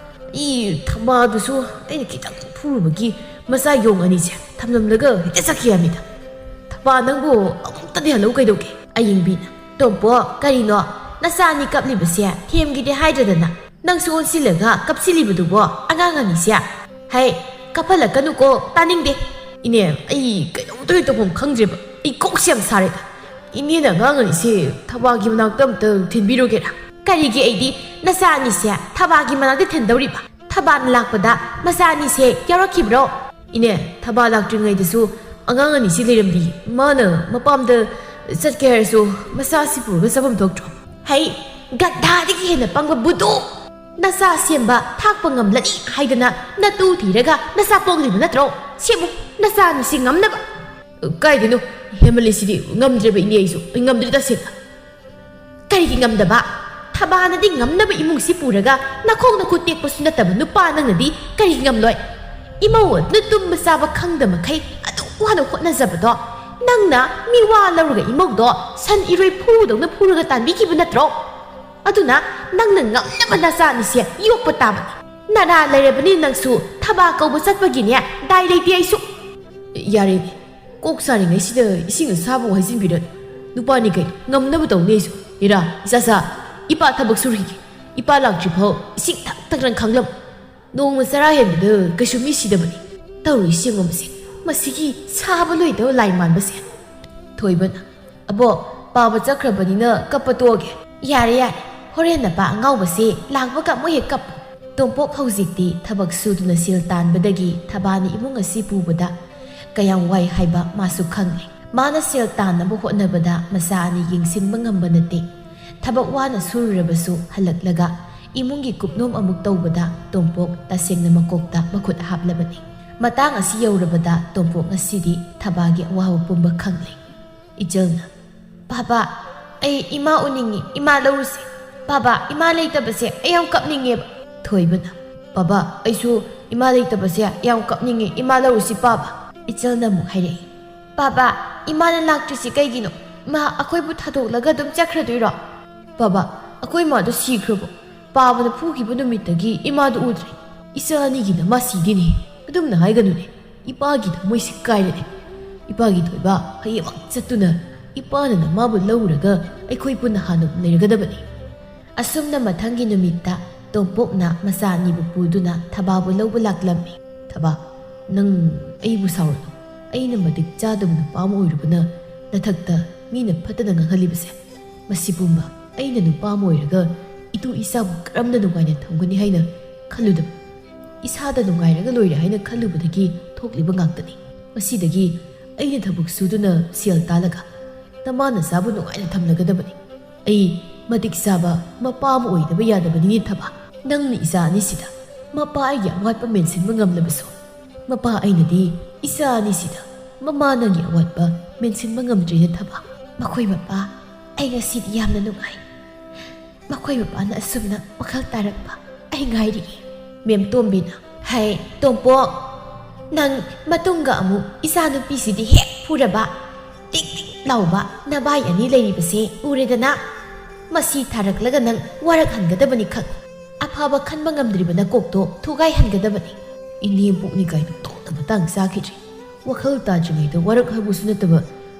ꯏ, ꯊꯕꯥꯗꯨꯁꯨ ꯑꯩꯅ ꯈꯤꯇꯪ ꯐꯨꯔꯨꯕꯒꯤ ꯃꯆꯥ ꯌꯣꯡ ꯑꯅꯤꯁꯦ ꯊꯝꯂꯝꯂꯒ ꯍꯦꯛꯇ ꯆꯠꯈꯤ ꯍꯥꯏꯃꯤꯗ꯫ ꯊꯕꯥ, ꯅꯪꯕꯨ ꯑꯃꯨꯛꯇꯗꯤ ꯍꯜꯂꯧ ꯀꯩꯗꯧꯒꯦ? ꯑꯌꯤꯡꯕꯤꯅ, ꯇꯣꯝꯄꯣ, ꯀꯔꯤꯅꯣ? ꯅꯆꯥ ꯑꯅꯤ ꯀꯞꯂꯤꯕꯁꯦ ꯊꯦꯝꯒꯦꯗꯤ ꯍꯥꯏꯗ꯭ꯔꯗꯅ ꯅꯪꯁꯨ ꯑꯣꯟꯁꯤꯜꯂꯒ ꯀꯞꯁꯤꯜꯂꯤꯕꯗꯨꯕꯣ, ꯑꯉꯥꯡ ꯑꯅꯤꯁꯦ? ꯍꯩ, ꯀꯞꯍꯜꯂꯛꯀꯅꯨꯀꯣ, ꯇꯥꯅꯤꯡꯗꯦ꯫ ꯏꯅꯦ, ꯑꯩ ꯀꯩꯅꯣꯝꯇ ꯍꯦꯛ ꯇꯧꯐꯝ ꯈꯪꯗ꯭ꯔꯦꯕ꯫ ꯑꯩ ꯀꯣꯛꯁꯦ ꯌꯥꯝ ꯁꯥꯔꯦꯗ꯫ ꯏꯅꯦꯅ ꯑꯉꯥꯡ ꯑꯅꯤꯁꯦ ꯊꯕꯥꯒꯤ ꯃꯅꯥꯛꯇ ꯑꯝꯇ ꯊꯤꯟꯕꯤꯔꯨꯒꯦꯔꯥ? ꯀꯔꯤꯒꯤ ꯑꯩꯗꯤ ꯅꯆꯥ ꯑꯅꯤꯁꯦ ꯊꯕꯥꯒꯤ ꯃꯅꯥꯛꯇ ꯊꯤꯟꯗꯧꯔꯤꯕ? ꯊꯕꯥꯅ ꯂꯥꯛꯄꯗ ꯃꯆꯥ ꯑꯅꯤꯁꯦ ꯌꯥꯎꯔꯛꯈꯤꯕ꯭ꯔꯣ? ꯏꯅꯦ, ꯊꯕꯥ ꯂꯥꯛꯇ꯭ꯔꯤꯉꯩꯗꯁꯨ ꯑꯉꯥꯡ ꯑꯅꯤꯁꯤ ꯂꯩꯔꯝꯗꯤ, ꯃꯥꯅ ꯃꯄꯥꯝꯗ ꯆꯠꯀꯦ ꯍꯥꯏꯔꯁꯨ ꯃꯆꯥꯁꯤ ꯄꯨꯔꯒ ꯆꯠꯐꯝ ꯊꯣꯛꯇ꯭ꯔꯣ? ꯍꯩ, ꯒꯟꯙꯥꯗꯒꯤ ꯍꯦꯟꯅ ꯄꯪꯕ ꯕꯨꯗꯨ! ꯅꯆꯥ ꯁꯦꯝꯕ ꯊꯥꯛꯄ ꯉꯝꯂꯅꯤ ꯍꯥꯏꯗꯅ ꯅꯇꯨ ꯊꯤꯔꯒ ꯅꯆꯥ ꯄꯣꯛꯂꯤꯕ ꯅꯠꯇ꯭ꯔꯣ? ꯁꯦꯝꯃꯨ, ꯅꯆꯥ ꯑꯅꯤꯁꯤ ꯉꯝꯅꯕ꯫ ꯀꯥꯏꯗꯅꯣ, ꯍꯦꯃꯂꯤꯁꯤꯗꯤ ꯉꯝꯗ꯭ꯔꯦꯕ ꯏꯅꯦ, ꯑꯩꯁꯨ, ꯑꯩ ꯉꯝꯗ꯭ꯔꯦ ꯇꯁꯦꯡꯅ꯫ ꯀꯔꯤꯒꯤ ꯉꯝꯗꯕ? ꯊꯕꯥꯅꯗꯤ ꯉꯝꯅꯕ ꯏꯃꯨꯡꯁꯤ ꯄꯨꯔꯒ ꯅꯈꯣꯡ ꯅꯈꯨꯠ ꯇꯦꯛꯄꯁꯨ ꯅꯠꯇꯕ ꯅꯨꯄꯥ ꯅꯪꯅꯗꯤ ꯀꯔꯤꯒꯤ ꯉꯝꯂꯣꯏ? ꯏꯃꯧ ꯑꯗꯨ ꯇꯨꯝꯕ ꯆꯥꯕ ꯈꯪꯗ ꯃꯈꯩ ꯑꯗꯨꯛ ꯋꯥꯅ ꯍꯣꯠꯅꯖꯕꯗꯣ ꯅꯪꯅ ꯃꯤꯋꯥ ꯂꯧꯔꯒ ꯏꯃꯧꯗꯣ ꯁꯟ ꯏꯔꯣꯏ ꯐꯨꯗꯧꯅ ꯐꯨꯔꯒ ꯇꯥꯟꯕꯤꯈꯤꯕ ꯅꯠꯇ꯭ꯔꯣ? ꯑꯗꯨꯅ ꯅꯪꯅ ꯉꯝꯅꯕ ꯅꯆꯥ ꯑꯅꯤꯁꯦ ꯌꯣꯛꯄ ꯇꯥꯕꯅꯤ꯫ ꯅꯔꯥ ꯂꯩꯔꯕꯅꯤ ꯅꯪꯁꯨ ꯊꯕꯥ ꯀꯧꯕ ꯆꯠꯄꯒꯤꯅꯦ ꯗꯥꯏ ꯂꯩꯇꯦ ꯑꯩꯁꯨ꯫ ꯌꯥꯔꯦ, ꯀꯣꯛ ꯁꯥꯔꯤꯉꯩꯁꯤꯗ ꯏꯁꯤꯡ ꯑꯁꯥꯕ ꯑꯃꯨꯛ ꯍꯩꯖꯤꯟꯕꯤꯔꯅꯨ꯫ ꯅꯨꯄꯥꯅꯤ ꯀꯩꯅꯣ, ꯉꯝꯅꯕ ꯇꯧꯅꯤ ꯑꯩꯁꯨ꯫ ꯏꯔꯥ, ꯏꯆꯥꯁꯥ, ꯏꯄꯥ ꯊꯕꯛ ꯁꯨꯔꯤꯒꯦ꯫ ꯏꯄꯥ ꯂꯥꯛꯇ꯭ꯔꯤ ꯐꯥꯎ ꯏꯁꯤꯡ ꯊꯛ ꯊꯛꯅ ꯈꯥꯡꯂꯝ꯫ ꯅꯣꯡꯃ ꯆꯔꯥ ꯍꯦꯟꯕꯗ ꯀꯩꯁꯨ ꯃꯤ ꯁꯤꯗꯕꯅꯤ꯫ ꯇꯧꯔꯤꯁꯤ ꯌꯦꯡꯉꯣ ꯃꯁꯤ꯫ ꯃꯁꯤꯒꯤ ꯁꯥꯕ ꯂꯣꯏꯗꯕ ꯂꯥꯏ ꯃꯥꯟꯕꯁꯦ꯫ ꯊꯣꯏꯕꯅ, "ꯑꯕꯣꯛ, ꯄꯥꯕ ꯆꯠꯈ꯭ꯔꯕꯅꯤꯅ ꯀꯞꯄ ꯇꯣꯛꯑꯒꯦ꯫" "ꯌꯥꯔꯦ, ꯌꯥꯔꯦ꯫ ꯍꯣꯔꯦꯟ ꯅꯄꯥ ꯑꯉꯥꯎꯕꯁꯦ ꯂꯥꯛꯄꯒ ꯑꯃꯨꯛ ꯍꯦꯛ ꯀꯞꯄꯨ꯫" ꯇꯣꯝꯄꯣꯛ ꯍꯧꯖꯤꯛꯇꯤ ꯊꯕꯛ ꯁꯨꯗꯨꯅ ꯁꯦꯜ ꯇꯥꯟꯕꯗꯒꯤ ꯊꯕꯥꯅ ꯏꯃꯨꯡ ꯑꯁꯤ ꯄꯨꯕꯗ ꯀꯌꯥꯝ ꯋꯥꯏ ꯍꯥꯏꯕ ꯃꯥꯁꯨ ꯈꯪꯂꯦ꯫ ꯃꯥꯅ ꯁꯦꯜ ꯇꯥꯟꯅꯕ ꯍꯣꯠꯅꯕꯗ ꯃꯆꯥ ꯑꯅꯤ ꯌꯦꯡꯁꯤꯟꯕ ꯉꯝꯕ ꯅꯠꯇꯦ꯫ ꯊꯕꯛ ꯋꯥꯅ ꯁꯨꯔꯨꯔꯕꯁꯨ ꯍꯜꯂꯛꯂꯒ ꯏꯃꯨꯡꯒꯤ ꯀꯨꯞꯅꯣꯝ ꯑꯃꯨꯛ ꯇꯧꯕꯗ ꯇꯣꯝꯄꯣꯛ ꯇꯁꯦꯡꯅ ꯃꯀꯣꯛꯇ ꯃꯈꯨꯠ ꯍꯥꯞꯂꯕꯅꯤ꯫ ꯃꯇꯥꯡ ꯑꯁꯤ ꯌꯧꯔꯕꯗ ꯇꯣꯝꯄꯣꯛ ꯉꯁꯤꯗꯤ ꯊꯕꯥꯒꯤ ꯑꯋꯥꯕ ꯄꯨꯝꯕ ꯈꯪꯂꯦ꯫ ꯏꯆꯜꯅ, "ꯕꯥꯕꯥ, ꯑꯩ ꯏꯃꯥ ꯎꯅꯤꯡꯉꯤ, ꯏꯃꯥ ꯂꯧꯔꯨꯁꯤ꯫ ꯕꯥꯕꯥ, ꯏꯃꯥ ꯂꯩꯇꯕꯁꯦ ꯑꯩ ꯌꯥꯝ ꯀꯞꯅꯤꯡꯉꯦꯕ꯫" ꯊꯣꯏꯕꯅ, "ꯕꯥꯕꯥ, ꯑꯩꯁꯨ ꯏꯃꯥ ꯂꯩꯇꯕꯁꯦ ꯌꯥꯝ ꯀꯞꯅꯤꯡꯉꯦ, ꯏꯃꯥ ꯂꯧꯔꯨꯁꯤ ꯕꯥꯕꯥ꯫" ꯏꯆꯜꯅ ꯑꯃꯨꯛ ꯍꯥꯏꯔꯛꯏ, "ꯕꯥꯕꯥ, ꯏꯃꯥꯅ ꯂꯥꯛꯇ꯭ꯔꯤꯁꯤ ꯀꯩꯒꯤꯅꯣ? ꯏꯃꯥ ꯑꯩꯈꯣꯏꯕꯨ ꯊꯥꯗꯣꯛꯂꯒ ꯑꯗꯨꯝ ꯆꯠꯈ꯭ꯔꯗꯣꯏꯔꯣ?" "ꯕꯥꯕꯥ, ꯑꯩꯈꯣꯏ ꯏꯃꯥꯗꯣ ꯁꯤꯈ꯭ꯔꯕꯣ? ꯄꯥꯕꯅ ꯐꯨꯈꯤꯕ ꯅꯨꯃꯤꯠꯇꯒꯤ ꯏꯃꯥꯗꯣ ꯎꯗ꯭ꯔꯦ꯫" "ꯏꯆꯥ ꯑꯅꯤꯒꯤꯅ ꯃꯥ ꯁꯤꯗꯦꯅꯦ꯫ ꯑꯗꯨꯝꯅ ꯍꯥꯏꯒꯅꯨꯅꯦ꯫ ꯏꯄꯥꯒꯤ ꯊꯃꯣꯏꯁꯦ ꯀꯥꯏꯔꯦꯅꯦ꯫ ꯏꯄꯥꯒꯤ ꯊꯣꯏꯕ, ꯍꯌꯦꯡꯃꯛ ꯆꯠꯇꯨꯅ ꯏꯄꯥꯅ ꯅꯃꯥꯕꯨ ꯂꯧꯔꯒ ꯑꯩꯈꯣꯏ ꯄꯨꯟꯅ ꯍꯥꯟꯅ ꯂꯩꯔꯒꯗꯕꯅꯤ꯫" ꯑꯁꯨꯝꯅ ꯃꯊꯪꯒꯤ ꯅꯨꯃꯤꯠꯇ ꯇꯣꯝꯄꯣꯛꯅ ꯃꯆꯥ ꯑꯅꯤꯕꯨ ꯄꯨꯗꯨꯅ ꯊꯕꯥꯕꯨ ꯂꯧꯕ ꯂꯥꯛꯂꯝꯃꯤ꯫ "ꯊꯕꯥ, ꯅꯪ ꯑꯩꯕꯨ ꯁꯥꯎꯔꯅꯨ꯫ ꯑꯩꯅ ꯃꯇꯤꯛ ꯆꯥꯗꯕ ꯅꯨꯄꯥ ꯑꯃ ꯑꯣꯏꯔꯨꯕꯅ ꯅꯊꯛꯇ ꯃꯤꯅ ꯐꯠꯇꯅ ꯉꯥꯡꯍꯜꯂꯤꯕꯁꯦ꯫ ꯃꯁꯤ ꯄꯨꯝꯕ ꯑꯩꯅ ꯅꯨꯄꯥ ꯑꯃ ꯑꯣꯏꯔꯒ ꯏꯇꯨ ꯏꯆꯥꯕꯨ ꯀꯔꯝꯅ ꯅꯨꯡꯉꯥꯏꯅ ꯊꯝꯒꯅꯤ ꯍꯥꯏꯅ ꯈꯜꯂꯨꯗꯕ꯫ ꯏꯁꯥꯗ ꯅꯨꯡꯉꯥꯏꯔꯒ ꯂꯣꯏꯔꯦ ꯍꯥꯏꯅ ꯈꯜꯂꯨꯕꯗꯒꯤ ꯊꯣꯛꯂꯤꯕ ꯉꯥꯛꯇꯅꯤ꯫ ꯃꯁꯤꯗꯒꯤ ꯑꯩꯅ ꯊꯕꯛ ꯁꯨꯗꯨꯅ ꯁꯦꯜ ꯇꯥꯜꯂꯒ ꯅꯃꯥ ꯅꯆꯥꯕꯨ ꯅꯨꯡꯉꯥꯏꯅ ꯊꯝꯂꯒꯗꯕꯅꯤ꯫ ꯑꯩ ꯃꯇꯤꯛ ꯆꯥꯕ ꯃꯄꯥ ꯑꯃ ꯑꯣꯏꯗꯕ ꯌꯥꯗꯕꯅꯤꯅꯦ ꯊꯕꯥ꯫ ꯅꯪꯅ ꯏꯆꯥ ꯑꯅꯤꯁꯤꯗ ꯃꯄꯥ ꯑꯩꯒꯤ ꯑꯋꯥꯠꯄ ꯃꯦꯟꯁꯤꯟꯕ ꯉꯝꯂꯕꯁꯨ, ꯃꯄꯥ ꯑꯩꯅꯗꯤ ꯏꯆꯥ ꯑꯅꯤꯁꯤꯗ ꯃꯃꯥ ꯅꯪꯒꯤ ꯑꯋꯥꯠꯄ ꯃꯦꯟꯁꯤꯟꯕ ꯉꯝꯗ꯭ꯔꯤꯅꯦ ꯊꯕꯥ꯫ ꯃꯈꯣꯏ ꯃꯄꯥ, ꯑꯩ ꯉꯁꯤꯗꯤ ꯌꯥꯝꯅ ꯅꯨꯡꯉꯥꯏ꯫ ꯃꯈꯣꯏ ꯃꯄꯥꯅ ꯑꯁꯨꯝꯅ ꯋꯥꯈꯜ ꯇꯥꯔꯛꯄ ꯑꯩ ꯉꯥꯏꯔꯤꯌꯦ꯫ ꯃꯦꯝ ꯇꯣꯝꯕꯤꯅ, "ꯍꯩ, ꯇꯣꯝꯄꯣꯛ, ꯅꯪ ꯃꯇꯨꯡꯒ ꯑꯃꯨꯛ ꯏꯆꯥꯅꯨꯄꯤꯁꯤꯗꯤ ꯍꯦꯛ ꯐꯨꯔꯕ, ꯇꯤꯛ ꯇꯤꯛ ꯂꯥꯎꯕ ꯅꯕꯥꯏ ꯑꯅꯤ ꯂꯩꯔꯤꯕꯁꯦ ꯎꯔꯦꯗꯅ? ꯃꯁꯤ ꯊꯥꯔꯛꯂꯒ ꯅꯪ ꯋꯥꯔꯛꯍꯟꯒꯗꯕꯅꯤ ꯈꯪ꯫ ꯑꯐꯕ ꯈꯟꯕ ꯉꯝꯗ꯭ꯔꯤꯕ ꯅꯀꯣꯛꯇꯣ ꯊꯨꯒꯥꯏꯍꯟꯒꯗꯕꯅꯤ꯫" ꯏꯅꯦꯝꯄꯣꯛꯅꯤ ꯀꯥꯏꯅ ꯇꯣꯛꯅ ꯃꯇꯥꯡ ꯆꯥꯈꯤꯗ꯭ꯔꯦ꯫ ꯋꯥꯈꯜ ꯇꯥꯗ꯭ꯔꯤꯉꯩꯗ ꯋꯥꯔꯛ ꯍꯥꯏꯕꯁꯨ ꯅꯠꯇꯕ,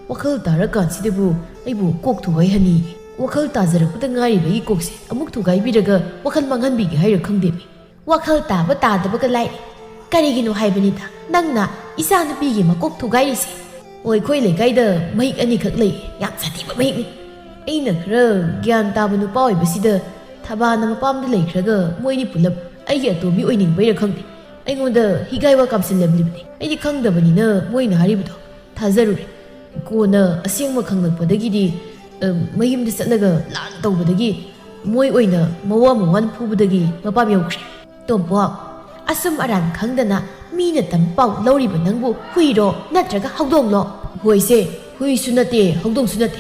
ꯋꯥꯈꯜ ꯇꯥꯔꯀꯥꯟꯁꯤꯗꯕꯨ ꯑꯩꯕꯨ ꯀꯣꯛ ꯊꯨꯒꯥꯏꯍꯟꯅꯤ꯫ ꯋꯥꯈꯜ ꯇꯥꯖꯔꯛꯄꯗ ꯉꯥꯏꯔꯤꯕ ꯑꯩꯒꯤ ꯀꯣꯛꯁꯦ ꯑꯃꯨꯛ ꯊꯨꯒꯥꯏꯕꯤꯔꯒ ꯋꯥꯈꯜ ꯃꯥꯡꯍꯟꯕꯤꯒꯦ ꯍꯥꯏꯔ ꯈꯪꯗꯦꯃꯤ꯫ ꯋꯥꯈꯜ ꯇꯥꯕ ꯇꯥꯗꯕꯒ ꯂꯥꯏꯔꯤ꯫ ꯀꯔꯤꯒꯤꯅꯣ ꯍꯥꯏꯕꯅꯤꯗ ꯅꯪꯅ ꯏꯆꯥꯅꯨꯄꯤꯒꯤ ꯃꯀꯣꯛ ꯊꯨꯒꯥꯏꯔꯤꯁꯦ? ꯑꯣ, ꯑꯩꯈꯣꯏ ꯂꯩꯀꯥꯏꯗ ꯃꯍꯤꯛ ꯑꯅꯤꯈꯛ ꯂꯩ, ꯌꯥꯝ ꯁꯥꯊꯤꯕ ꯃꯍꯤꯛꯅꯤ꯫ ꯑꯩꯅ ꯈꯔ ꯒ꯭ꯌꯥꯟ ꯇꯥꯕ ꯅꯨꯄꯥ ꯑꯣꯏꯕꯁꯤꯗ ꯊꯕꯥꯅ ꯃꯄꯥꯝꯗ ꯂꯩꯈ꯭ꯔꯒ ꯃꯣꯏꯅꯤ ꯄꯨꯂꯞ ꯑꯩꯒꯤ ꯑꯇꯣꯝꯕꯤ ꯑꯣꯏꯅꯤꯡꯕꯩꯔ ꯈꯪꯗꯦ, ꯑꯩꯉꯣꯟꯗ ꯍꯤꯒꯥꯏ ꯋꯥ ꯀꯥꯝꯁꯤꯜꯂꯝꯂꯤꯕꯅꯤ꯫ ꯑꯩꯗꯤ ꯈꯪꯗꯕꯅꯤꯅ ꯃꯣꯏꯅ ꯍꯥꯏꯔꯤꯕꯗꯣ ꯊꯥꯖꯔꯨꯔꯦ꯫ ꯀꯣꯟꯅ ꯑꯁꯦꯡꯕ ꯈꯪꯂꯛꯄꯗꯒꯤꯗꯤ, ꯑ, ꯃꯌꯨꯝꯗ ꯆꯠꯂꯒ ꯂꯥꯟ ꯇꯧꯕꯗꯒꯤ ꯃꯣꯏ ꯑꯣꯏꯅ ꯃꯋꯥ ꯃꯋꯥꯅ ꯐꯨꯕꯗꯒꯤ ꯃꯄꯥꯝ ꯌꯧꯈ꯭ꯔꯦ꯫ ꯇꯣꯝꯄꯣꯛ, ꯑꯁꯨꯝ ꯑꯔꯥꯟ ꯈꯪꯗꯅ ꯃꯤꯅ ꯇꯝꯕ ꯄꯥꯎ ꯂꯧꯔꯤꯕ ꯅꯪꯕꯨ ꯍꯨꯏꯔꯣ ꯅꯠꯇ꯭ꯔꯒ ꯍꯧꯗꯣꯡꯂꯣ? ꯍꯣꯏꯁꯦ, ꯍꯨꯏꯁꯨ ꯅꯠꯇꯦ, ꯍꯧꯗꯣꯡꯁꯨ ꯅꯠꯇꯦ꯫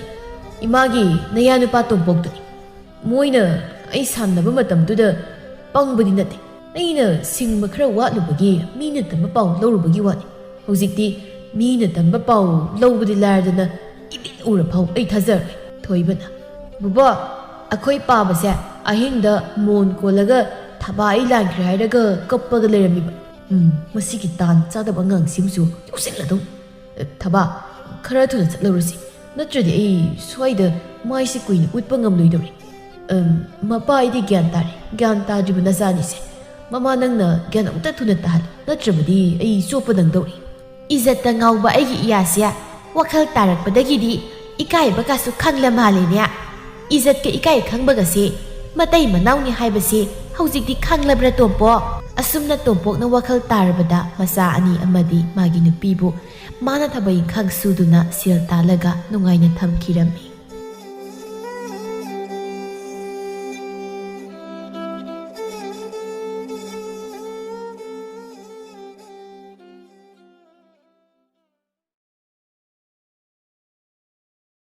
ꯏꯃꯥꯒꯤ ꯅꯌꯥꯅꯨꯄꯥ ꯇꯣꯝꯄꯣꯛꯇꯨꯅꯤ꯫ ꯃꯣꯏꯅ ꯑꯩ ꯁꯥꯟꯅꯕ ꯃꯇꯝꯗꯨꯗ ꯄꯪꯕꯗꯤ ꯅꯠꯇꯦ꯫ ꯑꯩꯅ ꯁꯤꯡꯕ ꯈꯔ ꯋꯥꯠꯂꯨꯕꯒꯤ ꯃꯤꯅ ꯇꯝꯕ ꯄꯥꯎ ꯂꯧꯔꯨꯕꯒꯤ ꯋꯥꯅꯤ꯫ ꯍꯧꯖꯤꯛꯇꯤ ꯃꯤꯅ ꯇꯝꯕ ꯄꯥꯎ ꯂꯧꯕꯗꯤ ꯂꯥꯏꯔꯗꯅ ꯏꯃꯤꯠ ꯎꯔꯐꯥꯎ ꯑꯩ ꯊꯥꯖꯔꯣꯏ꯫ ꯊꯣꯏꯕꯅ, "ꯕꯨꯕꯣꯛ, ꯑꯩꯈꯣꯏ ꯄꯥꯕꯁꯦ ꯑꯍꯤꯡꯗ ꯃꯣꯟ ꯀꯣꯜꯂꯒ ꯊꯕꯥ ꯑꯩ ꯂꯥꯟꯈ꯭ꯔꯦ ꯍꯥꯏꯔꯒ ꯀꯞꯄꯒ ꯂꯩꯔꯝꯃꯤꯕ꯫ ꯎꯝ, ꯃꯁꯤꯒꯤ ꯇꯥꯟ ꯆꯥꯗꯕ ꯑꯉꯥꯡꯁꯤꯕꯨꯁꯨ ꯌꯣꯛꯁꯤꯜꯂꯗꯧ꯫ ꯑꯦ, ꯊꯕꯥ, ꯈꯔ ꯊꯨꯅ ꯆꯠꯂꯧꯔꯁꯤ, ꯅꯠꯇ꯭ꯔꯗꯤ ꯑꯩ ꯁ꯭ꯋꯥꯏꯗ ꯃꯥꯏꯁꯦ ꯀꯨꯏꯅ ꯎꯠꯄ ꯉꯝꯂꯣꯏꯗꯧꯔꯤ꯫" "ꯑꯝ, ꯃꯄꯥ, ꯑꯩꯗꯤ ꯒ꯭ꯌꯥꯟ ꯇꯥꯔꯦ, ꯒ꯭ꯌꯥꯟ ꯇꯥꯗ꯭ꯔꯤꯕ ꯅꯆꯥꯅꯤꯁꯦ꯫ ꯃꯃꯥ, ꯅꯪꯅ ꯒ꯭ꯌꯥꯟ ꯑꯃꯨꯛꯇ ꯊꯨꯅ ꯇꯥꯍꯜꯂꯨ, ꯅꯠꯇ꯭ꯔꯕꯗꯤ ꯑꯩ ꯆꯣꯞꯄ ꯅꯪꯗꯧꯔꯤ꯫" ꯏꯖꯠꯇ ꯉꯥꯎꯕ ꯑꯩꯒꯤ ꯏꯌꯥꯁꯦ ꯋꯥꯈꯜ ꯇꯥꯔꯛꯄꯗꯒꯤꯗꯤ ꯏꯀꯥꯏꯕꯒꯁꯨ ꯈꯪꯂ ꯃꯥꯜꯂꯦꯅꯦ꯫ ꯏꯖꯠꯀ ꯏꯀꯥꯏ ꯈꯪꯕꯒꯁꯦ ꯃꯇꯩ ꯃꯅꯥꯎꯅꯤ ꯍꯥꯏꯕꯁꯦ ꯍꯧꯖꯤꯛꯇꯤ ꯈꯪꯂꯕ꯭ꯔꯥ, ꯇꯣꯝꯄꯣ? ꯑꯁꯨꯝꯅ ꯇꯣꯝꯄꯣꯛꯅ ꯋꯥꯈꯜ ꯇꯥꯔꯕꯗ ꯃꯆꯥ ꯑꯅꯤ ꯑꯃꯗꯤ ꯃꯥꯒꯤ ꯅꯨꯄꯤꯕꯨ ꯃꯥꯅ ꯊꯕꯛ ꯏꯪꯈꯥꯡ ꯁꯨꯗꯨꯅ ꯁꯦꯜ ꯇꯥꯜꯂꯒ ꯅꯨꯡꯉꯥꯏꯅ ꯊꯝꯈꯤꯔꯝꯃꯤ꯫